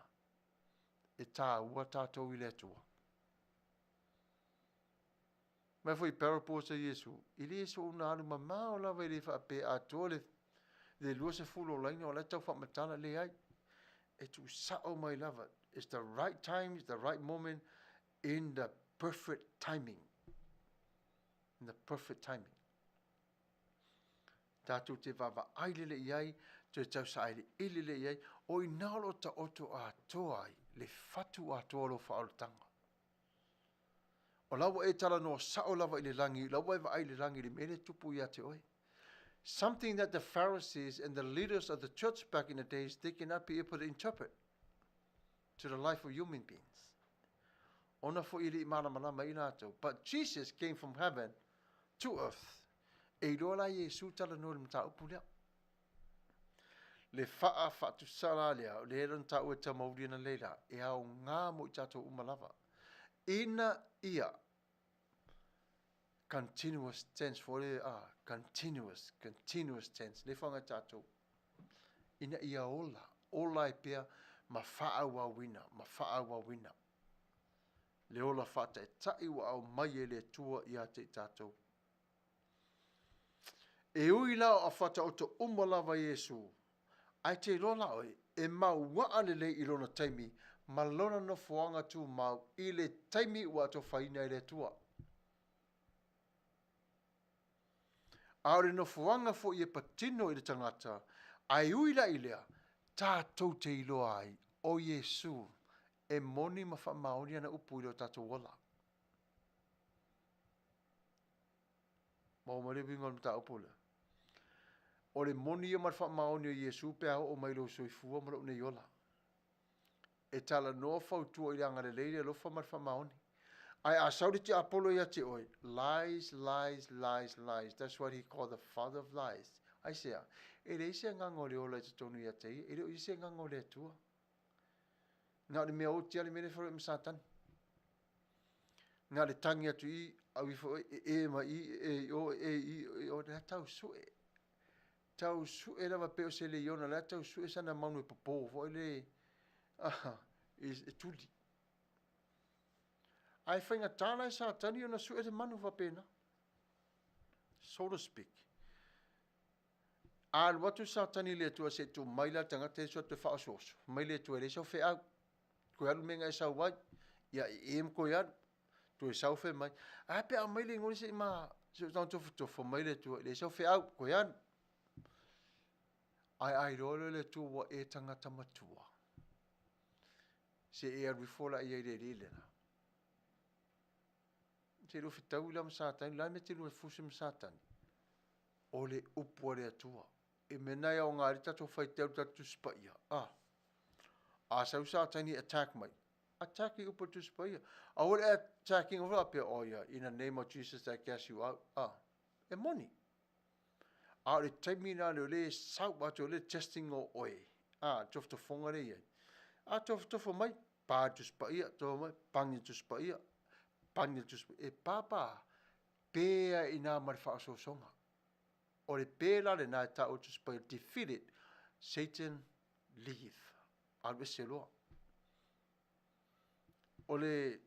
e taua tatou i le Atua. Mai foi parables a Iesu, e le soona alu mamao lava e le faapea atoa le 20 o laina o la e tau faamatala, leai. E tuusao mai lava. It's the right time, it's the right moment, in the perfect timing. In the perfect timing. Tatou te vaavaai lelei i ai, toe tausailiili lelei i ai, o i ina o lo o taoto atoa ai le fatu atoa o lou faaolataga. O la ua e talanoa sao lava i le lagi, la ua e vaai i le lagi i le mea lea e tupu ia te oe. Something that the Pharisees and the leaders of the church back in the days, they cannot be able to interpret to the life of human beings. Ona foi e le i malamalama ai latou. But Jesus came from heaven to earth. E iloa la Iesu talanoa i le mataupu lea. Le faa faatusala lea, o lea na taua e tamauli ana leila, e aoga mo i tatou uma lava. Ina ia continuous tense foi le ah, continuous, continuous tense, le whanga tatou. Ina ia ola, ola ai pea ma faaauauina, ma faaauauina. Le ola faataitai ua aumai e le Atua ia te i tatou. E ui la o faataoto uma lava Iesu, ae te iloa la oe, e mauaa lelei i lona taimi ma lona nofoaga tumau i le taimi ua atofaina e le Atua. A o le nofoaga foi e patino i le tagata, ae ui la i lea, tatou te iloa ai o Iesu e moni ma faamaoni ana upu i lo tatou ola. Maua mai le uiga o le mataupu lea? O le moni ia ma le faamaoni o Iesu pe a oo mai i lou soifua ma lou nei ola. E talanoa fautua i le agalelei, le alofa ma le faamaoni. Ae a sau le tiapolo ia te oe, lies, lies, lies, lies. That's what he called the father of lies. Aisea? E leai se agaga o le ola i totonu ia te ia. E le o i ai se agaga o le Atua. Na o le mea oti lava le mea lea e feiloai ma Satani. Na o le tagi atu i i, au ifo oe, e e mai i, e e i o, e e i i, e i o, la e tau sue. Tau sue lava pei o se leiona, la e tau sue sana manu e popo foi le, e tuli. Ae faigata la e Satani ona sue le manu faapena. So to speak. A alu atu Satani i le Atua se i tuu mai la le tagata Iesu atu e faaosooso, fai mai le Atua e leai sau feau. Toe alu le mea na e sau ai. Ia e e ma toe alu. Toe sau fai mai, ae a pe a aumai le igoa lea se i ma se i ou tofotofo mai le Atua, e leai sau feau, toe alu. Ae a iloa loa e le Atua ua e tagata matua, se i e alu ifo la i ai i le alii lena. Se i lua fetaui la ma Satani, o le a le mea e te lua fusi ma Satani? O le upu a le Atua. E mea na e aoga ai le tatou faitau i le tatou Tusi Paia. A, a sau Satani e attack mai, attack i upu o le Tusi Paia. Aua le attacking o faapea, oh yeah, in the name of Jesus I cast you out. A, e moni. A o le taimi la lea o lea e sau atu o lea testing o oe. A, tofotofoga lea e i ai. A tofotofo mai, pa le Tusi Paia, tofo mai, pani le Tusi Paia, pani le Tusi Paia. E pa pa, pe ai i ina ma le faaosoosoga. O le pe la lena e taua e le Tusi Paia, defeated, Satan leave. Alu ese loa. O le,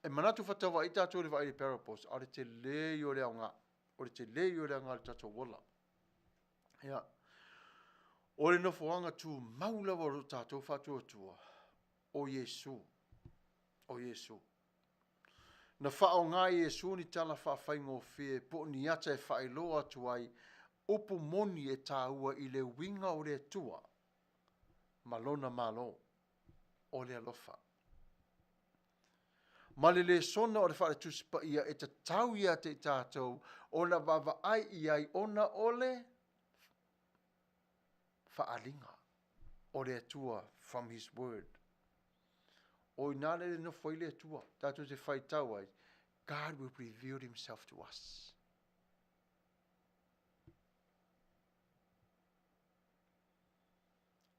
e manatu faatauvaai tatou i le vaai i le parables, a o le tele ia o le aoga. O le tele ia o le aoga i le tatou ola. Ia, o le nofoaga tumau lava o lo tatou faatuatua, o Iesu. O Iesu. Na faaaoga e Iesu ni tala faafaigofie po o ni ata e faailoa atu ai upu moni e taua i le uiga o le Atua ma Lona Malo, o le alofa. Ma le lesona o le Faale-Tusi Paia e tatau ia te i tatou ona vaavaai i ai ona o le faaaliga o le Atua from His Word. O i ina lea e nofo ai le Atua, tatou te faitau ai, God will reveal Himself to us.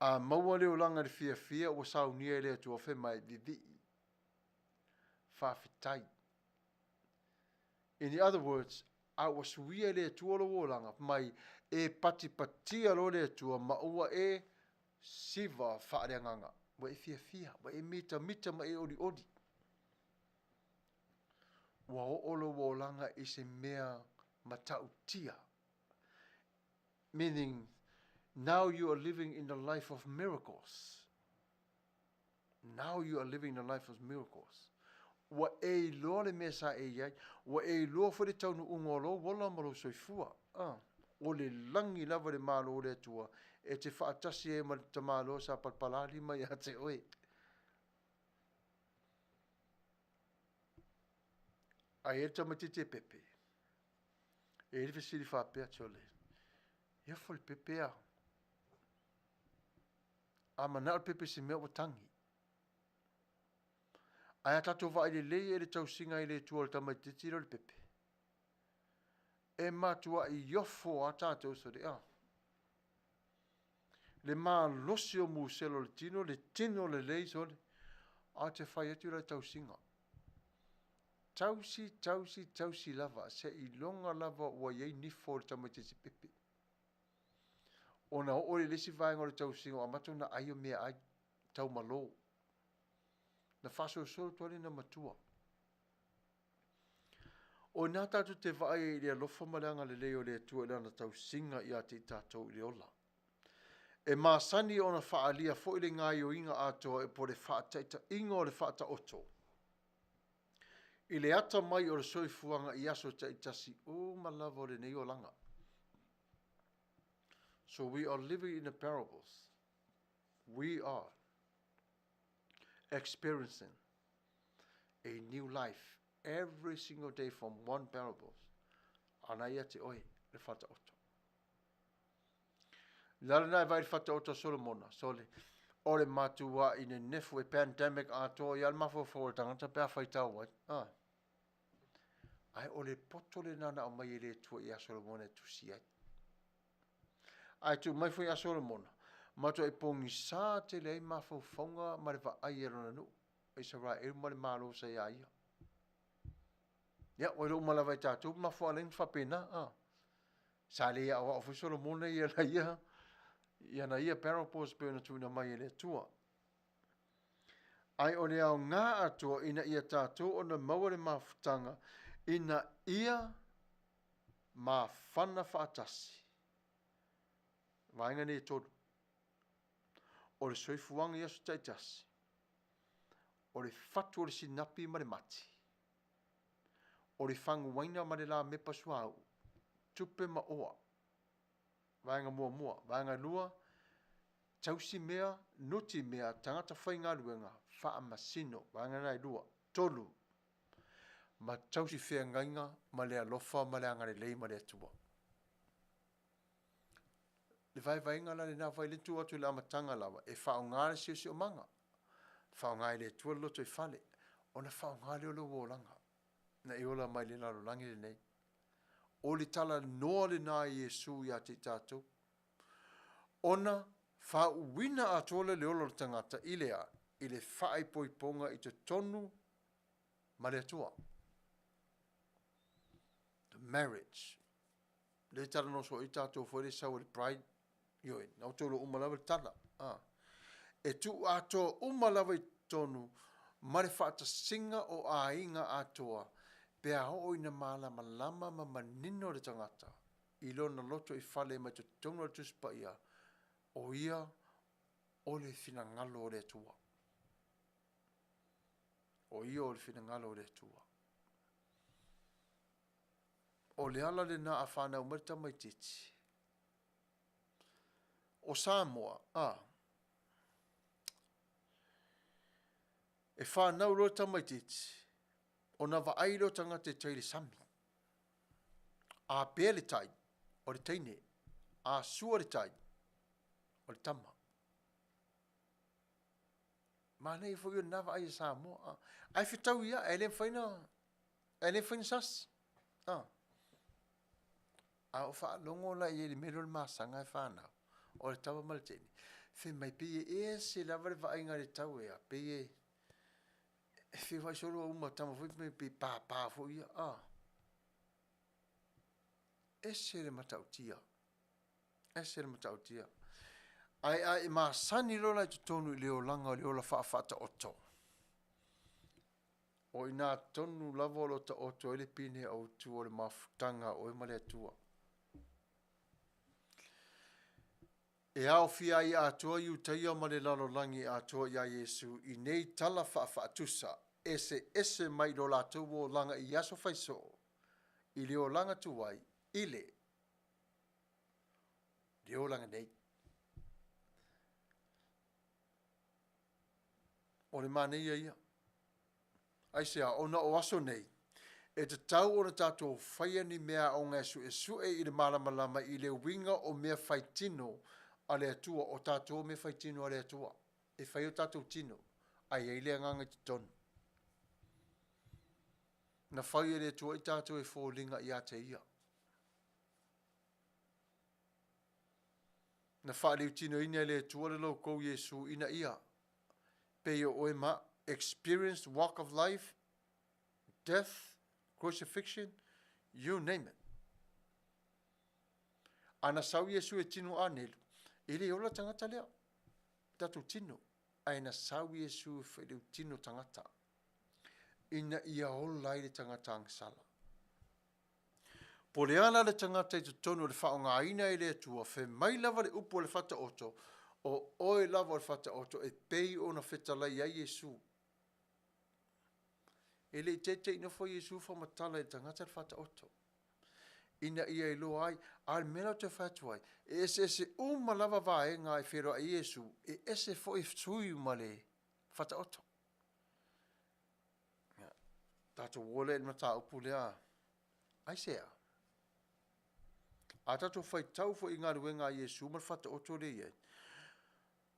A maua le olaga i le fiafia ua saunia e le Atua fai mai, vivii, faafetai. In the other words, a ua suia e le Atua lou olaga, mai e patipatia loa le Atua ma ua e siva faaleagaga, ua e fiafia, ua e mitamita ma e olioli. Ua oo lou olaga i se mea matautia. Meaning, now you are living in the life of miracles. Now you are living the life of miracles. Ua e iloa le mea sa e i ai. Ua e iloa foi le taunuuga o lou ola ma lou soifua. Ah, o le lagi lava le Malo o le Atua e te faatasi ai ma le tamaloa sa palapala lima ia te oe. Ae i ai le tamaitiiti e pepe. E i ai le fesili faapea, Chole, ia fo le pepe a? A manao le pepe i se mea ua tagi. Ae a tatou vaai lelei e le tausiga i le Atua o le tamaitiiti lea o le pepe. E matuai ofo a tatou sole a. Le malosi o musela o le tino, le tino lelei sole, a te fai atu la tausiga. Tausi, tausi, tausi lava, seiloga lava ua i ai nifo o le tamaitiiti pepe. Ona oo lea i le isi vaega o le tausiga ua amata ona ai o meaai, taumalo. Na faasolosolo atu ai lena matua. O i ina tatou te vaai ai i le alofa ma le agalelei o le Atua i Lana tausiga ia te i tatou i le ola. E masani ona faaalia foi le gaoioiga atoa po o le faataitaiga o le faataoto i le ata mai o le soifuaga i aso taitasi uma lava o lenei olaga. So we are living in the parables. We are experiencing a new life every single day from one parables. Ana ia te oe, le whataoto. Le ala lena e vaai i le faataoto a Solomona, sole, o le matua'i nenefu e pandemic atoa i a le mafaufau o le tagata pe a faitau ai. A. Ae o le poto lena na aumai e le Atua ia Solomona e tusi ai. Ae tuu mai foi ia Solomona, matua'i pogisa tele ai mafaufauga ma le vaai a lona nuu, a Isaraelu ma le Malo sa ia ia. Ia, ua iloa uma lava e tatou le mafuaaga na ala ai ona faapena, a. Sa le aoao foi Solomona i ana ia, i ana ia parables pei ona tuuina mai e le Atua. Ae o le aoga atoa ina ia tatou ona maua le mafutaga ina ia mafana faatasi vaega nei e tolu. O le soifuaga i aso taitasi, o le fatu o le sinapi ma le mati, o le faguaina ma le lamepa suauu, tupe ma oa. Vaega muamua. Vaega lua, tausimea, nutimea, tagata faigaluega, faamasino. Vaega na e lua. Tolu, ma tausi feagaiga ma le alofa ma le agalelei ma le Atua. Le vaevaega la lena fai le tu atu i le amataga lava e faaaoga le siosiomaga, faaaoga e le Atua le lotoifale, ona faaaoga lea o lou olaga na e ola mai le lalolagi lenei. O le talanoa lena a Iesu ia te i tatou. Ona faauuina atoa lea o le ola o le tagata i le a? I le faaipoipoga i totonu ma le Atua. The marriage. Lea e talanoa soo ai tatou foi lea e sau e le bride, ioe, na outou iloa uma lava le tala. A. E tuu atoa uma lava i totonu ma le faatasiga o aiga atoa pe a oo ina malamalama ma manino le tagata i lona loto i fale mai totonu o le Tusi Paia, o ia o le finagalo o le Atua. O ia o le finagalo o le Atua. O le ala lena a fanau mai le tamaitiiti o Samoa, a, e fanau loa le tamaitiiti, ona vaai lea o tagata i tai i le sami. A pea le tai, o le teine. A sua le tai, o le tama. Manaia foi o lena vaai a Samoa. Ae fetaui ia, e le mafai na, e le mafai na sasi. A. A o faalogo la i ai i le mea lea o le masaga e fanau, o le tama ma le teine, fai mai pei e ese lava le vaaiga i le tau ea, pei e, e feoai solo au ma tama foi pe pei papa foi ia, a. Ese le matautia. Ese le matautia. Ae a e masani loa la i totonu i le olaga o le ola faafaataoto, o i ina tonu lava o lo o taoto ai le pine autu o le mafutaga a oe ma le Atua. E aofia ai atoa Iutaia ma le lalolagi atoa iā Iesu i nei tala faafaatusa eseese mai lo latou olaga i aso faisoo, i le olaga tuai, i le le olaga nei. O le manaia ia. Aisea? Ona o aso nei, e tatau ona tatou faia ni meaaoga e suesue i le malamalama i le uiga o mea faitino a le Atua, o tatou o mea faitino a le Atua. E fai o tatou tino, ae i ai le Agaga i totonu. Na fai e le Atua i tatou e foliga ia te Ia. Na faaliutinoina e le Atua le loukou Iesu ina ia pei o oe ma experienced walk of life, death, crucifixion, you name it. A na sau Iesu e tino anelu, e le ola tagata lea, tatou tino, ae na sau Iesu e whaileutino tagata, ina ia ola ai le tagata agasala. Po o le a la le tagata i totonu o le faaaogaina e le Atua, fai mai lava le upu a le Faataoto, O oe lava o le Faataoto e pei ona fetalai ai Iesu. E le i teitei nofo Iesu faamatala i le tagata le Faataoto. Ina ia iloa ai, a o le mea la ou te fai atu ai, e eseese uma lava vaega e feiloai ai Iesu, e ese foi sui ma le Faataoto. Ia, tatou o lea i le mataupu lea, aisea? A tatou faitau foi i galuega a Iesu ma le Faataoto lea e i ai,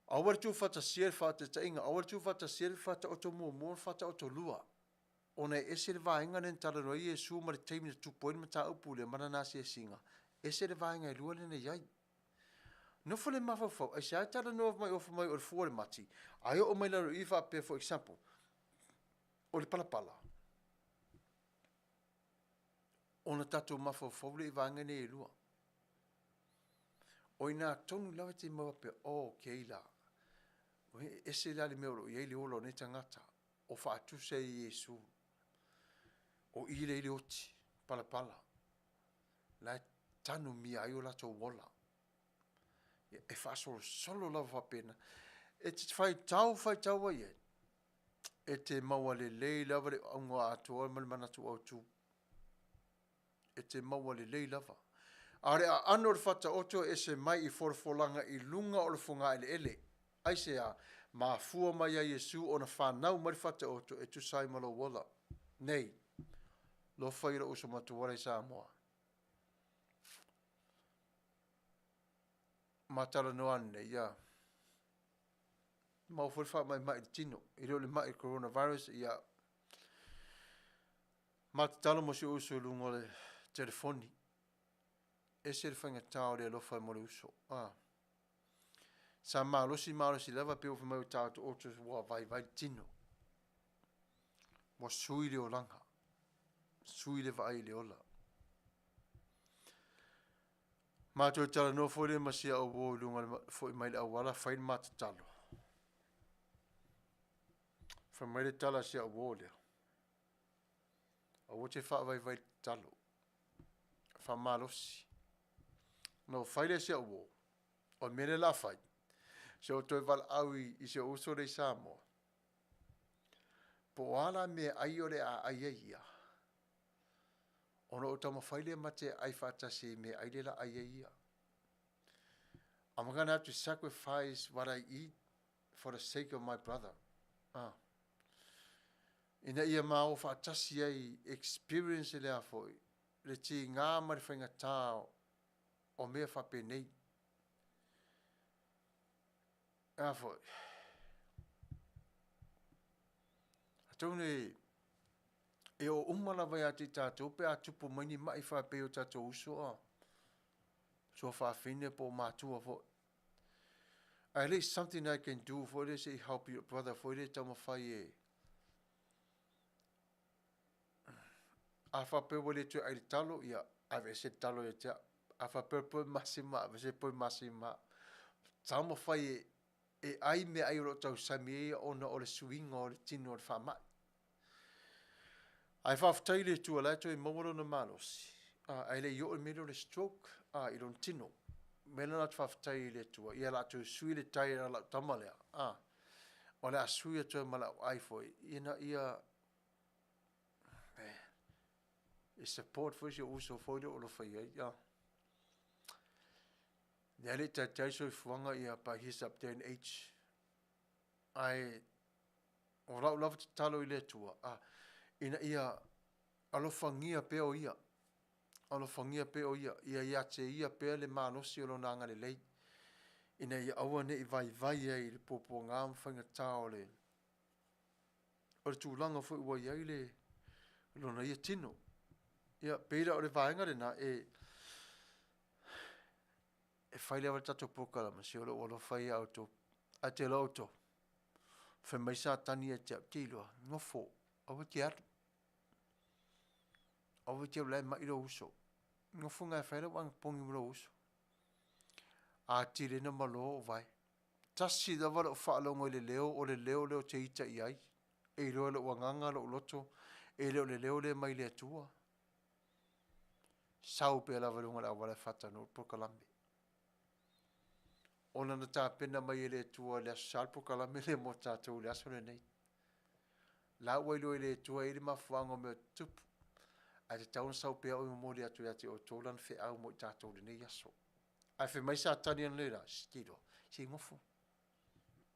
aua le tuufaatasia le faataitaiga, aua le tuufaatasia le Faataoto muamua ma le Faataoto lua, ona e ese le vaega lea na talanoa ai Iesu ma le taimi na tupu ai le mataupu lea ma lana asiasiga, ese le vaega e lua lea na i ai. Nofo le mafaufau, aisea e talanoa mai ofa mai o le fua o le mati, ae oo mai lalo i i faapea, for example, o le palapala. Ona tatou mafaufau lea i vaega nei e lua. O i ina tonu lava e te maua faapea, oh okay la, e ese la le mea o lo o i ai le ola o nei tagata, o faatusa e Iesu. O i lea e i ai le oti, palapala, la e tanumia ai o latou ola. E faasolosolo lava faapena. E te faitau faitau ai ai, e te maua lelei lava le auga atoa ma le manatu autu. E te maua lelei lava. A o le aano o le Faataoto e ese mai i folafolaga i luga o le fogaeleele. Aisea? Mafua mai ia Iesu ona fanau mai le Faataoto e tusa ai ma lou ola. Nei, lofa ia lou uso matua la i Samoa. Ma talanoa ananei, ia, maua foi le faamaimai i le tino, e le o le mai coronavirus, ia, ma tatalo mo si ou uso i luga o le telefoni. Ese le faigata o le alofa mo le uso. Ah. Sa malosi malosi lava pe ua fai mai ua taotooto ua vaivai le tino. Ua sui le olaga, sui le vaai i le ola. Matou talanoa foi lea ma si au uo i luga o le foi mai le auala fai le ma tatalo. Fai mai le tala a si au uo lea, aua te faavaivai le tatalo, faamalosi. Ona ou fai lea i si au uo, o le mea lea o le a fai, se i ou toe valaau i si ou uso lea i Samoa, po o a la meaai o le a ai ai ia, ona ou taumafai lea ma te ai faatasi i meaai lea o le a ai ai ia. I'm gonna have to sacrifice what I eat for the sake of my brother. Ah. Ina ia ma o faatasi ai experience lea foi, le tiga ma le faigata o mea faapenei. A foi. Atonu e, e oo uma lava ia te i tatou pe a tupu mai ni mai faapei o tatou uso a tuafafine po o matua foi. At least something I can do foi lea se i help your brother foi lea taumafai e A faapea ua le toe ai le talo, ia aveese le talo ia te au. A faapea o le poi masima, aveese le poi masima. Taumafai e, e ai meaai o lo o tausami ai ona o le suiga o le tino o le faamai. Ae faafetai i le Atua la e toe maua lona malosi, ae le i oo le mea lea o le stroke a, i lona tino. O le mea lena ou te faafetai ai i le Atua, ia o le a toe sui le diet a lau tama lea, a, o le a sui atu ai ma lau ai foi, ina ia e support foi si ou uso foi lea o alofa i ai. A. Lea le i taitai soifuaga ia but he's up there in age. Ae o lau lava tatalo i le Atua, a, ina ia alofagia pea o ia, alofagia pea o ia, ia ia te ia pea le malosi o lona agalelei, ina ia aua ne i vaivai ai i le puapuaga ma faigata o le o le tulaga foi ua i ai le lona ia tino. Ia, pei la o le vaega lena e e fai lava le tatou polokalame, se o lou alofa ia outou. Ae te iloa outou, fai mai Satani ia te au, te iloa, nofo, aua te alu. Aua te alu la e mai lou uso. Nofo ngai fai lau anapogi ma lou uso. A tele na malo o vae. Tasi lava lou faalogo i le leo, o le leo lea ou te ita i ai, e iloa e lou agaga, lou loto, e le o le leo lea mai le Atua. Sau pea lava i luga o le auala e faataunuu le polokalame. Ona na tapena mai e le Atua i le Aso Sa le polokalame lea mo tatou i le aso lenei. La ua iloa e le Atua e i ai le mafuaaga o mea tutupu. Ae tatau ona sau pea oe e momoli atu ia te outou lana feau mo i tatou i lenei aso. Ae fai mai Satani analeila, Shh, se i nofo,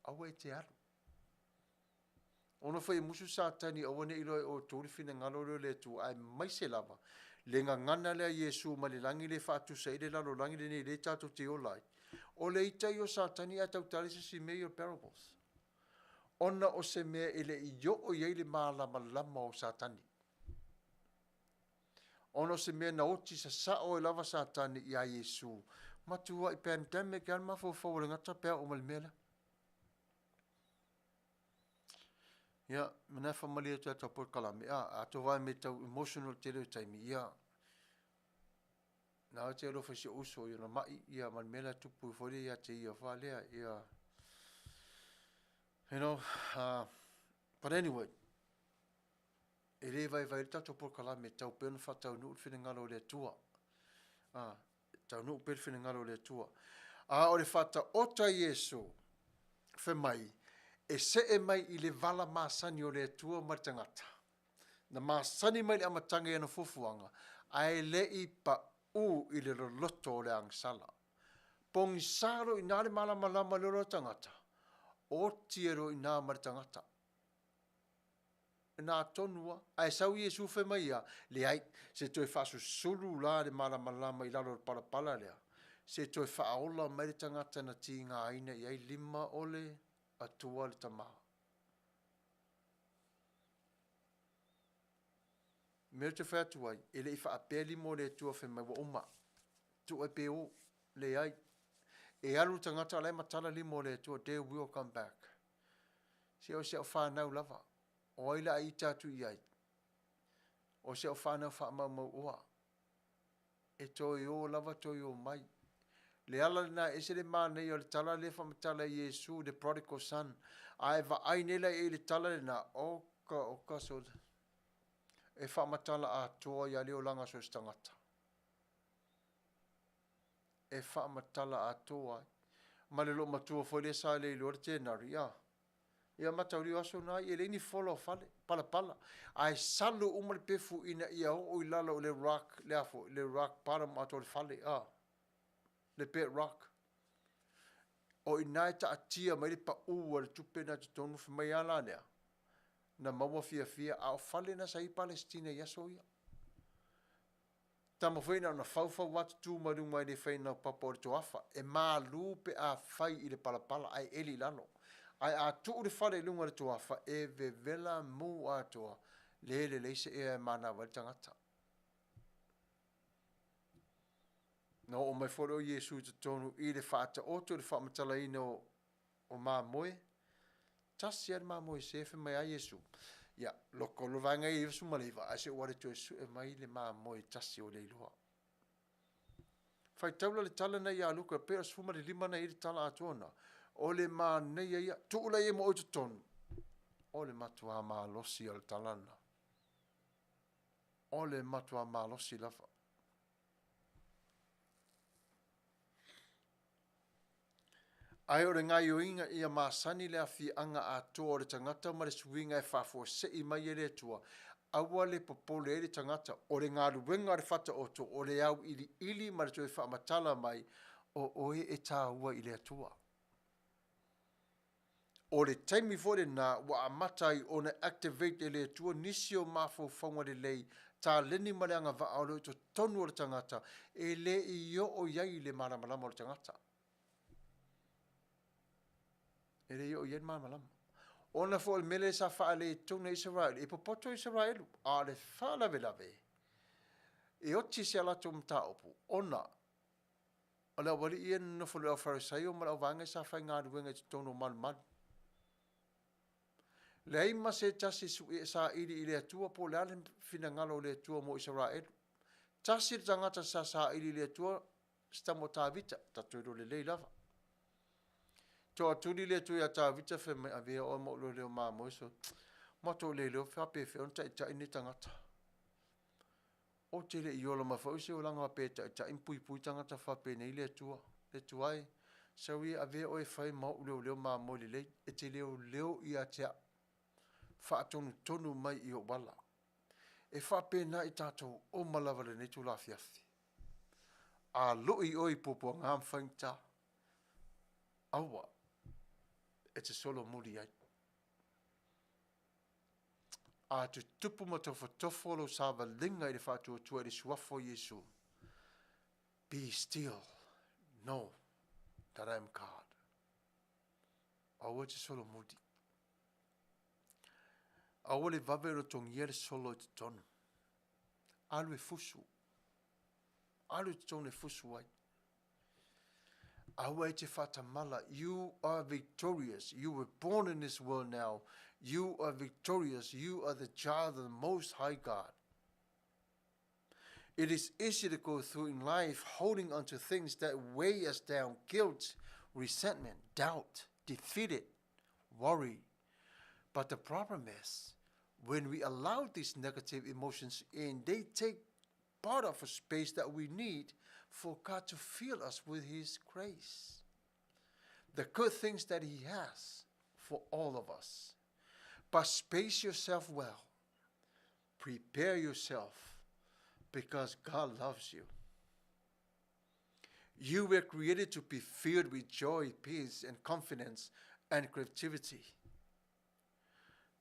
aua e te alu. Ona foi e musu Satani aua ne i iloa e outou le finagalo lea o le Atua, aemaise lava le gagana lea a Iesu mai le lagi lea e faatusa ai le lalolagi lenei lea tatou te ola ai. O le ita ia o Satani ae tautala se isi mea ia o parables. Ona o se mea e le i oo i ai le malamalama o Satani. Ona o se mea na oti sasao ai lava Satani ia Iesu. Matuai pandemic lava le mafaufau o le gata pe a oo mai i le mea lea. Ia, mena e faamalie atu ia tau polokalame, a, a tou vaai mai tau emotional i le tele o taimi, ia, na ou te alofa i si ou uso i ona mai, ia ma le mea la e tupu foi lea ia te ia foi lea, ia, you know, but anyway, e le vaivai le tatou polokalame, e tatau pea ona faataunuu le finagalo o le Atua. E taunuu pea le finagalo o le Atua. A o le faataota a Iesu, fai mai, e see mai i le vala masani o le Atua ma le tagata, na masani mai i le amataga i ana fuafuaga, ae le i pau i le loloto o le agasala. Pogisa loa i ina le malamalama i le ola o le tagata, oti ai loa i ina ma le tagata. Na tonu lava. Ae sau Iesu fai mai ia, Leai, se toe faasusulu la le malamalama i lalo o le palapala lea, se toe faaola mai le tagata na tigaina i ai lima o le Atua le Tama. O le mea ou te fai atu ai, e le i faapea lima o le Atua fai mai ua uma, tuu ai pe o. Leai. E alu le tagata o la e matala lima o le Atua, they will come back. Se o si au fanau lava, o ai la a ita atu i ai? O si au fanau faamaumau oa. E toe o lava toe o mai. Le ala lena e ese le manaia o le tala lea e faamatala e Iesu, the prodigal son. A e vaai nei la i ai i le tala lena, oka oka so e faamatala atoa ai lava le olaga so o se tagata. E faamatala atoa ai. Ma le loomatua foi lea sa le iloa le tenari, a. Ia mataulia o aso na e leai ni fola o fale, palapala. Ae salu uma le pefu ina ia oo i lalo o le rock, le a foi, le rock bottom atoa o le fale, a. Le bed rock. O i ina e taatia mai le pau a le tupe na i totonu, fai mai a la lea, na maua fiafia, a o fale na sa i ai Palesitina i aso ia. Tama foi na ona fau fau lava tutu mai luga e le fai laupapa o le toafa. E malu pe a fai i le palapala ae eli i lalo. Ae a tuu le fale i luga o le toafa, e vevela mu atoa, le lelei se ea e manava ai le tagata. Na oo mai foi lea o Iesu i totonu i le faataoto i le faamatalaina o mamoe, tasi lava le mamoe se, fai mai a Iesu, ia, loko loa le vaega ia e 99, ae se i ou alu e toe sue mai le mamoe e tasi ua le iloa. Faitau la le tala lena ia Luka, pei o le 15 na i ai le tala atoa lena, o le manaia ia, tuu la i ai ma oe i totonu, o le matua malosi o le tala lena. O le matua malosi lava. Ae o le gaioiga ia masani le afiaga atoa o le tagata ma le suiga e faafuasei mai e le Atua, aua le popole ai le tagata, o le galuega a le Fataoto o le auiliili ma le toe faamatala mai, o oe e taua i le Atua. O le taimi foi lena ua amata ai ona activate e le Atua nisi o mafaufauga lelei, taleni ma le agavaa o lo o i totonu o le tagata e le i oo i ai le malamalama o le tagata. E le i oo i ai le malamalama. Ona foi o le mea lea sa faaletonu e Isaraelu, e popoto Isaraelu, a o le faalavelave, e oti si a latou mataupu, ona o le aualii ia e nonofo i le aufaiFarisaio ma le auvaega sa faigaluega i totonu o malumalu. Leai ma se tasi e saili i le Atua po o le a le finagalo o le Atua mo Isaraelu. Tasi le tagata sa saili i le Atua, si tama o Tavita, tatou iloa lelei lava. Toatuli le Atua ia Tavita fai mai, avea oe ma ou leoleo mamoe so matou le iloa faapefea ona taitai lenei tagata. Ou te le i ola mai foi o se olaga faapea e taitai ma puipui tagata faapenei le Atua. Le Atua e, sau ia e avea oe e fai ma ou leoleo mamoe lelei, e te leoleo ia te au, faatonutonu mai i ou ala. E faapena i tatou uma lava i lenei itula afiafi. A lui oe i puapuaga ma faigata, aua e te solomuli ai. A tutupu ma tofotofo lou savaliga i le faatuatua i le suafa o Iesu, be still, know that I am God. Aua e te solomuli. Aua le vave ona togia le solo i totonu. Alu e fusu. Alu i totonu e fusu ai. Aua e te faatamala. You are victorious. You were born in this world now. You are victorious. You are the child of the Most High God. It is easy to go through in life holding onto things that weigh us down guilt, resentment, doubt, defeated, worry. But the problem is, when we allow these negative emotions in, they take part of a space that we need for God to fill us with His grace. The good things that He has for all of us. But space yourself well. Prepare yourself because God loves you. You were created to be filled with joy, peace, and confidence and creativity.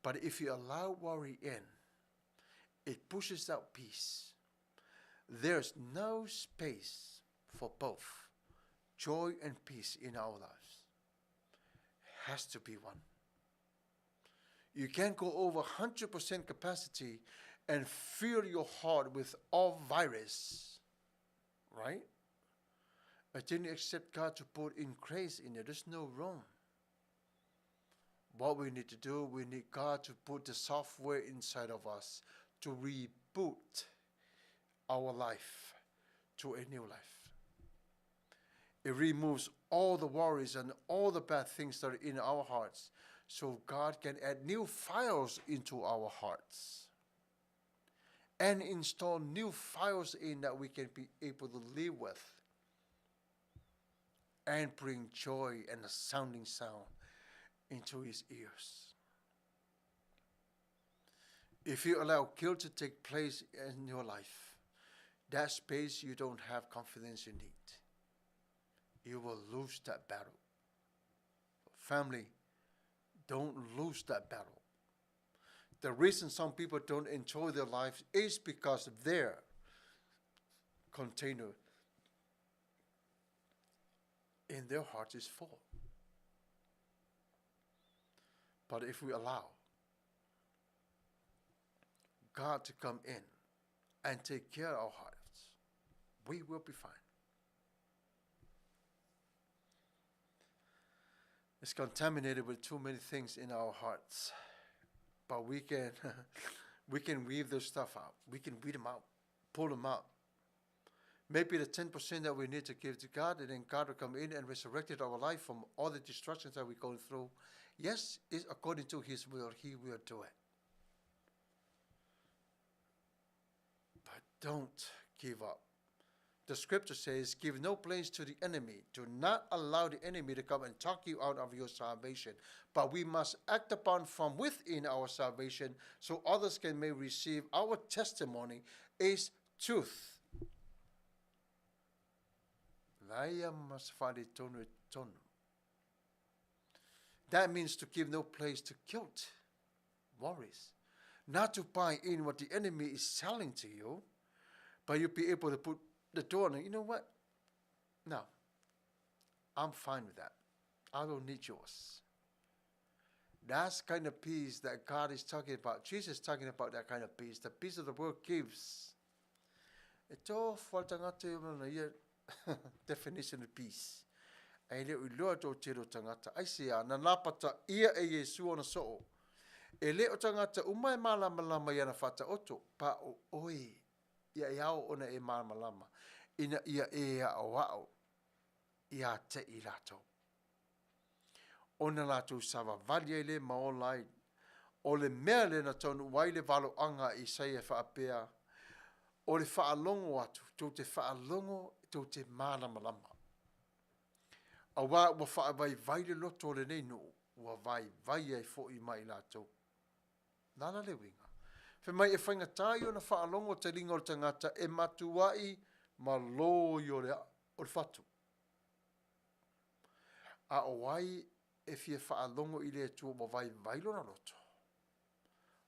But if you allow worry in, it pushes out peace. There's no space for both joy and peace in our lives. It has to be one. You can't go over 100% capacity and fill your heart with all virus, right? I didn't accept God to put in grace in there. There's no room. What we need to do, we need God to put the software inside of us to reboot our life to a new life. It removes all the worries and all the bad things that are in our hearts so God can add new files into our hearts and install new files in that we can be able to live with and bring joy and a sounding sound into his ears. If you allow guilt to take place in your life, that space you don't have confidence you need. You will lose that battle. Family, don't lose that battle. The reason some people don't enjoy their lives is because their container in their heart is full. But if we allow God to come in and take care of our hearts, we will be fine. It's contaminated with too many things in our hearts. But we can we can weave those stuff out. We can weed them out, pull them out. Maybe the 10% that we need to give to God, and then God will come in and resurrect our life from all the destructions that we're going through. Yes, it's according to His will, He will do it. But don't give up. The scripture says, Give no place to the enemy. Do not allow the enemy to come and talk you out of your salvation. But we must act upon from within our salvation so others can may receive our testimony is truth. That means to give no place to guilt, worries, not to buy in what the enemy is selling to you, but you'll be able to put the door on it. You know what? No, I'm fine with that. I don't need yours. That's kind of peace that God is talking about. Jesus is talking about that kind of peace. The peace of the world gives. E tō whaitangata i ona ia definition of peace. Ai le iloa tō tiro tangata. Ai se a, na napata ia e Iesu ona soo. E le o tangata uma e malamalama i ana whataoto, pa o oe ia e ao ona e malamalama, ina ia e a'oa'o ia te i latou. Ona latou savavali ai le ma ola ai. O le mea lea na taunuu ai le valoaga a Isaia e faapea, O le faalogo atu, tou te faalogo, tou te malamalama. Auā ua faavaivai le loto o lenei nuu, ua vaivai ai foi ma i latou. Nana le uiga? Fai mai e faigata ia ona faalogo taliga o le tagata e matuai malo ia o le o le fatu. A o ai e fia faalogo i le Atua ua vaivai lona loto?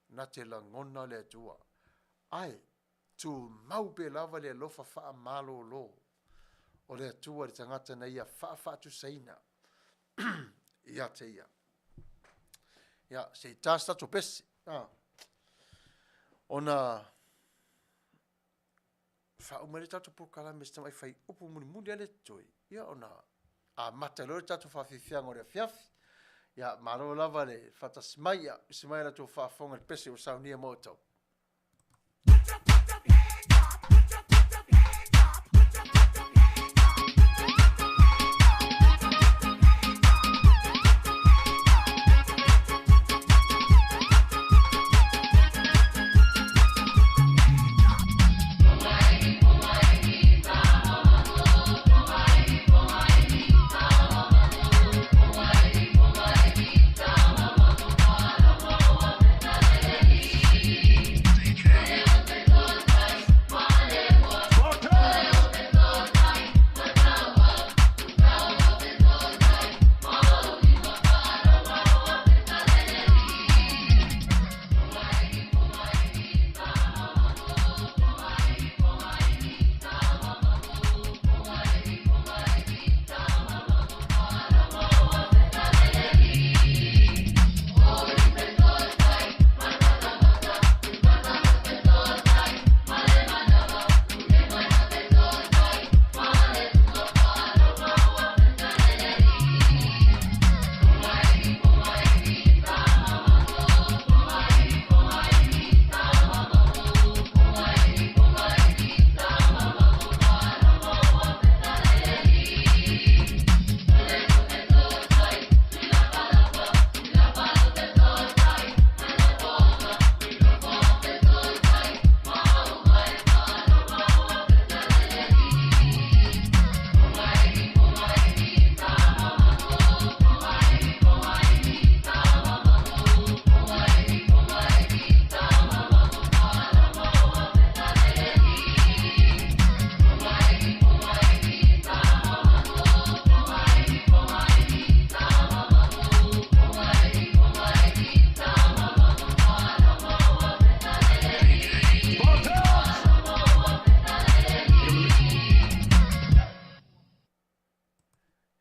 Na te lagona le Atua. Ae tumau pea lava le alofa faamalolo o le Atua i le tagata na ia faafaatusaina ia te ia. Ia, se i ta se tatou pese. Ah. Ona faauma ai le tatou polokalame i se tamai fuaiupu mulimuli lava lea e totoe, ia ona amata loa le tatou faafiafiaga o le afiafi. Ia, malo lava le faatasi mai, ia, usi mai la outou faafofoga i le pese ua saunia mo outou.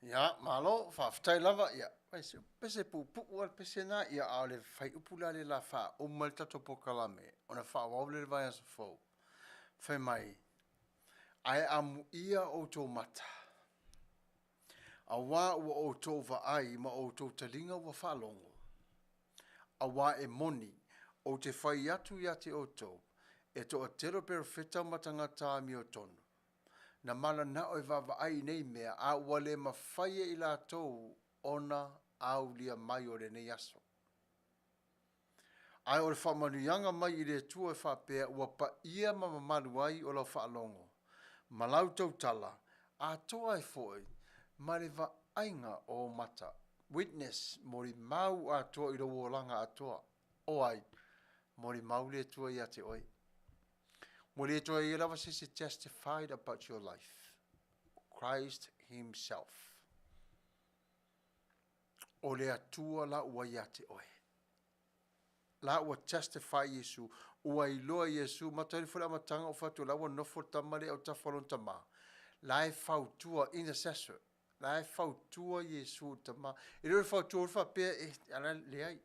Ia, malo, faafetai lava, ia, se pese puupuu lava le pese lena, ia, a o le fuaiupu la lea o le a faauma ai le tatou polokalame, ona faaauau lea i le vaiaso fou, fai mai, Ae amuia outou mata, auā ua outou vaai ma outou taliga ua faalogo, auā e moni, ou te fai atu ia te outou, e toatele o perofeta ma tagata amiotonu, na mananao e vaavaai i nei mea, a ua le mafai e i latou ona aulia mai o lenei aso. Ae o le faamanuiaga mai i le Atua e faapea ua paia ma mamalu ai o lau faalogo ma lau tautala, atoa ai foi ma le vaaiga o ou mata. Witness, molimau atoa i lou olaga atoa. O ai? Molimau le Atua ia te oe. Ua le toe i ai lava se isi testified about your life. Christ himself. O le Atua la ua ia te oe. La ua justify Iesu, ua iloa Iesu, matou foi le amataga o fatu la ua nofo le tama lea o tafa lona tama. La e fautua, intercessor, la e fautua Iesu i le tama. E le o le fautua foi faapea e, ala leai,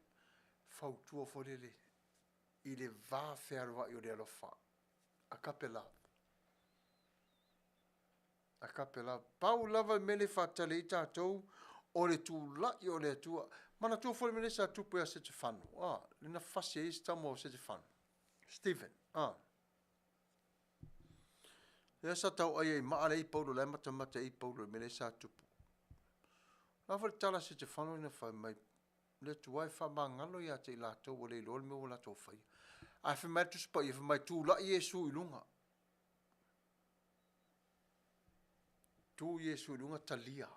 fautua foi lele i le va fealuai o le alofa. Agape love. Agape love. Pau lava le mea lea e faatali ai tatou, o le tulai o le Atua. Manatua foi le mea lea sa tupu ia Setefano, ah, le na fasi ai se tama o Setefano, Stephen, ah. Lea sa tauai ai maa lea i Paulo, la e matamata ai Paulo i le mea lea sa tupu. La foi le tala a Setefano na fai mai, le Atua e faamagalo ia te i latou ua le iloa le mea ua latou faia. Ae fai mai le Tusi Paia, fai mai, tulai Iesu i luga. Tu Iesu i luga, talia.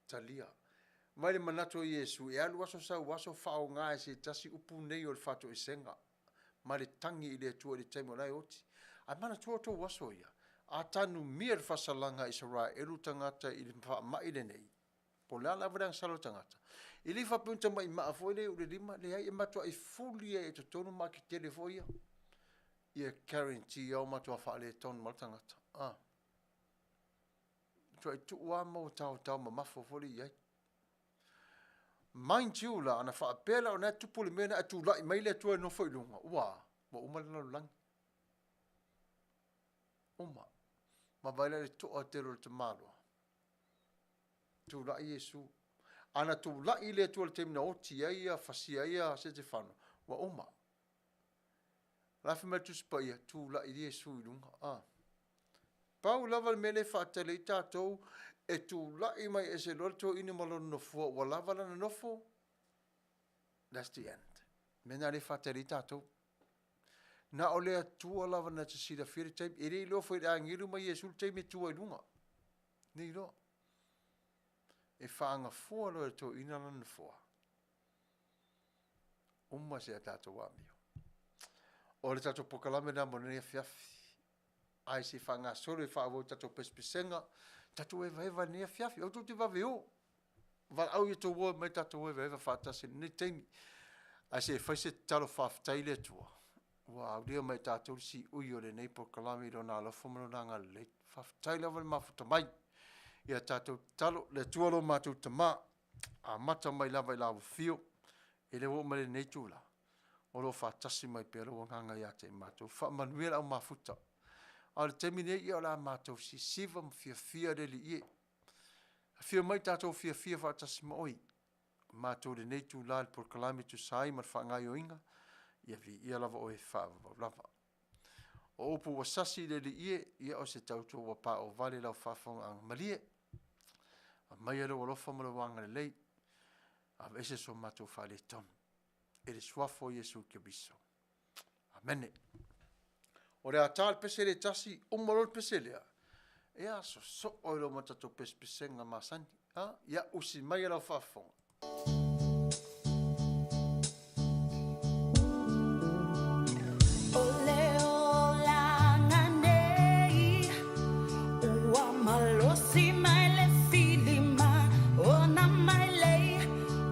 Talia. Mai le manatu o Iesu, e alu aso sau aso faaaoga e se tasi upu nei o le faatoesega ma le tagi i le Atua i le taimi o la e oti. Ae manatua outou aso ia, a tanumia le faasalaga a Isaraelu tagata i le faamai lenei, po o le a lava le agasala o le tagata, e le faapea o ni tamai maa foi lea e uu i le lima, leai e matuai fuli lava i totonu matetele foi ia. Ia guarantee lava ua matua faaletonu ma le tagata. Ah. Matuai tuu lava ma ua taotao mamafo foi lea i ai. Mind you la, ana faapea la o lena e tupu le mea lena ae tulai mai le Atua e nofo i luga, ua a? Ua uma le lalolagi. Uma. Vaavaai la i le toatele o le tamaloa. Tulai Iesu. Ana tulai le Atua i le taimi na oti ai ia, fasia ai ia Setefano, ua uma. La fai mai le Tusi Paia, tulai Iesu i luga. Ah. Pau lava le mea lea e faatali ai tatou, e tulai mai ese loa le toeaina ma lona nofoa ua lava lana nofo, that's the end. Mea lena lea e faatali ai tatou. Na o le Atua lava na te silafia le taimi. E le iloa foi e le agelu ma Iesu le taimi e tu ai i luga. Le iloa. E faagafoa loa e le toeaina lana nofoa. Uma se a tatou amio. O le tatou polokalame lena mo lenei afiafi. Ae se i faagasolo e faaauau i tatou pesepesega, tatou evaeva i lenei afiafi. Aua tou te vave o. Valaau i a outou uo e omai tatou evaeva faatasi i lenei taimi. Ae se i fai se tatalo faafetai i le Atua ua aulia mai e tatou le siui o lenei polokalame i Lona alofa ma Lona agalelei. Faafetai lava le mafuta mai. Ia tatou tatalo, le Atua lo matou Tama, amata mai lava i le afio e le ua oo mai lenei itula, o lo o faatasi mai pea lou agaga ia te i matou. Faamanuia le au mafuta. A o le taimi nei, ia o le a matou sisiva ma fiafia le Alii e. Afio mai tatou fiafia faatasi ma oe. Matou lenei itula i le polokalame e tusa ai ma le faagaoioiga, ia viia lava oe faavavau lava. O upu ua sasi i le Alii e, ia o se tautua ua paovale i lau faafofogaaga malie. Aumaia lou alofa ma lou agalelei, aveese so matou faaletonu. I le suafa o Iesu Keriso. Amene. O le a ta le pese lea e tasi, uma loa le pese lea, ia sosoo ai loa ma tatou pesepesega masani. Ha? Ia usi mai e lau faafofoga. O le olaga nei ua malosi mai le filima ona mai lei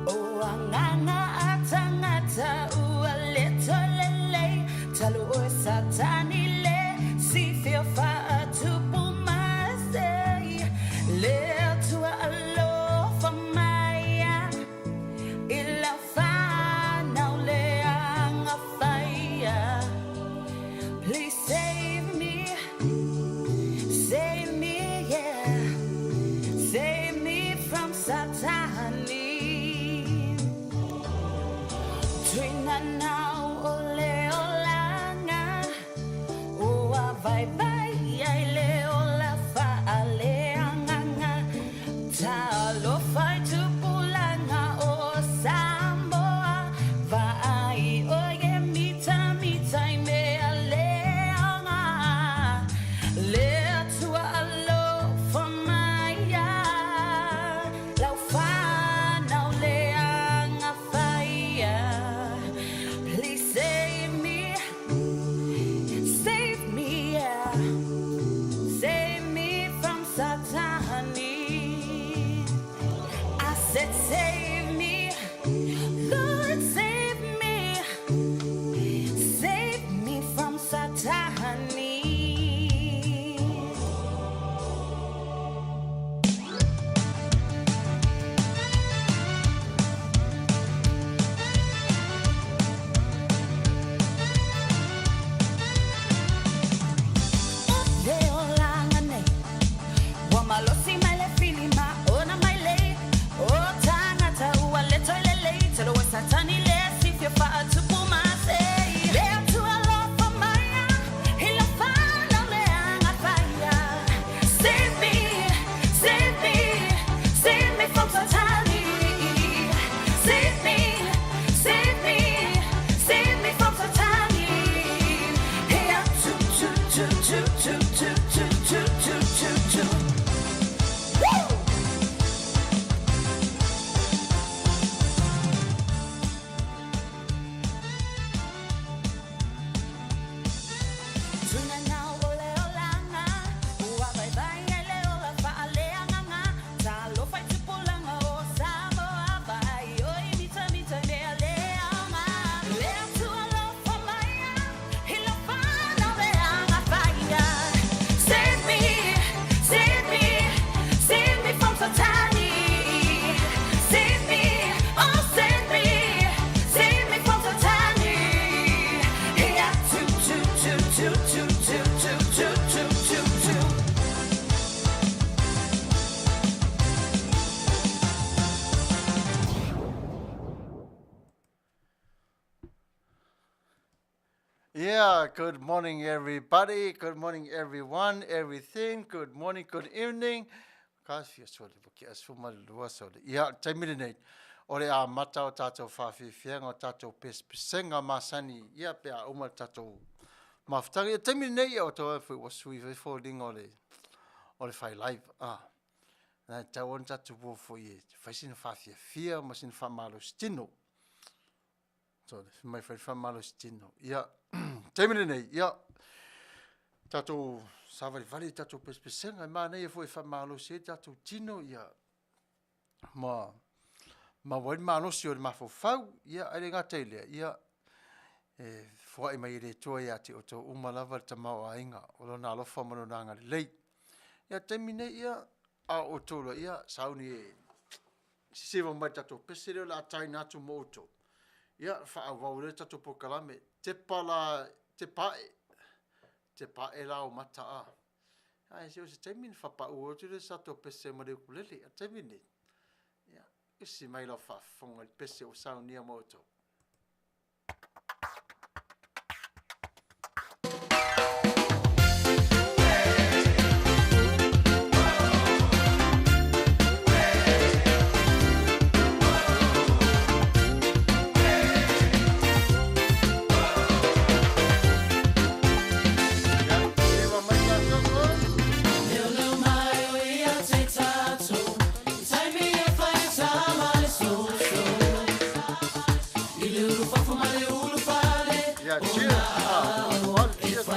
o agaga a tagata ua le toe lelei talu oe Satani le sifia faatupu mai sei le Atua alofa mai. Yeah, good morning everybody, good morning everyone, everything, good morning, good evening. Ka fia sole, ua ke aso ma le lua sole. Ia, o le taimi lenei, o le amata o tatou whawhiwhianga, o tatou pesepesega masani, ia, pe a uma le tatou mafutaga. Ia, taimi lenei, ia, o tau foi ua sui foi foliga o le, o le fai live. Ah, na e tau ona tatou o foi e fai sina whaafiafia ma sina whaamalositino. So, fai mai fai faamalositino. Ia, taimi lenei, ia, tatou savalivali i tatou pesepesega, e manaia foi e faamalosi ai tatou tino, ia, ma maua ai le malosi o le mafaufau, ia, ae le gata i lea, ia, e foai mai e le Atua ia te outou uma lava le tamaoaiga o Lona alofa ma Lona agalelei. Ia, o le taimi nei, ia, a o outou loa, ia, sauni e sisiva mai i le tatou pese lea o le a taina atu mo outou, ia, faaauau ai lea o le tatou polokalame. Tepa la, tepa ae, tepa ae la o mata a. Ae se o se taimi ona faapau atu lea o se tatou pese ma le ukulele. A o le taimi lenei, ia, usi mai lau faafofoga i le pese ua saunia mo outou. Yeah, cheers. Ah, cheers.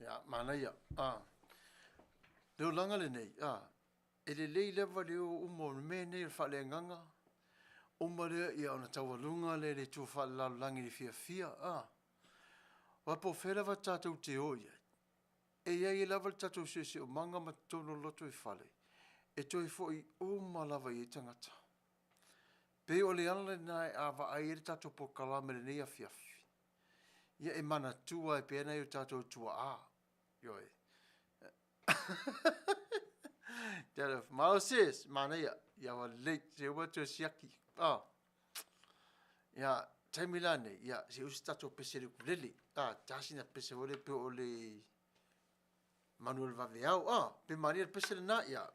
Ia, manaia. Ah. Le olaga lenei, ah, e lelei lava le o uma o le mea nei o le faaleagaga, uma lea ia ona taualuga lea i le itu faalelalolagi i le fiafia, ah. Aua po o fea lava tatou te o i ai, e i ai lava le tatou siosiomaga ma totonu o le lotoifale e toe foi uma lava i ai tagata. Pei o le ala lena e vaavaai ai le tatou polokalame i lenei afiafi, ia e manatua ai pea nai o tatou tuaa. Ioe. Talofa. Malo sis, manaia. Ia ua lelei, se ua toe siaki. Oh. Ia, taimi la nei, ia, se usi tatou pese le ukulele. Ah, tasi na pese foi le pe o le manu o le vaveao. Ah, pe manaia le pese lena, ia.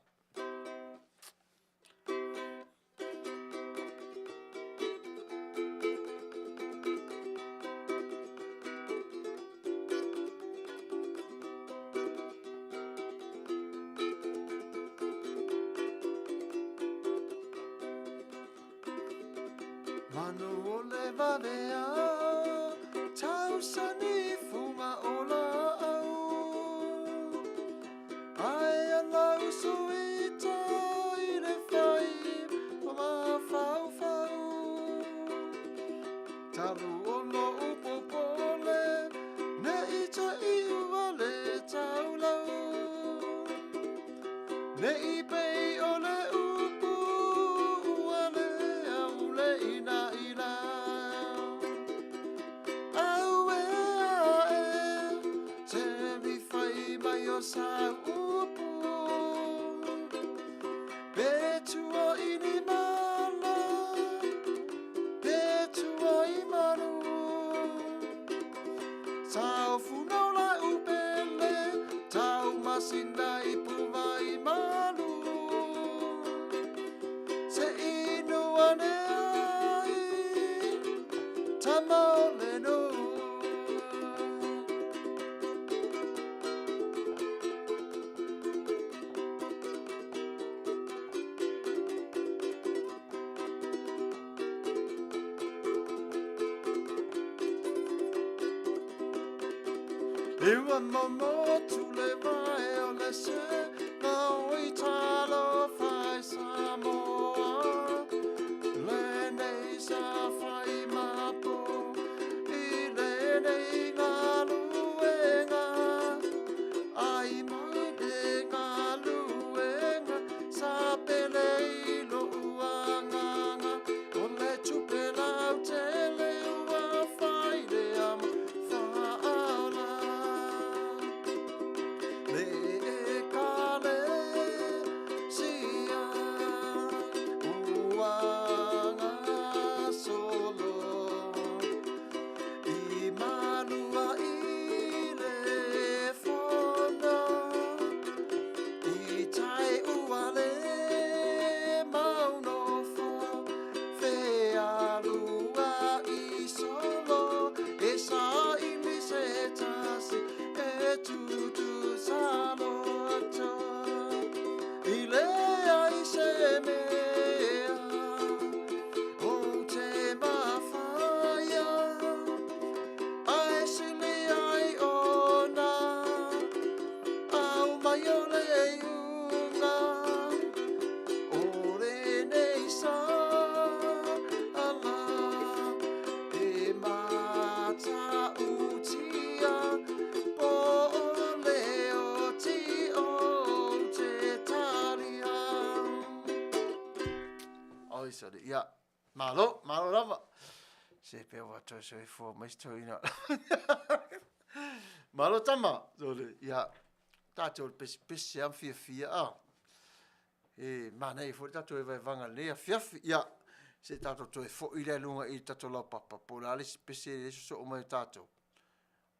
Manu o le vaveao, tausani fuga o laau. Ae ala usu ita i le fai o mafaufau. Talu o lou popole, ne i te iu a le taulau. Ne i pei o le upu ua le au le ina i la. Auē ae, se mi fai mai o sau upu. Pe tua i ni mala, pe tua i malu. Saofuno la upele, tau masina i puvai malu. Se inu ane ai, tama o le nuu. E ua momotu le vae o le se na oi talofa i Samoa. Lenei sa fai mapo i lenei galuega. Ai mai le galuega sa pele i lou agaga. O le tupe lautele ua fai lea ma faaola. Le ekalesia ua gasolo i malua i le fono i tae ua le maunofo fealuai solo e saili se tasi e tutusa loto i leai se mea o te mafaia ae sili ai ona au mai o le iuga o lenei sa ala e matautia po o le oti o te talia. Oi, sorry. Ia, malo, malo lava. Se pe ua toe soifua mai se toeaina. Malo tama. Sorry. Ia, tātou le pesepese a ma fiafia a. E manaia foi le tatou evaevaga i lenei afiafi. Ia, se i tatou toe foi lea i luga i le tatou laupapa, po o le a le isi pese lea e sosoo mai o tatou.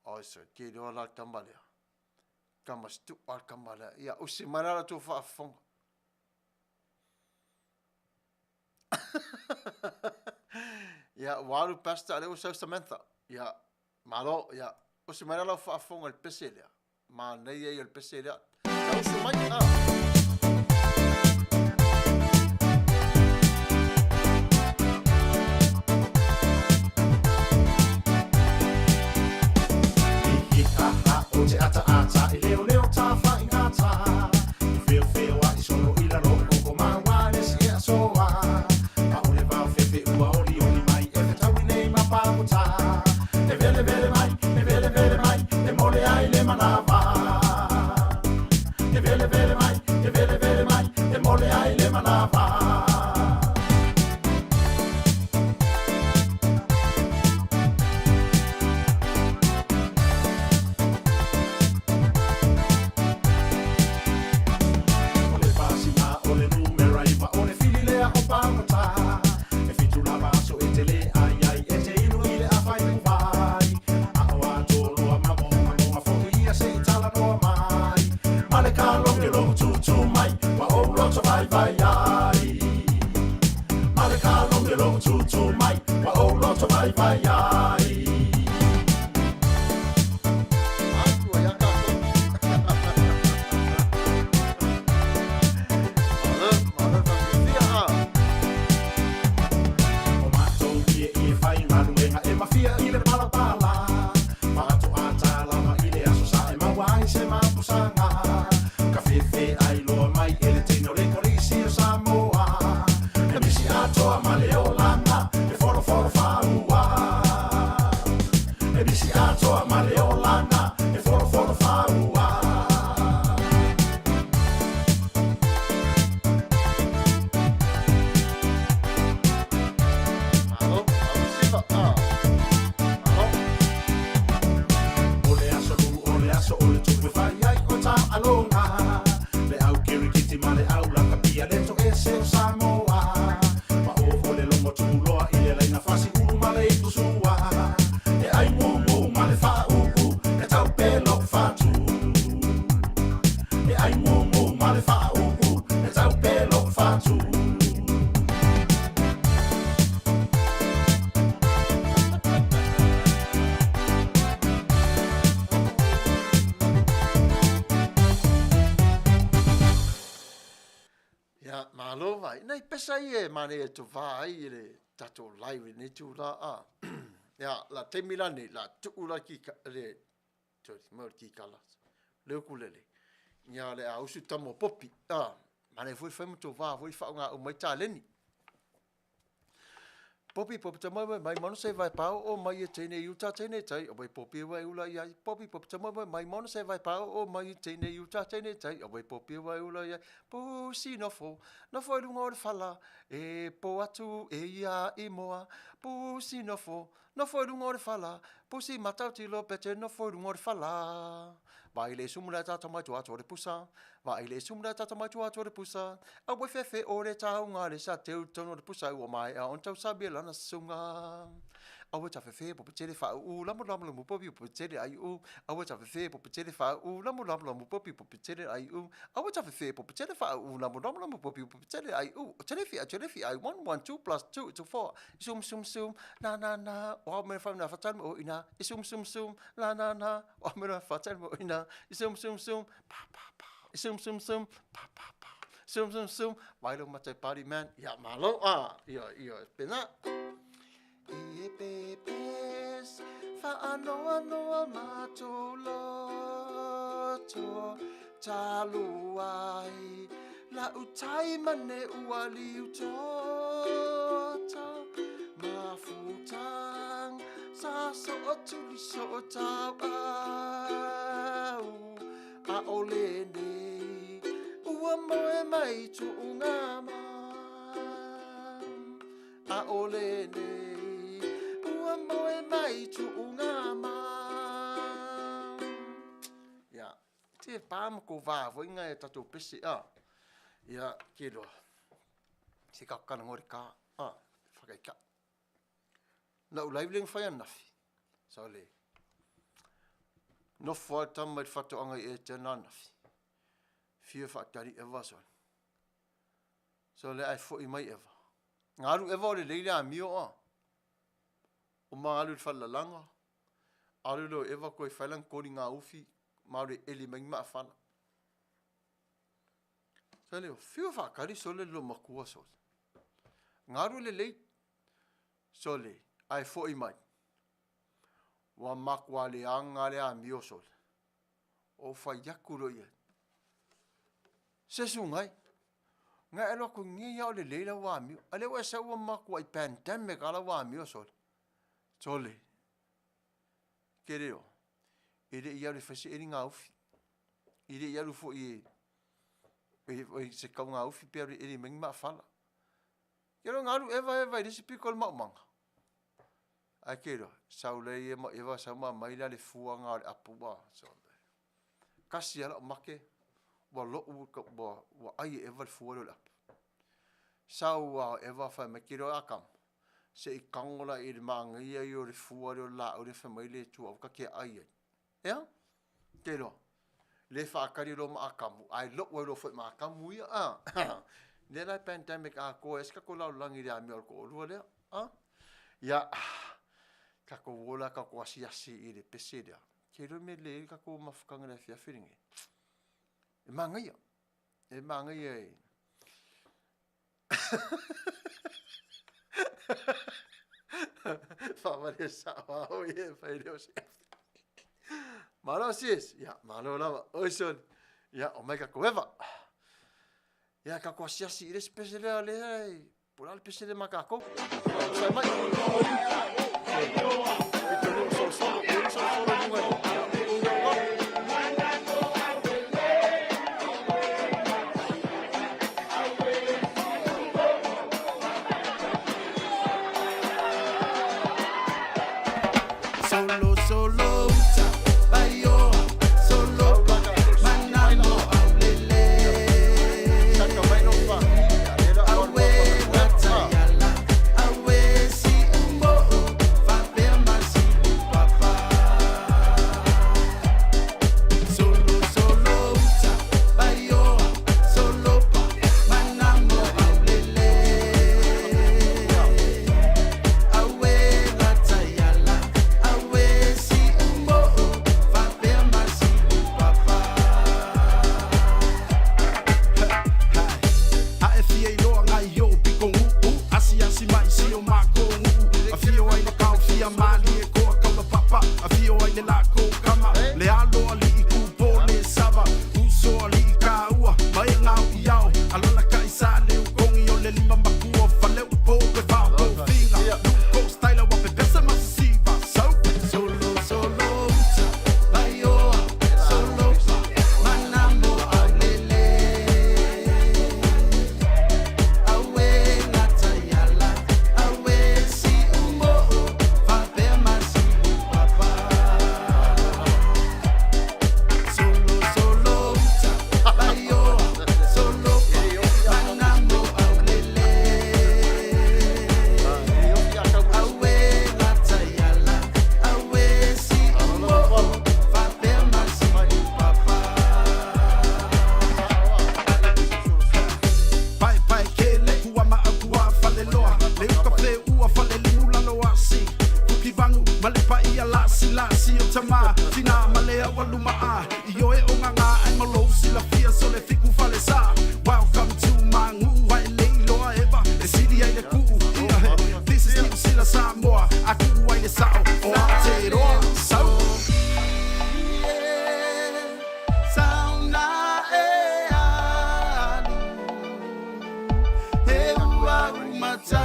Oi, sorry, te iloa la le tama lea. Tama situ'a le tama lea. Ia, usi mai la la outou faafofoga. Ia, ua alu Pastor, a lea ua sau Samantha. Ia, malo, ia, usi mai la lau faafofoga i le pese lea. Manaia ia o le pese lea. Tausu mai. Ah. I aha o te ataata i leoleo tāwhai ngā tā. I wheowheo ai solo i lalo o ko māua le si e asoa. A o le vao fefe ua oli oli mai e whetaui nei ma pākota. E vele vele mai, e vele vele. manava. O le pasina o le numera iva o le fili lea o pagota. E fitu lava aso e te le ai ai e te inu i le afa i vai. A o atoa mamoga moga foi ia se i talanoa mai. Ma le kaloke lou tūtū mai ua ou loto vaivai ai. Ma le kaloke lou tūtū mai ua ou loto vaivai ai. Aku ia kātou. Malo, malo whakawhia, ah. O matou ie ie fai galuega e mafia i le palapala. Faatoa talava i le aso sa e maua ai se mapusaga. Ka fefe ai loa mai e le teine o le kolisi o Samoa. E misi atoa ma le olaga e folofolo faaua. E misi atoa ma le olaga e folofolo faaua. Malo, malo siva, ah. Malo. O le aso lu o le aso o le tupu e fai ai o taaloga. Le au kirikiti ma le au lakapia le toese o Samoa. Ma o o le logo tuloa i le laina fasi ulu ma le ipusua. E ai mumu ma le faauu e taupe lou fatu. E ai mumu ma le faauu e taupe lou fatu. Ia, malo vai. Nei pesa ia e manaia e tovā ai i le tatou live i lenei itulā a. Ia, la taimi la nei, la tuu la ki, le, sorry, mo le kikala, le ukulele. Ia, le a usu tama o Popi. A, manaia foi le fai ma tovā foi whaonga o mai taleni. Popi, popi ta mai mai mai mano se vai pao o mai e teine i uta teine tai away popi wai ula iai. Popi, popi ta mai mai mai mano se vai pao o mai e teine i uta teine tai away popi wai ula iai. Pusi nofo, nofo i lunga o le fala, e po atu e ia i moa. Pusi nofo, nofo i lunga o le fala, pusi matau tilo pete nofo i lunga o le fala. Vai le sumu le tata mai tua le pusa, vai le sumu le tata mai tua le pusa, a we fefe o le taunga le sa teu tono le pusa ua mai a on tau sabi lana sunga. A we ta fefe po petele fa u lamu lamu lamu po pi po petele ai u. A we ta fefe po petele fa u lamu lamu lamu po pi po petele ai u. A we ta fefe po petele fa u lamu lamu lamu po pi po petele ai u. Tele fi a tele fi ai 1 1 2 plus 2 to 4. Sum sum sum na na na. O me fa na fa tan o ina. Sum sum sum na na na. O me fa tan o ina. Sum sum sum pa pa pa. Sum sum sum pa pa pa. Sum sum sum. Vai lo matai party man. Ia malo a. Ia ia pena. E pepes whaanoa noa mātou loto talu ai la utai mane ua liu tota mafutang sa so o tuli so o tau au a o le nei ua moe mai tuunga ma a o le nei ua moe mai tuunga ma. Ia, te pā ma ko vā foi ngai e tatou pese a. Ia, ke loa. Se ka kana ngore ka a, whakai ka. Na u live leng whai anafi. So le. Nofo a tama i le whatoanga i e tēnā anafi. Fia whaatari ewa so. So le ai foi mai ewa. Ngaru ewa o le leile a mio a. O ma alu le whalalanga. Alu leo ewa koe whailang kori ngā ufi. Maure eli mai maa whala. So le fia whaakari so le lo makua so. Ngaru le lei. So le ai foi mai. Wa makua le anga le a mio so le. O whai aku ro ia. Se su ngai. Ngai alo ko ngi ia o le leila wa mio. Ale wa sa ua makua i pandemic ala wa mio so le. So le. Ke reo. E le ia le whaise eri ngā ufi. I le ia lu fo i e. I se kaugaufi pe alu e eli mai ni maafala. Ke iloa na alu Eva eva i le isi pito o le maumaga. Ae ke iloa, sau lea ia ma Eva sau ma aumai la le fua na o le apu ua tasi lava lau mate ua lou ua ai e Eva le fua lea o le apu. Sau lava o Eva fai mai, e te iloa Atamu, se i tago la i le manaia ia o le fua lea o le laau lea fai mai le Atua aua ta te aai ai. Ea? Te iloa? Le faatali loa ma Atamu, ae lou ai loa foi ma Atamu ia. A? Lea la e pandemic atoa ai se tatou lalolagi i le amio a le toalua lea. A? Ia, tatou o la tatou asiasi i le pese lea. Te iloa le mea e lelei ai le tatou mafutaga i le afiafi lenei. E manaia. E manaia e Faavalia sao a oi e fai leo se. Malo sis. Ia, malo lava. Oi soli. Ia, o mai kako eva. Ia, kako asiasi i le isi pese lea lea e po o le a le pese lea ma kākou. Sai mai. Pitonuu solosolo, pitonuu solosolo i luga i. Solo, solo, uta, vaioa, solo, manamo, aulele. Saka mai no pa. Aue, watayala, aue, si umo'o, fapea masi upapa. Solo, solo, uta, vaioa, solo, pa, manamo, aulele. Aue, latayala, aue, si umo'o, fapea masi upapa. A e fia iloa ngai o piko uu Asiasi mai si o mako nuu Afio ai le kaofia malie koa kaula papa Afio ai le lako kama Le alo alii kupo le sava Uso alii kaua Ma e ngau i ao Alala kai sa le ukongi o le lima makua Fale upo pe vao ko finga Luko style wa pepesa masisiva So Solo solo uta Vaioa solo pa Manamo aulele Aue latayala Aue si umo'o Fapea masi upapa Solo solo uta Vaioa solo pa Manamo aulele Aue latayala Aue si umo'o Fapea masi upapa Paepae kele kua ma au kua faleloa Le uka fe ua fale limu lalo asi Fuki vanu ma le paia lasi lasi o tama Tina ma le au aluma a I oe o ngā ngā ai ma lou silafia so le fiku fale sa Welcome to my nguu ai le iloa eva E sili ai le kuu ia he This is Niu Sila Samoa A kuu ai le sao o Aotearoa So Sauna e alu He ua umata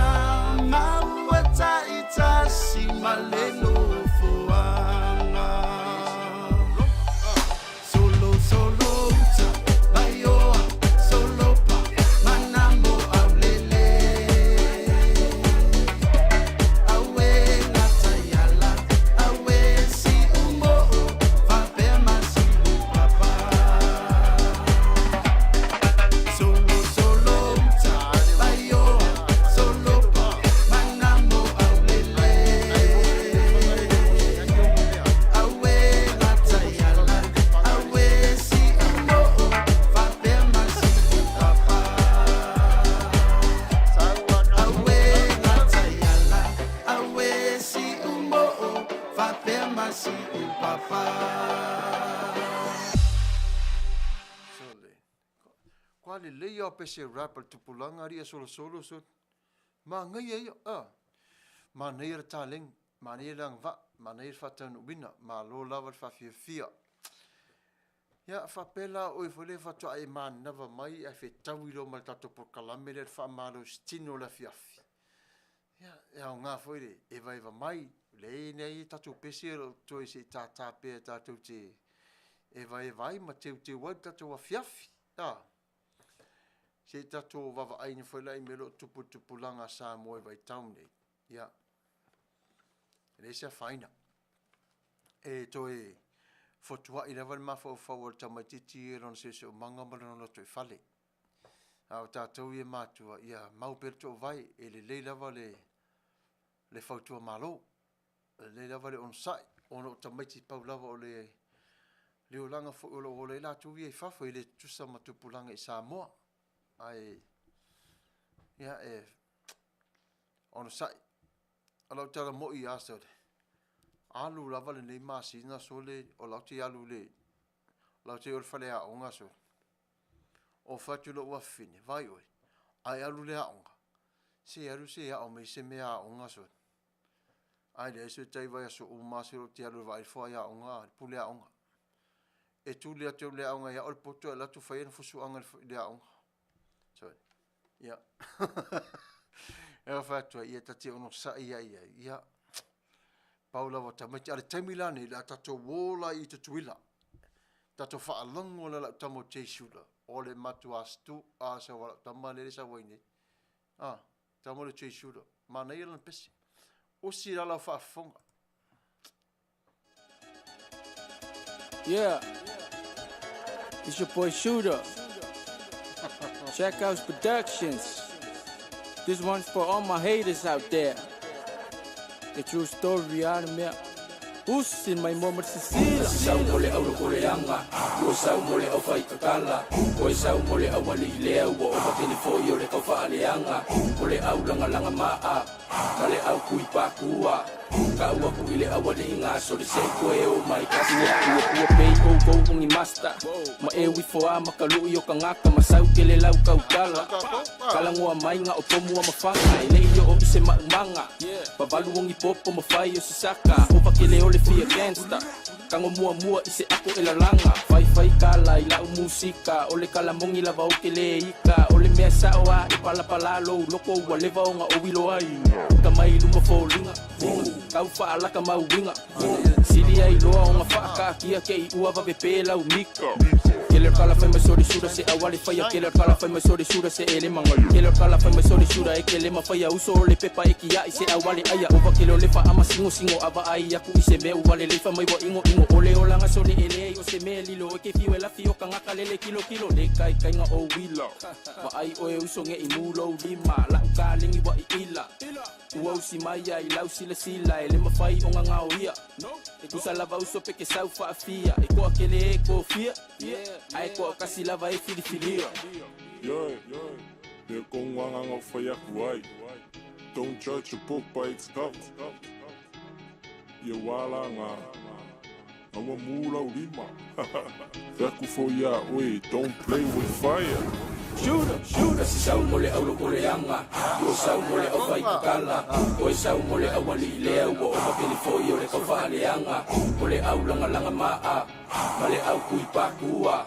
maua taitasi ma le nofoaga Solo solo uta vaioa solo pa manamo aulele Aue lataiala aue si umo'o fapea masi upapa Solo solo uta vaioa solo pa manamo aulele Aue lataiala aue si umo'o fapea masi upapa Aue lataiala aue si umo'o fapea masi upapa. Sole. Kua lelei ao pese rap a le tupulaga alii a solosolo sole. Manaia ia, a. Manaia le taleni, manaia le agavaa, manaia le faataunuuina, malo lava le faafiafia. Ia, faapea la oe foi lea faatoa e manava mai ae fetaui loa ma le tatou polokalame lea le faamalositino o le afiafi. Ia, e aoga foi le evaeva mai, leai nei e tatou pese o lo o toe se i tātā pea tatou te evaeva ai ma teuteu ai le tatou afiafi. A. Se i tatou vaavaai ane foi la i mea o lo o tupu i le tupulaga a Samoa i vaitau nei, ia, e leai se afaina. E toe fotuai lava le mafaufau o le tamaitiiti ia i lona siosiomaga ma lona lotoifale. A o tatou ia e matua, ia mau pea le toovae, e lelei lava le fautua malo, e lelei lava le onosai, ona o tamaiti pau lava o le olaga foi o lo o ola ai latou ia i fafo, e le tutusa ma tupulaga i Samoa. Ae, ia, e onosai. O lau tala moi lava sole, alu lava lenei masina sole, o la ou te alu i le, o la ou te o i le faleaoga sole, ou fai atu i lou afafine, vaai oe, a e alu i le aoga, se alu se e ao mai se mea aoga sole. Ae leai se tai vaiaso uma lava sole ou te alu e vaai le faiaoga, le pule aoga. E tuli atu e le aoga e ao le poto ae alu atu fai ana fusuaga i le aoga. Sole, ia. E fai atu ai, ia ta te onosai lava i ai, ia. Pau lava o tamaiti. A o le taimi la nei, o le a tatou o la i Tutuila. Tatou faalogo la i lau tama o Jay Shula, o le matua stu, a sau a lau tama lea e sau ai nei. Ah, tama o le Jay Shula. Manaia lana pese. Usi la lau faafofoga. Yeah, it's your boy Shooter. Shackhouse Productions. This one's for all my haters out there. The true story out of me. Usi mai mo sisila. Sau mo le au loko leaga, ua sau mo le aufaikakala, ua sau mo le aualii lea ua ova tele foi o le taufaaleaga, o le au lagalaga maa ma le au kui pakua, kau aku i le aualii gasole se i toe oo mai kasi Ua ala. ua ua pei oukou o ni master ma e uifo a ma ka luʻi o kagaka ma sau kele lau kautala kalagoa mai ga o pomu a mafaga e leʻi oo i se maʻumaga pavalu o ni popo ma fai o se saka ova kele o le fia gangsta tago muamua i se ako e lalaga faifai kala i la'u musika o le kalamogi lava o ke lē ika o le mea sa'o a e palapalā lou loko ua leva ona ou ilo ai uka mai luma foliga tau fa'alaka mau uiga sili ai loa ona fa'aka'akia ke'i ua vave pē lau mika kele kala fai mai sori sura se awale faia kele kala fai mai sori sura se ele mangalu kele kala fai mai sori sura e kele mafaia uso o le pepa e kia'i se awale aia ova kele o le fa'amasingo singo ava ai aku i se mea ua lelei fai mai ua ingo ingo o le olaga sole e leai o se mea lilo e ke fiu e lafi o kagaka lele kilo kilo le kaikaiga o uila vaai oe uso ge'i mulou lima la'u kalegi ua i'ila ua usi mai ai lau silasila e le mafai o gagao ia e tusa lava uso pe ke sau fa'afia e ko'a kele e kofia ae ko'akasi lava e filifilia. Ioe, lea kouga agaga o fai atu ai. Don't judge a book by its cover. Ia ua laga, a ua mu lau lima. Fai atu foi iā oe, don't play with fire. Shooter, shooter. Kasi sau mo le au loko leaga, ua sau mo le aufaikakala, ua sau mo le aualii lea ua ova tele foi o le taufaaleaga, o le au lagalaga maa ma le au kui pakua,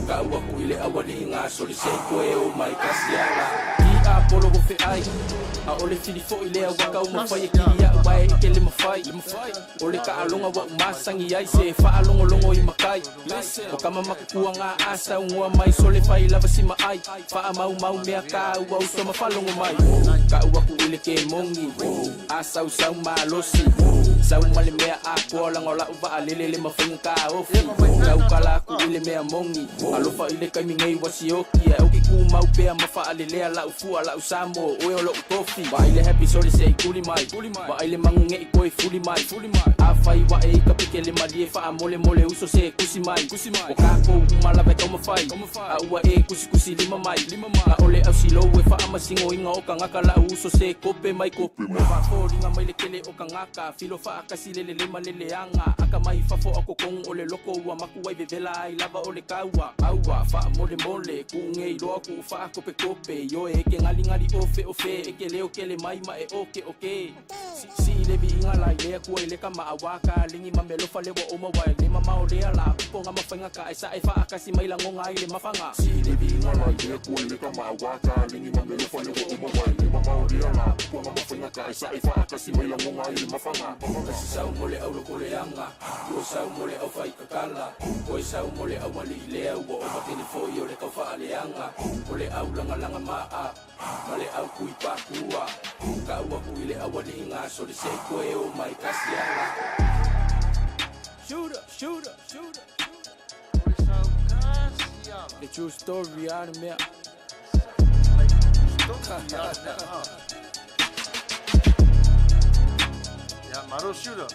kau aku i le aualii gasole se i toe oo mai kasi ala. I a polo o fe'ai a o le filifo'i lea ua taumafai e kilia'u ae i ke le mafai o le taʻaloga ua umasagi ai se faalogologo i makai o kama makukuaga a saugoa mai sole fai lava si maʻai faamaumau mea kāua uso ma falogo mai ka'u aku i le kemogi a sausau malosi sau ma le mea akoa laga o la'u vaalele le mafaiga kaofi taukala aku i le mea mogi alofa i le kaimi nei ua sioki ae oki kumau pea ma faalelea la'u fua la'u samo oe o lo'u tofi vaai le happy sole se'i tuli mai vaai le maguge'i koe fuli mai afai ua'e i ka peke le malie faamolemole uso se kusi mai o kakou uma lava e taumafai a ua e kusikusi lima mai a o le ausilou e faamasinoina o kagaka la'u uso se kope mai kope faafoliga mai le kele o kagaka filo faakasi le lele ma le leaga aka mai fafo a kokonu o le loko ua maku ai vevela ai lava o le kaua aua faamolemole ku'ugei loa ku'u faakopekope ioe e ke galigali ofe ofe e ke leo kele mai ma e oke oke. Siisii le viiga la i le Akua i le kama auā ka ligi ma melofa le ua uma ua e le mamao lea la upoga ma faiga ka e sae faakasi mai lagoga ai le mafaga. Sii le viiga la i le Akua i le kama auā ka ligi ma melofa le ua uma ua e le mamao lea la upoga ma faiga ka e sae faakasi mai lagoga ai le mafaga. Tasi sau mo le aulokoleaga, lua sau mo le aufaikakala, toe sau mo le aualii lea ua ova tele foi o le taufaaleaga, o le aulagalaga maa. Ma le au kui pakua Kau aku i le aualii gasole se i koe o mai kasi ala Shooter, shooter, shooter The true story a le mea. Ia, malo Shooter.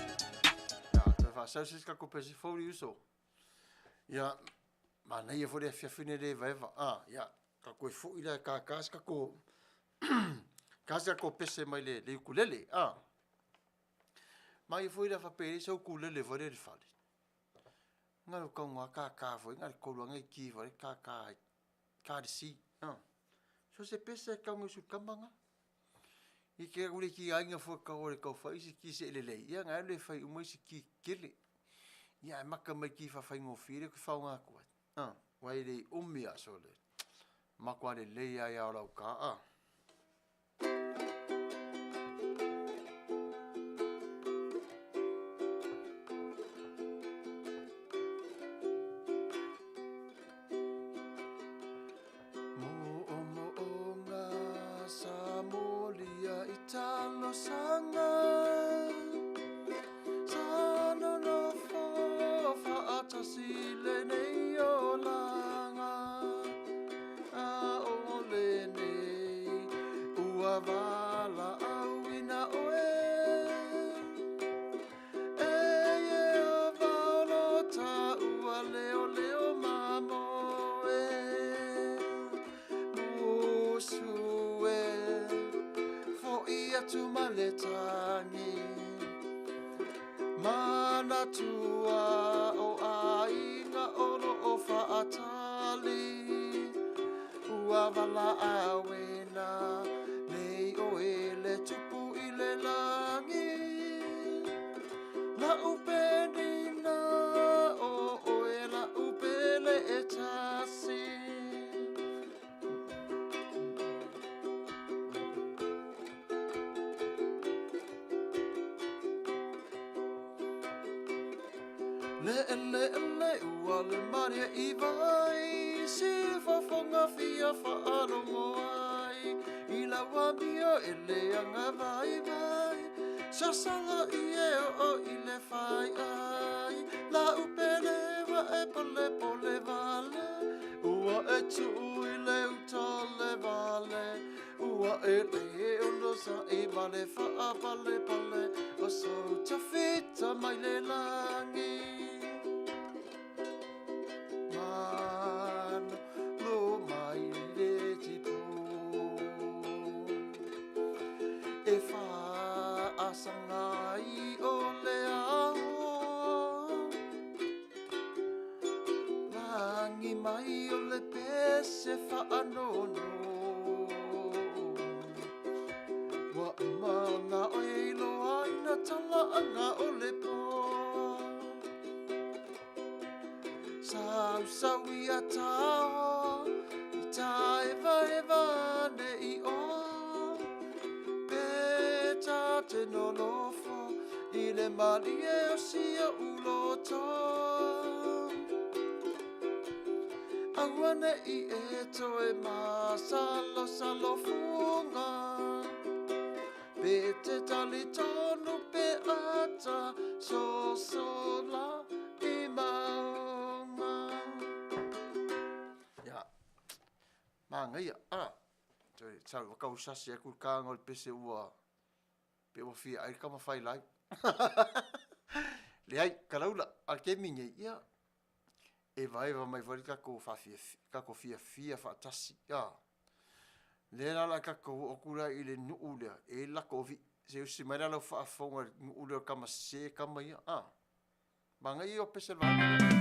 Ia, toe faasau se isi kako pese fou le uso. Ia, manaia foi le afiafi nei le evaeva. Ah, ia, Ka koe foʻi la e kākā se kako kā se kako pese mai le, le ukulele. Ah. Mai foi la whapere sa ukulele foi le fale. Ngā lo kau ngā kākā foi, ngā le kolu anga i ki foi, kākā kā le si. Ah. So se pese e kau ngā usu kamanga. I ke aku le ki ainga foi kau le kau whai si ki se ele lei. Ia ngā le whai umai si ki kele. Ia e maka mai ki whawhai ngō whire ki whao ngā kua. Ah, ua e le umi aso le makoa lelei ai a o lau ka ah. Mo'omo'oga sa molia i talosaga Sa nonofo faatasi lenei olaga A o lenei ua valaauina oe E Ieova o lo taua leoleo mamoe Musu e foʻi atu ma le tagi Manatua o aiga o lo o faatali Ua valaauina nei oe le tupu i le lagi La'u penina o oe la'u pele e tasi. Leʻeleʻele ua le malie i vai Si fofoga fia faalogo ai I lau amio e leaga vaivai Sasala i e oo i le fai ai La'u pele ua e polepole wale Ua e tuu i le uta le vale Ua e le ono saʻi ma le faapalepale O sou tafita mai le lagi Manu lo mai le tipu E faasaga ai o le ao Lagi mai o le pese faanono Ua uma ona oe iloa i na talaaga o le po Sausau ia tao i taevaeva ane i o Pe ta te nonofo i le malie o si o'u loto Auane'i e toe masalosalo fuga Pe te tali tonu pe ata sosola i maunga. Ia, māngaia, a, toe sau kau sasi aku le kānga o le pese ua, pe ua fia ai le kama whai lai. Leai, kalaula, a le kemi nei, ia, e vaeva mai foi le takou faafiafia, takou fiafia faatasi, a. Lea la la tatou oo atu la i le nuu lea, e lako vi, se usi mai la lau faafofoga i le nuu lea o le tama sese tama ia, a. Manaia ia o pese le vaega lea.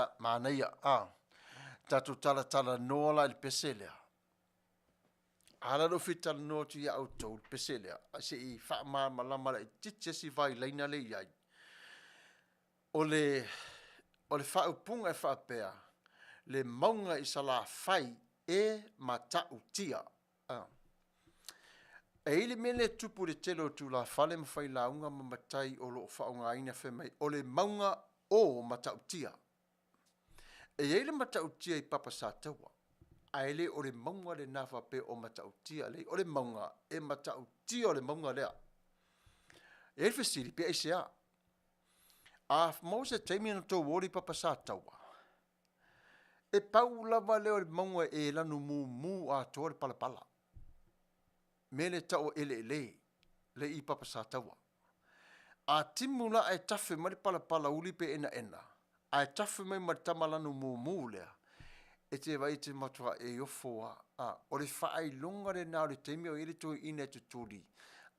Ia, manaia, a. Tatou talatalanoa la i le pese lea. A la lou fia talanoa atu ia outou i le pese lea, se i faamalamalama laitiiti isi vailaina lea e i ai. O le, o le faaupuga e faapea, le mauga i Salafai e Matautia. A. E i ai le mea lea e tupu i le tele o tulafale ma failauga ma matai o lo o faaaogaina fai mai o le mauga o Matautia. E i ai le Matautia i Papa Sataua, ae le o le mauga lena faapea o Matautia. Leai, o le mauga e matautia o le mauga lea. E i ai le fesili, pe aisea? A maua se taimi ona outou o lea i Papa Sataua, e pau lava lea o le mauga e lanu mumu atoa le palapala. Mea lea e tau o eleele lea i Papa Sataua. A timu la ae tafe mai le palapala uli pe enaena, ae tafe mai ma le tama lanu mumu lea, e te vaai e te matua e ofo lava. A, o le faailoga lena o le taimi o i ai le toeaina e tutuli,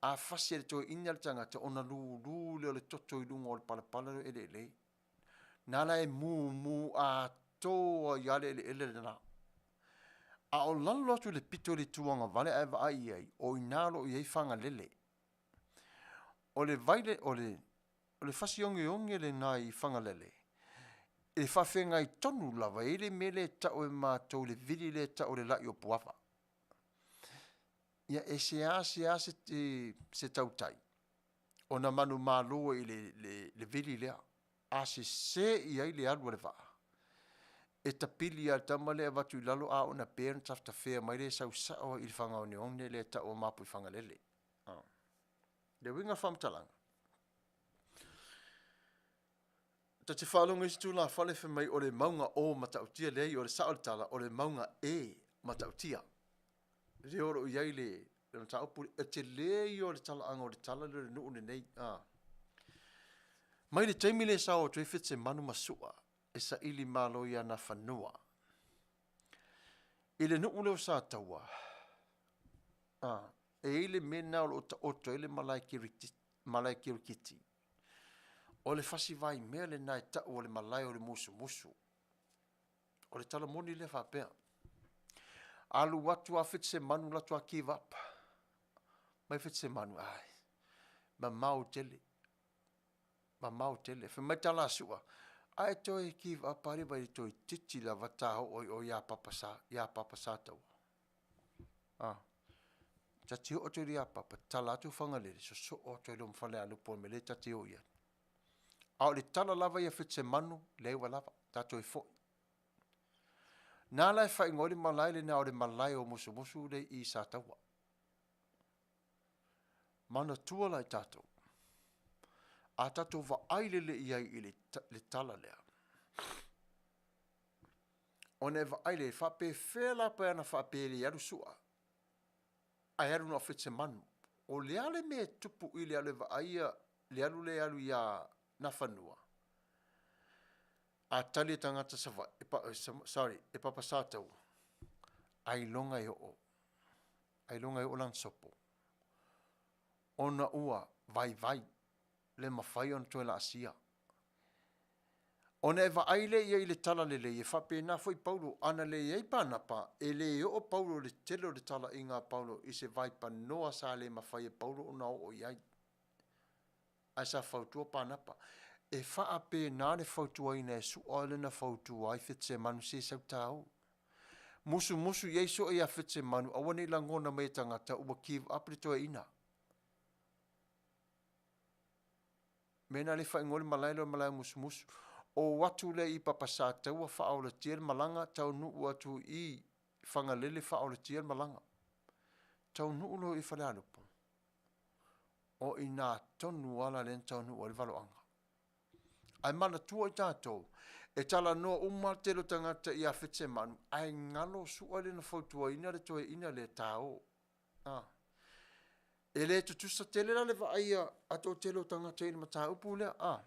a fasi e le toeaina le tagata ona lulu lea o le toto i luga o le palapala lea o eleele. Na la e mumu atoa ai lava le eleele lena. A o lalo atu i le pito i le itu agavale a e vaai i ai, o i ina o lo o i ai Fagalele. O le vai le, o le, o le fasi ogeoge lena i Fagalele, e faafeagai tonu lava, e i ai le mea lea e tau e matou le vili lea e tau o le la'i o Puava. Ia e seasea se, se tautai ona manumalo ai i le, le, le vili lea. A sese i ai le alu a le vaa, e tapili lava e le tama lea e avatu i lalo, a oo ina pe ona tafetafea mai lea e sau sao lava i le fagaoneone lea e tau o Mapuifagalele. Le uiga o le faamatalaga, ta te faalogo i isi tulafale fai mai o le mauga o Matautia, leai o le sao o le tala, o le mauga e Matautia. Lea o lo o i ai le le mataupu, e tele ia o le talaaga o le tala lea o le nuu lenei. A. Mai le taimi lea e sao atu ai Fetsemanu ma Sua e saili malo i ana fanua. I le nuu lea o Sataua, a, e i ai le mea lena o lo o taoto ai le malae kirikiti, malae kirikiti. O le fasi vaimea lena e tau o le malae o le musumusu. O le tala moni lea faapea. Alu atu a Fetsemanu latou a give up. Mai Fetsemanu, ai, mamao tele. Mamao tele. Fai mai tala a Sua, a e toe give up a le vai toeitiiti lava ta oo i o ia Papa Sa, ia Papa Sataua. Ah. Ta te oo atu i ia Papa, tala atu Fagalele, sosoo atu ai loa ma Falealupo i le mea lea ta te o i ai. A o le tala lava ia Fetsemanu, leai ua lava, ta toe foi. Na la e faaigoa ai le malae lena o le malae o Musumusu lea i Sataua. Manatua la i tatou, a tatou vaai lelei i ai i le, le tala lea, ona e vaai lea, e faapefea la pe ana faapea e le alu Sua, ae alu na o Fetsemanu. O le a le mea e tupu i le alu e vaaia le alu lea e alu iā Nafanua? A tali e tagata Savaii, e pa, sorry, e Papa Sataua, ailoga e oo, ailoga e oo lana sopo, ona ua vaivai, le mafai ona toe laasia. Ona e vaai lea i ai i le talalelei, e faapena foi Paulo, ana leai Panapa, e le oo Paulo i le tele o le talaiga a Paulo i se vaipanoa sa le mafai e Paulo ona oo i ai. Ae sa fautua Panapa. E faapena le fautuaina e Sua lea na fautua ai Fetsemanu se sau tāu. Musumusu i ai Sua ia Fetsemanu aua ne i lagona mai e tagata ua give up le toeaina. Mea na le faaigoa le malae lea o le malae musumusu. O atu lea i Papasataua faaolatia le malaga, taunuu atu i Fagalele faaolatia le malaga. Taunuu loa i Falealupo, o i ina tonu lava la lea na taunuu ai le valoaga. Ae manatua i tatou, e talanoa uma lava le tele o tagata ia Fetsemanu, ae galo Sua lea na fautuaina le toeaina lea, ta o. A. E le tutusa tele la le vaaia a toatele o tagata i le mataupu lea, a.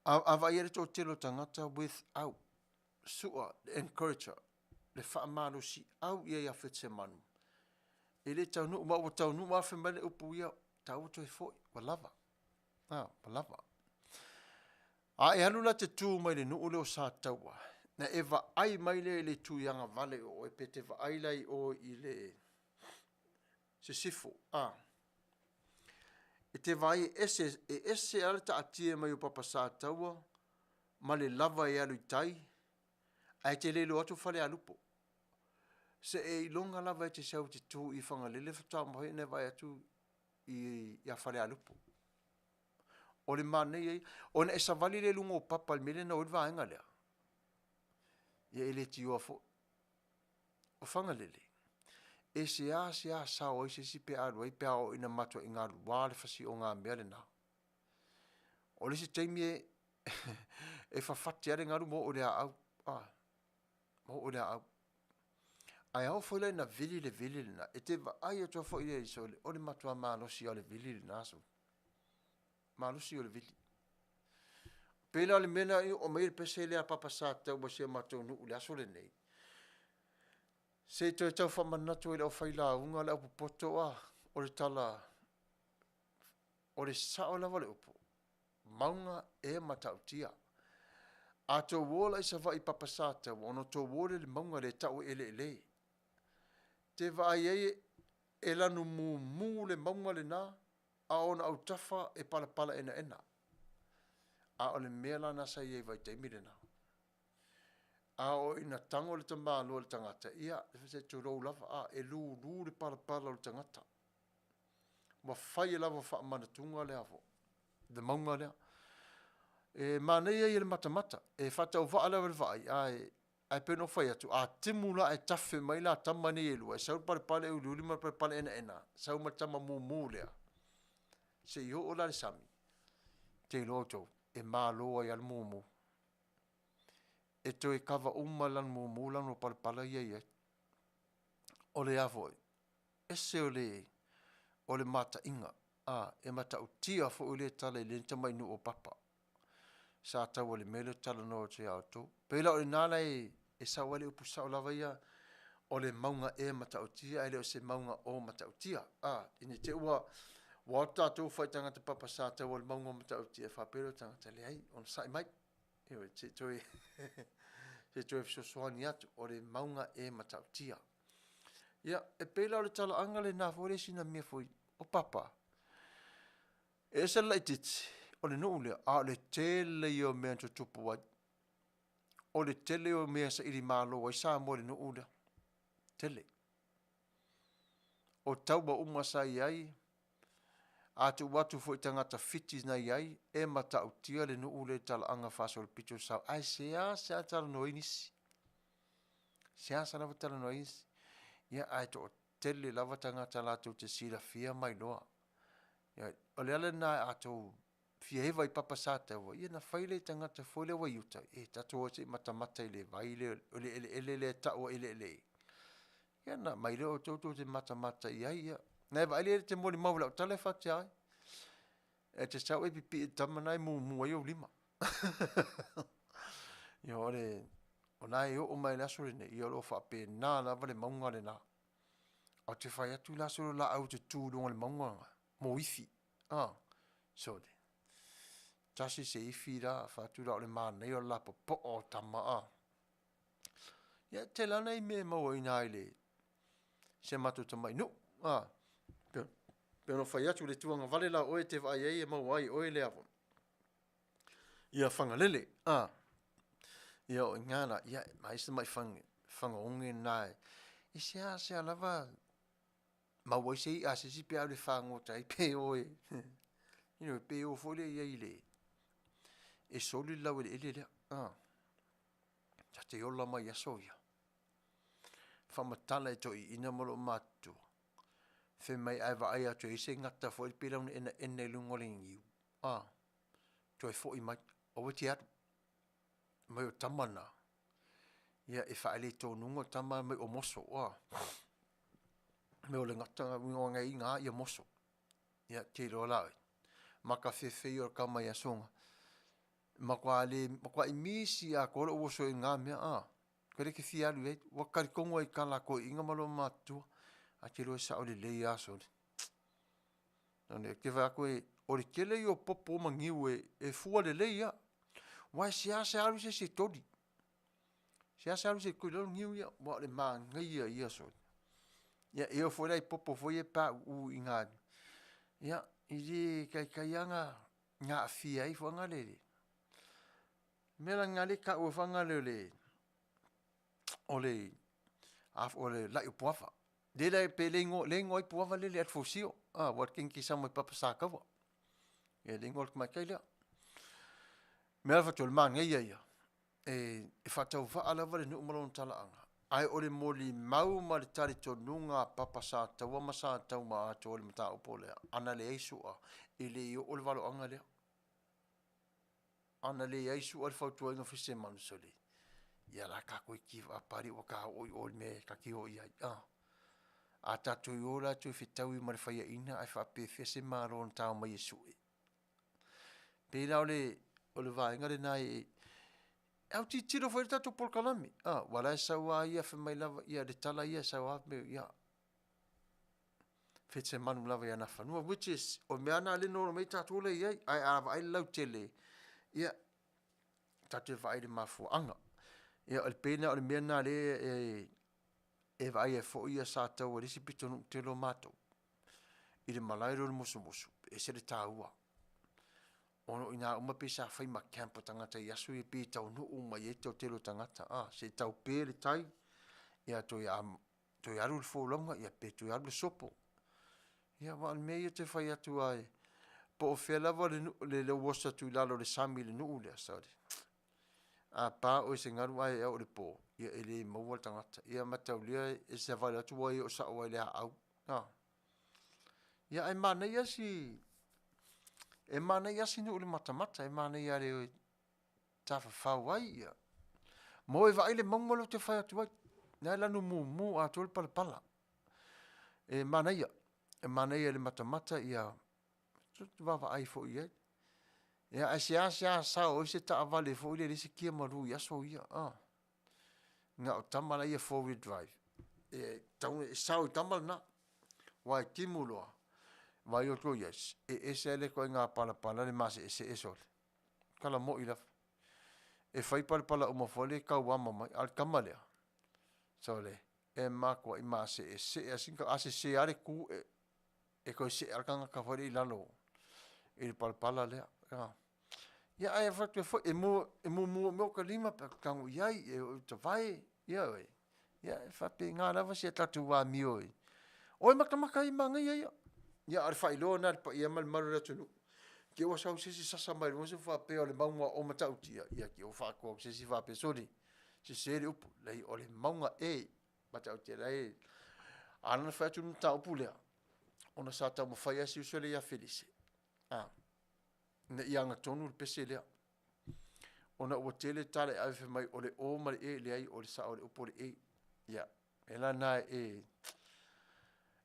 A, a vaaia le toatele o tagata without Sua, le encourager, le faamalosiau i ai ia Fetsemanu, e le taunuu, ma ua taunuu lava fai mai le upu ia, taua toe foi, ua lava. A, ua lava. A e alu la te tu mai le nuu lea o Sataua, na e vaai mai lea i le itu i Agavale o oe, pe te vaai la i o i le Sisifo, a. E te vaai e ese, e ese lava le taatia mai o Papa Sataua ma le lava e alu i tai, ae te le iloa atu Falealupo. Se e iloga lava e te sau e te tu i Fagalele faatoa mafai ona e vaai atu i, ia Falealupo. O le manaia ia, ona e savali lea i luga o papa i le mea lea na o ai le vaega lea, ia e le tioa foi. O Fagalele, e seasea sao ai se isi pe a alu ai pe a oo ina matuai galua le fasiogamea lena. O le isi taimi e, e fafati lava le galu ma oo i le aau. Ah, ma oo i le aau. Ae a oo foi la ina vili le vili lena, e te vaai atu lava foi i sole, o le matua malosi lava o le vili lena sole. Malosi o le vili. Pei la o le mea lena e oo mai ai le pese lea a Papa Sataua i si o matou nuu i le aso lenei, se i toe tau faamanatu ai i le aufailauga le aupopoto a, o le tala, o le sao lava o le upu, mauga e matautia. A tou o la i Savaii i Papa Sataua, ona tou o lea i le mauga lea e tau e Eleele. Te vaai ai e lanu mumu le mauga lena, a o ona autafa e palapala enaena. A o le mea la lena sa i ai i le vaitaimi lena. A oo ina tago le tamaloa i le tagata, ia, se i tulou lava, a, e lulu le palapala o le tagata. Ua fai lava faamanatuga lea foi, le mauga lea. E manaia ia le matamata, e faatauvaa lava i le vaai, ae ae pei ona ou fai atu, a timu la ae tafe mai la tama nei e lua, e sau le palepale uliuli ma le palepale enaena, sau ma le tama mumu lea, se i oo la i le sami, ou te iloa outou, e malo ai lava le mumu. E toe kava uma le lanu mumu lanu o palapala ia e i ai. O le a foi? Ese o le, o le mataiga, a, e matautia foi lea tala i lenei tamai nuu o Papa. Sa tau i le mea lea ou te talanoa atu ia outou. Pei la o i ina la e sau ai le upu sao lava ia, o le mauga e matautia ae le o se mauga o Matautia. A, ina ne i te i ua o atu tatou fai i tagata papa sa tau o le mauga o Matautia, faapea lea o tagata, leai, onosai mai. Ioe, se i toe, se i toe fesoasoani atu, o le mauga e matautia. Ia, e pei la o le talaaga lena foi lea sina mea foi, o Papa, e ese le laitiiti, o le nuu lea, a o le tele ia o mea na tutupu ai. O le tele o mea saili malo ai Samoa i le nuu lea. Tele. O taua uma sa i ai, a tuu atu foi i tagata Fiti na i ai, e matautia le nuu lea i talaaga faasolopito o le sao. Ae seasea talanoa ai nisi. Seasea lava talanoa ai nisi. Ia, ae toatele lava tagata latou te silafia ma iloa. Ia, o le ala lena a tou fia eva i Papa Sataua, ia na fai lea i tagata foi lea ua i uta, e tatou o se i matamata i le vai lea, o le eleele lea e tau o Eleele. Ia na aumai lea outou tou te matamata i ai, ia. Na e vaai lea e te molimau i lau tala e faatea ai. E te sau e pipii i le tama na e mumu ai ou lima. Ia o le, o la e oo mai le aso lenei, ia o lo o faapena lava le mauga lena. Ae ou te fai atu la solo laau te tu i luga o le mauga lena, mo ifi. Ah, sole. Tasi se ifi la, fai atu la o le manaia o le lapopoa o tama ah. Ia, tele lava nai mea e maua i ina i le si a matou tamai nuu. Ah, pei ona fai atu le tuagavale la oe e te vaai ai e maua ai e oe le ava. Ia Fagalele, ah. Ia o ina la, ia mai se mai fagaoge na e. E seasea lava maua ai se i'a a se isi pe a alu e fagota ai pe o e you know, pe o foi lea i ai i le e soli le laueleele lea. Ah. Ta te ola mai i aso ia. Faamatala e toeaiina ma loomatutua, fai mai a e vaai atu e i ai se gata foi lea pei lana enaena i luga o le niu, a, toe foi mai, aua e te alu. Mai o tama na, ia e faaletonu tama mai o moso, a. Mea o le gata uiga ai ga ia moso. Ia, te iloa la oe, maka fefe ia o le tama i aso ga. Matua le, matuai misi atoa lou oso i na mea, a. Koe le te fia alu i ai, ua talitonu ai i tala a toeaiina ma loomatutua, ae te iloa e sao lelei lava sole. Ou te vaai atu o le tele ia o popo ma niu e fua lelei lava. Aua e seasea alu se isi e toli. Seasea alu se isi e toli i lalo niu ia, aua o le manaia ia sole. Ia e oo foi la i popo foi ia e pauu i ina, ia e le taitai lava ona aafia ai foi lea. O le mea la lena lea e taua ai foi lea o le a foi o le lai o puava. Lea la pe le igoa lea e igoa ai puava lea o le alefosio, aua o le kenikesa mai papa Sataua. Ia le igoa o le tamaitai lea. O le mea la e fai atu ai, o le manaia ia, e faatauvaa lava le nuu ma lona talaaga, ae o le molimau ma le talitonuga a Papa Sataua ma Sataua atoa i le mataupu lea, ana leai Su'a, e le oo le valoaga lea. Ana leai Su'a i le fautuaina o Fitisemanu, sole, ia o le a tatou give up lava ua ta oo i o i le mea ta te o i ai. A tatou o la toe fetaui ma le faiaina ae faapefea se Malo na ta omai e sue? E pei la o le vaega lena e autilotilo foi i ai le tatou polokalame, aua o la e sau lava ia fai mai lava, ia le tala ia e sau lava, ia Fesemanu lava i ana fanua, which is o mea lava na lea e nono mai ai tatou la e i ai. Ae a vaai i le lautele, ia, tatou te vaai i le mafuaaga. Ia e pei la o le mea lena o lea e vaai ai foi Sataua i le isi pitonuu tele o matou, i le malae lea o le Musumusu, e ese le taua. Ona o i ina uma pei sa fai ma camp o tagata i aso ia pei e taunuu mai ai le toatele o tagata, se i taupe le tai, ia toe toe alu le folauga, ia pe toe alu le sopo. Ia aua o le mea ia ou te fai atu ai, po o fea lava le nuu le oso atu i lalo o le sami i le nuu lea, sole, a pa oe e se galu ae oo i le po, ia e le maua le tagata. Ia mataulia e savali atu ua e oo sao lava i le aau. Ia ae manaia si e manaia lava si nuu i le matamata, e manaia lava i le tafafao ai, ia. Ma o e vaai le mauga lea ou te fai atu ai, la e lanu mumu atoa le palapala. E manaia, e manaia i le matamata ia vaavaai foi i ai. Ia ae seasea sao ai se taavale foi lea e leai se kia malu i aso ia, na o tama la ia 4 wheel drive, e tatau e sao i tama lena. Aua e timu loa, vaai atu i ai, e ese lava le ituaiga palapala le maseesee sole. Tala moi lava. E fai palapala uma foi lea e tauama mai, a o le tama lea, sole, e matuai maseesee lava. Sina a sese lava le tu, e toe see lava le tagata foi lea i lalo i le palapala lea. Ia ae fai atu ai foi, e mumu i mea o ta lima pe a e tago i ai, e oo i ta vae, ioe. Ia e faapena lava si a tatou amio i o e matamata ia manaia ia. Ia a o le faailoa lena i le paia ma le mamalu o le atunuu, te i ua sau se isi sasa mai luga faapea o le mauga o Matautia, ia te i ua faaatoa atu se isi faapea, sole, sese le upu, leai o le mauga e Matautia la e ala ona fai atu le mataupu lea, ona sa taumafai lava si uso lea ia Felise, a, ina ia agatonu le pese lea. Ona ua tele tala e ave fai mai o le O ma le E, leai o le sao o le upu o le E. Ia, e la na e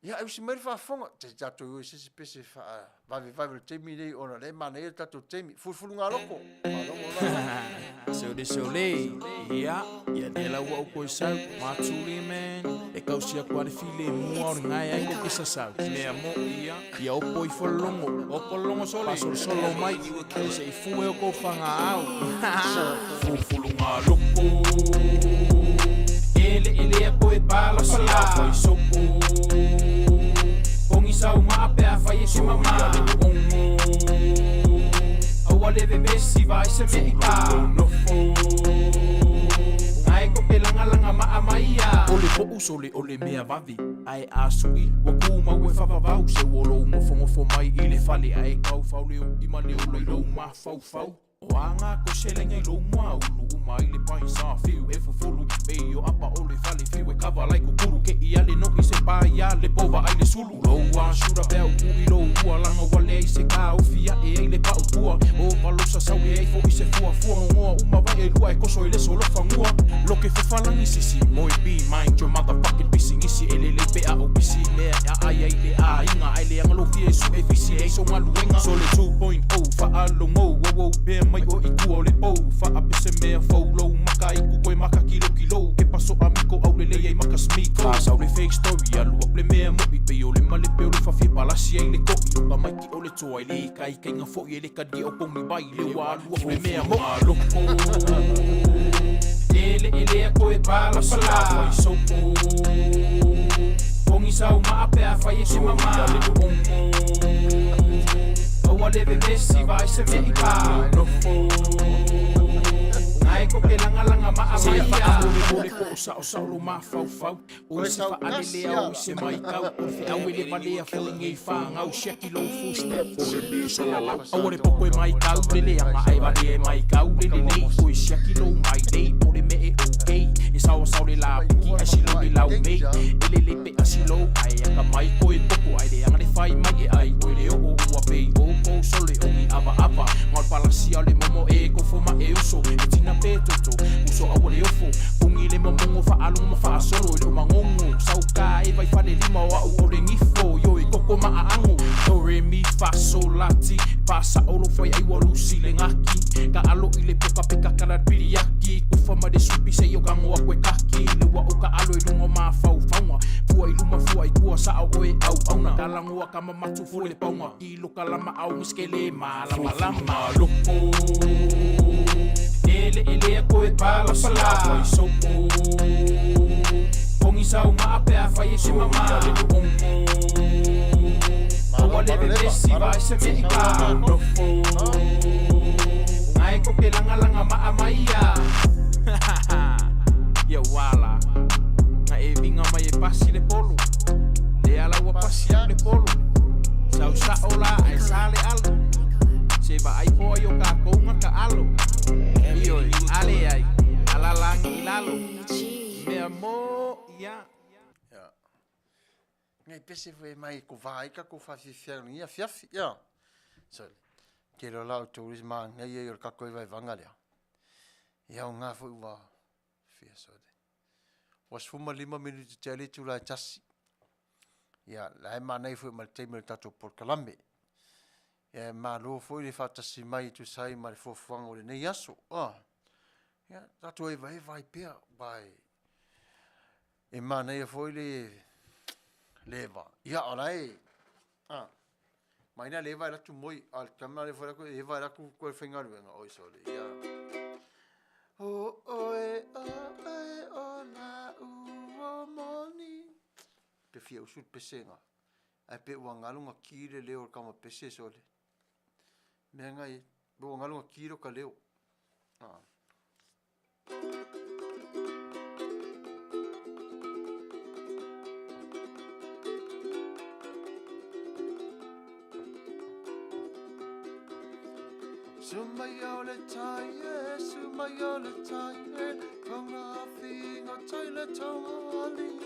Ia, ai usi mai le faafofoga, te tatou o i se isi pese faavavevave o le taimi lenei ona o lea e manaia le tatou taimi. Fulufulugaloko, faalogo la. Sole sole, ia, ia le la ua ou sau, matuli man, e kausi aku ale file mua o le ngae ai ko ke sasau. Mea mo ia, ia opo i folongo, opo longo sole, pasolo solo mai, e se i fue o kou whanga au. Fulufulugaloko, ele ele a koe pala pala, fai sopo, pongi sau maa pe a fai e se mama, ongo, aua le vevesi vai se mea i ka nofo, ngae ko pe langalanga maa maia. O le po'u sole o le mea vave, ae a su'i ua kumau e faavavau se ua lou gofogofo mai i le fale ae kaufau le oti ma le ola i lou mafaufau. O a ngā ko selenga i lou maulu uma i le pai sa fiu e fufulu me i o apa o le fale fiu e kava lai kukulu ke i ale no i se pa ia le pova ai le sulu lou a shura pea upu i lou ua langa wale ai se ka ofi a e ai le pau pua o valosa sau e ai fo i se fua fua ngongoa uma vai e lua e koso i le solo fangua loke fefalangi sisi moi be mind your motherfucking pisingisi e lelei pe a o pisi mea a ai ai le aiga ai le agalofia e su e fisi e so galuega sole 2.0 faalogou ouou pea mai o i tua o le pou faapese mea fou lou maka i ku koe maka kilokilou ke paso amiko aulelei ai maka smiko fasau le fake story alu aku le mea mo'i pei o le malepe o le fafie. Palasi ai le koʻi o ka maiki o le toa e le ikaikainga foʻi e le kalia o kongi mai le ua alu aku le mea moʻi. Loko Eleelea koe palapala Sopo Kongi sau maa pe a fai e se mama le ongo Aua le vevesi vai se mea i pa Nofo Ngae ko ke langalanga maa mai ia Mole po o sao sao lo mafaufau O i se faalelea o i se maitau O le feau e le valea foi nei fagau Siaki lou full stop Aua le popo e maitau le leaga Ae valea e maitau le lelei Toe siaki lou mailei Po le mea e okay E saosao le lapiki Ae silou le laumei E lelei pe a silou Ae akamai koe popo Ae leaga le fai mai e ai Oe le oo ua pei o kou sole O ni avaava Nga o le palasia o le momo E kofo ma e uso E tina pe toto Uso aua le ofo Pungi le momongo Faalogo ma faasolo E le o magogo Sauka e vai fale lima O au o le gifo Ioe koko ma aago Do re mi fa sol la ti Pa sao lo fai ai ua lusi le gaki Ka alo i le poka peka kala pili aki Kufa ma le supi se i o kago aku e kaki Le ua o ka alo i luga o mafaufauga Fua i luma fua i tua sao oe auauna Ka lagoa ka mamatu fua le pauga Kilo ka lama au miskele malamalama Loko Eleelea koe palapala Sopo Kongi sau maa pe a fai e se mama le ongo Aua le vevesi vai se mea i pa Nofo Ngae ko ke langalanga maa mai ia Ia uala Nga e vinga mai e pasi le polo Le ala ua pasi au le polo Sau sao la ae sa le alo Se vaai poa i o kakou nga ka alo Ioe, ale ai, alalangi i lalo Mea mo ia. Ia. Ngai pese foi mai ko va ai ka ko whawhiwhia ngi afiafi. Ia. So, te lo lau tourism ma ngai ai o le kako e vai vanga lea. Ia o ngā foi ua fia so de. Ua 15 minuti te ale tula e tasi. Ia, la e mānai foi ma le taimi o le tatou polokalame. Ia, e malo foi le faatasi mai e tusa ai ma le fuafuaga o lenei aso. Ah. Ia, tatou evaeva ai pea, aua e, e manaia foi le, le eva. Ia, o la e, ah, mai na le eva e latu moi, a le tama le foi lako, eva e laku koe faigaluega, oi sole, ia. O oe, o oe, o la u o moni. Pe fia usu le pesega. Ae pe ua galo nga ki le leo o le kama pese sole. Mea ngai, pe ua galo nga ki lo ka leo. Ah. Sumai o le tai e, sumai o le tai e, ko ngā whinga tai le tonga ali e.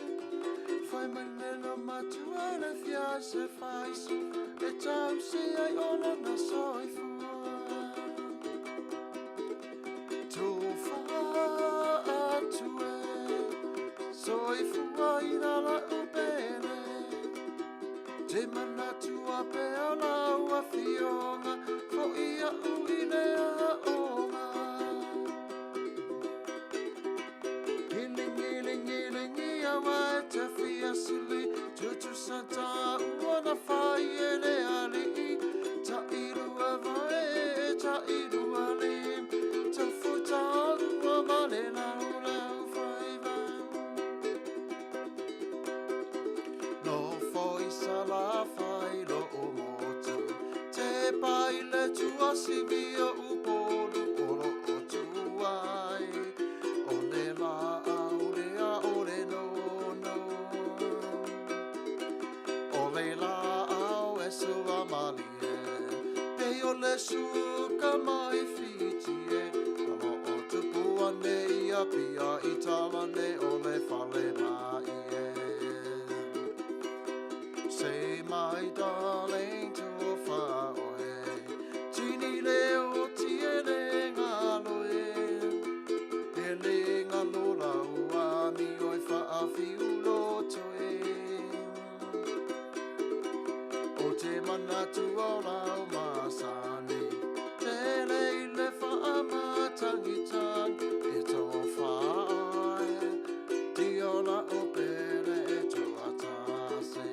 Whai mai le no matua le fia se whaiso, e tau se ai ona na soifua. Tō wha atu e, soifua i rala o pele. Te manatua pea lau afioga, foʻi aʻu i le aoga. Giligiligilingi aua e te fiasili, tutusa tāua na whai e le alii. Taʻilua vae, taʻilua lim, tafu tāua ma le laulau faiva. Nofo i Salafai loʻu motu, te pae i le tuasivi o Upolu o loo tuai, o le laau lea o le nono. O le laau e sua malie, pei o le suka mai Fiti e, o loo tupu ane i Apia i Talane o le fale mai e. Say my darling tofa oe, tini leo tiele ngalo e. Ele ngalo lau ami oi whaafiu loto e. O te manatu o lau masani, tele i le whaamatangitang, e tofa oe, tiola o pele e tuatasi.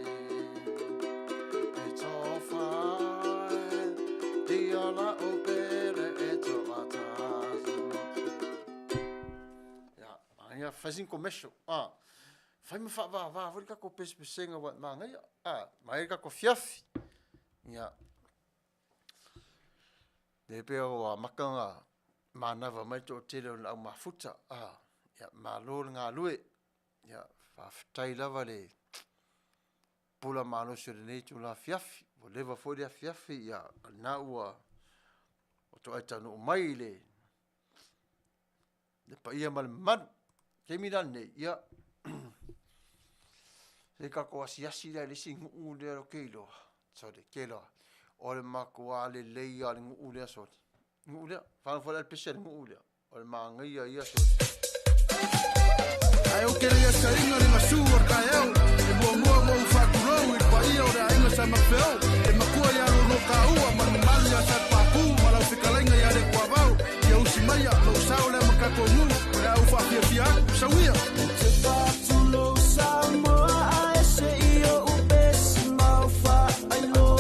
lea, fai sina commercial, a, fai ma faavavā foi le tatou pesepesega aua e manaia, a, manaia le tatou afiafi. Ia, lea pei ua amata ona manava mai le toatele o le au mafuta, a, ia malo le galue. Ia, faafetai lava le pula malosi o lenei itula afiafi, ua leva foi le afiafi, ia o lena ua toai taunuu mai le le paia ma le mamalu. Taimi la lenei, ia, se i tatou asiasi la i le isi nuu lea ou te iloa, sole, ke loa, o le matua lelei lava o le nuu lea, sole. Nuu lea, faalogo foi la i le pese a le nuu lea, o le manaia ia, sole. Ae ou te le i asaina le gasu o le taeao e muamua ona ou faatulou i le paia o le aiga Sa Mafeo, le matua ia Lonokaua ma le mamalu ia Salepapu ma lau fetalaiga ia Letuavao. Ia usi maia lou sao lea ma tatou nuu, o le a ou faafiafia atu. Sauia! Ou te faatulou Samoa ae se i ou pesi mau faailoa.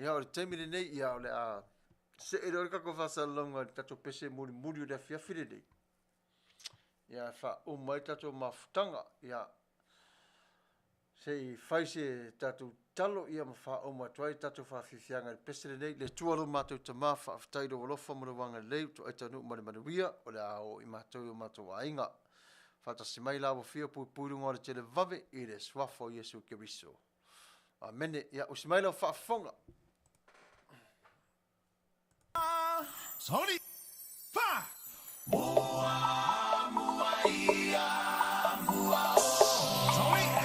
Ia, o le taimi lenei, ia, o le a see loa le tatou faasalalauga i le tatou pese mulimuli o le afiafi lenei. Ia, e faauma ai le tatou mafutaga. Ia, se i fai se tatou tatalo, ia, ma faauma atu ai le tatou faafiafiaga i le pese lenei. Le Atua lo matou Tama, faafetai i lou alofa ma lou agalelei, ua toai taunuu ma le manuia, o le a oo i matou i o matou aiga. Faatasi mai la ua fia puipui luga o le televave i le suafa o Iesu Keriso. Amene. Ia, usi mai lau faafofoga. Sauli! Fa! Mua, mua ia, mua o. Sauli!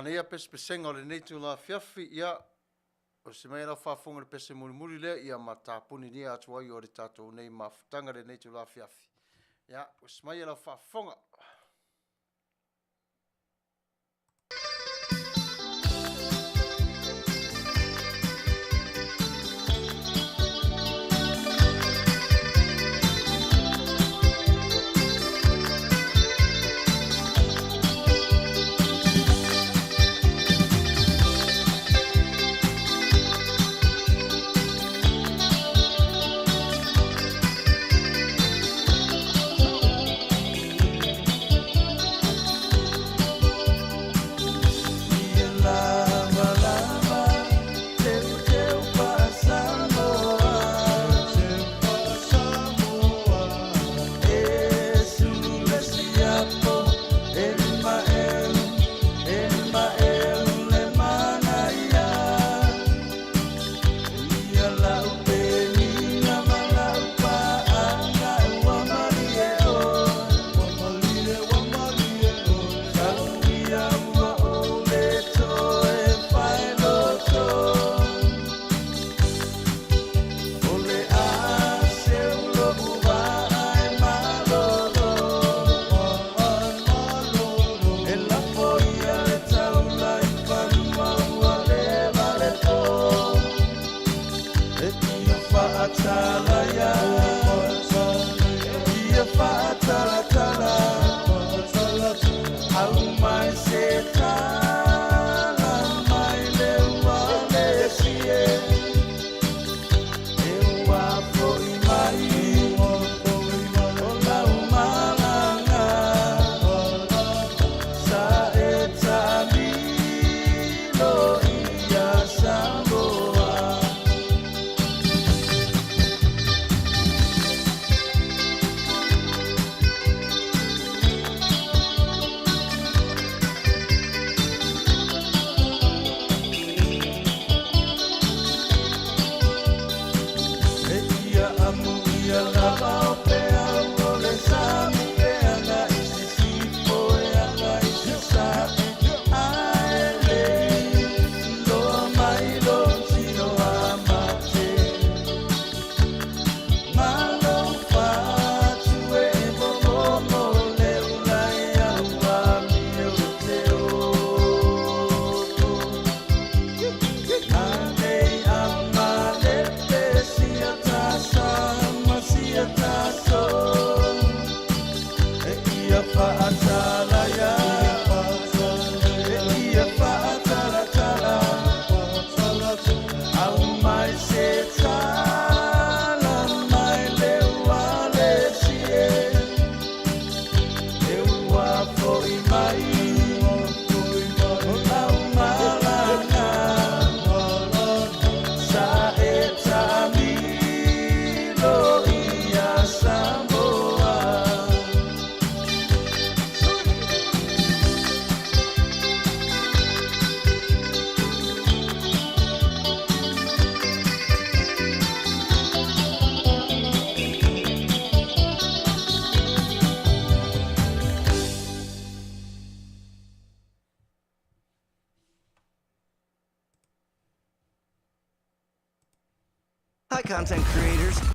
Manaia pesepesega o lenei itula afiafi, ia, osi mai lau faafofoga i le pese mulimuli lea, ia ma tapuni nia atu ai o le tatou nei mafutaga i lenei itula afiafi. Ia, osi mai lau faafofoga. Hi, content creators.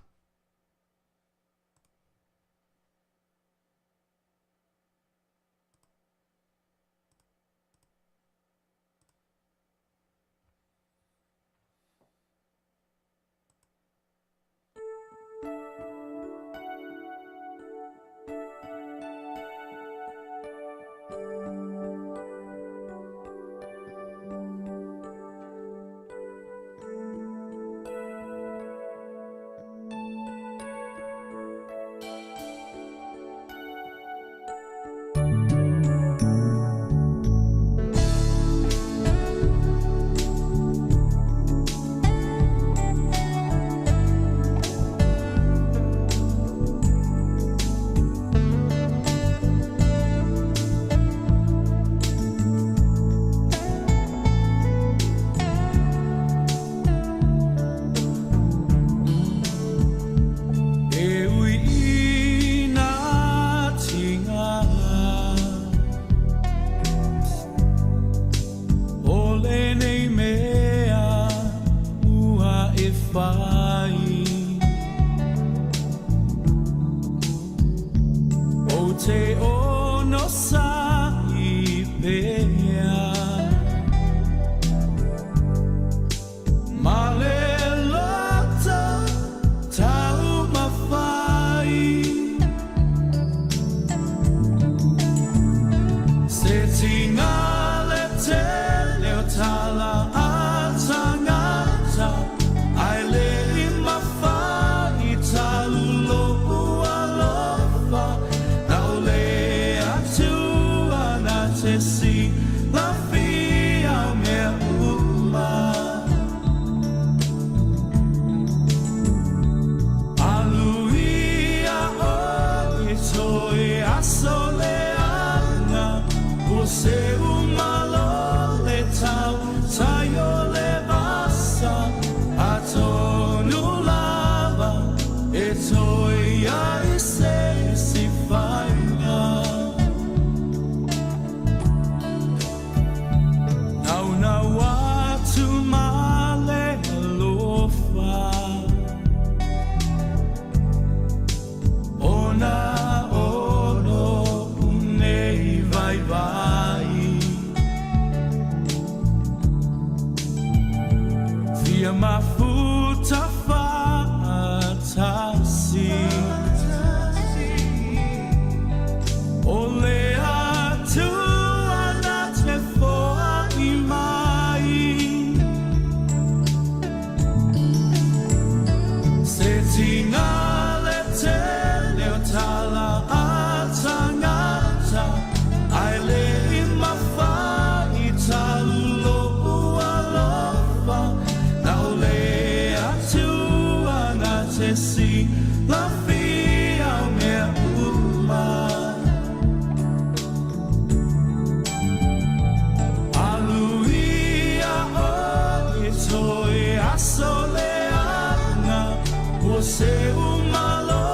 Ia mafuta fa'atasi O le Atua na te foa'i mai Se tiga le tele o tala a tagata Ae le i mafai talu lo'u alofa Na o le Atua na te silafia o mea uma Alu ia oe toe aso leaga Ua seu malo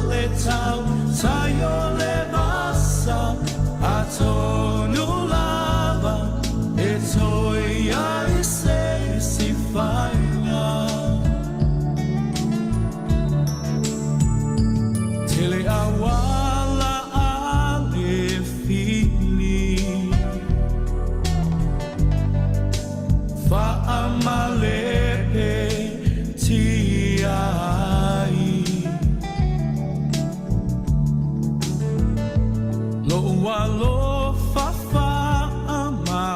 le tautai o le vasa Atonu lava e toe i ai se isi faiga Tele auala a le fili Fa'amalepe tia ai Lo'u alofa fa'amaoni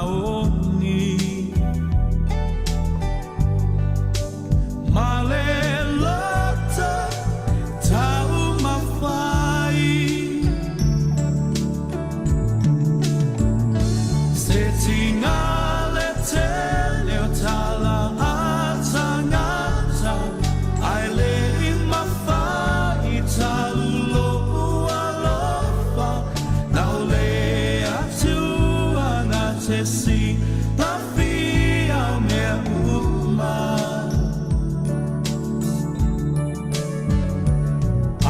Ma le loto taumafai Se tiga le tele o tala a tagata Ae le i mafai talu lo'u alofa Na o le Atua na te silafia o mea uma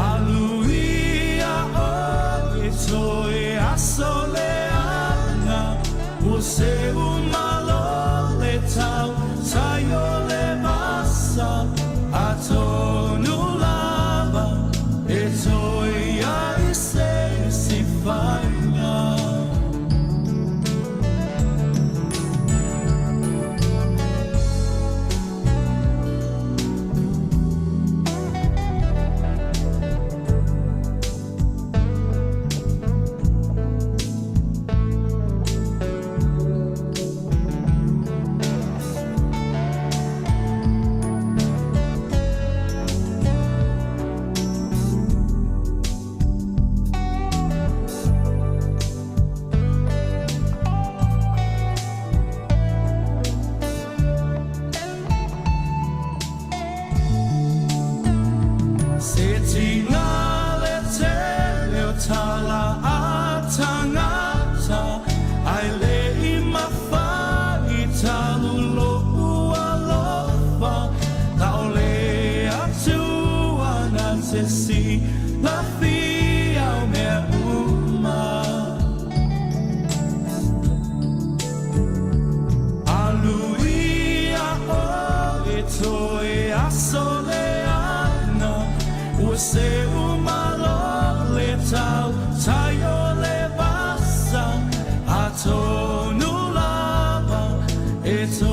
Alu ia oe toe aso leaga Ua seu malo le tautai o le vasa Atonu lava e toe i ai se isi faiga Se tiga le tele o tala a tagata Ae le i mafai talu lo'u alofa Na o le Atua na te silafia o mea uma Alu ia oe toe aso leaga Ua seu malo le tautai o le vasa Atonu lava e toe.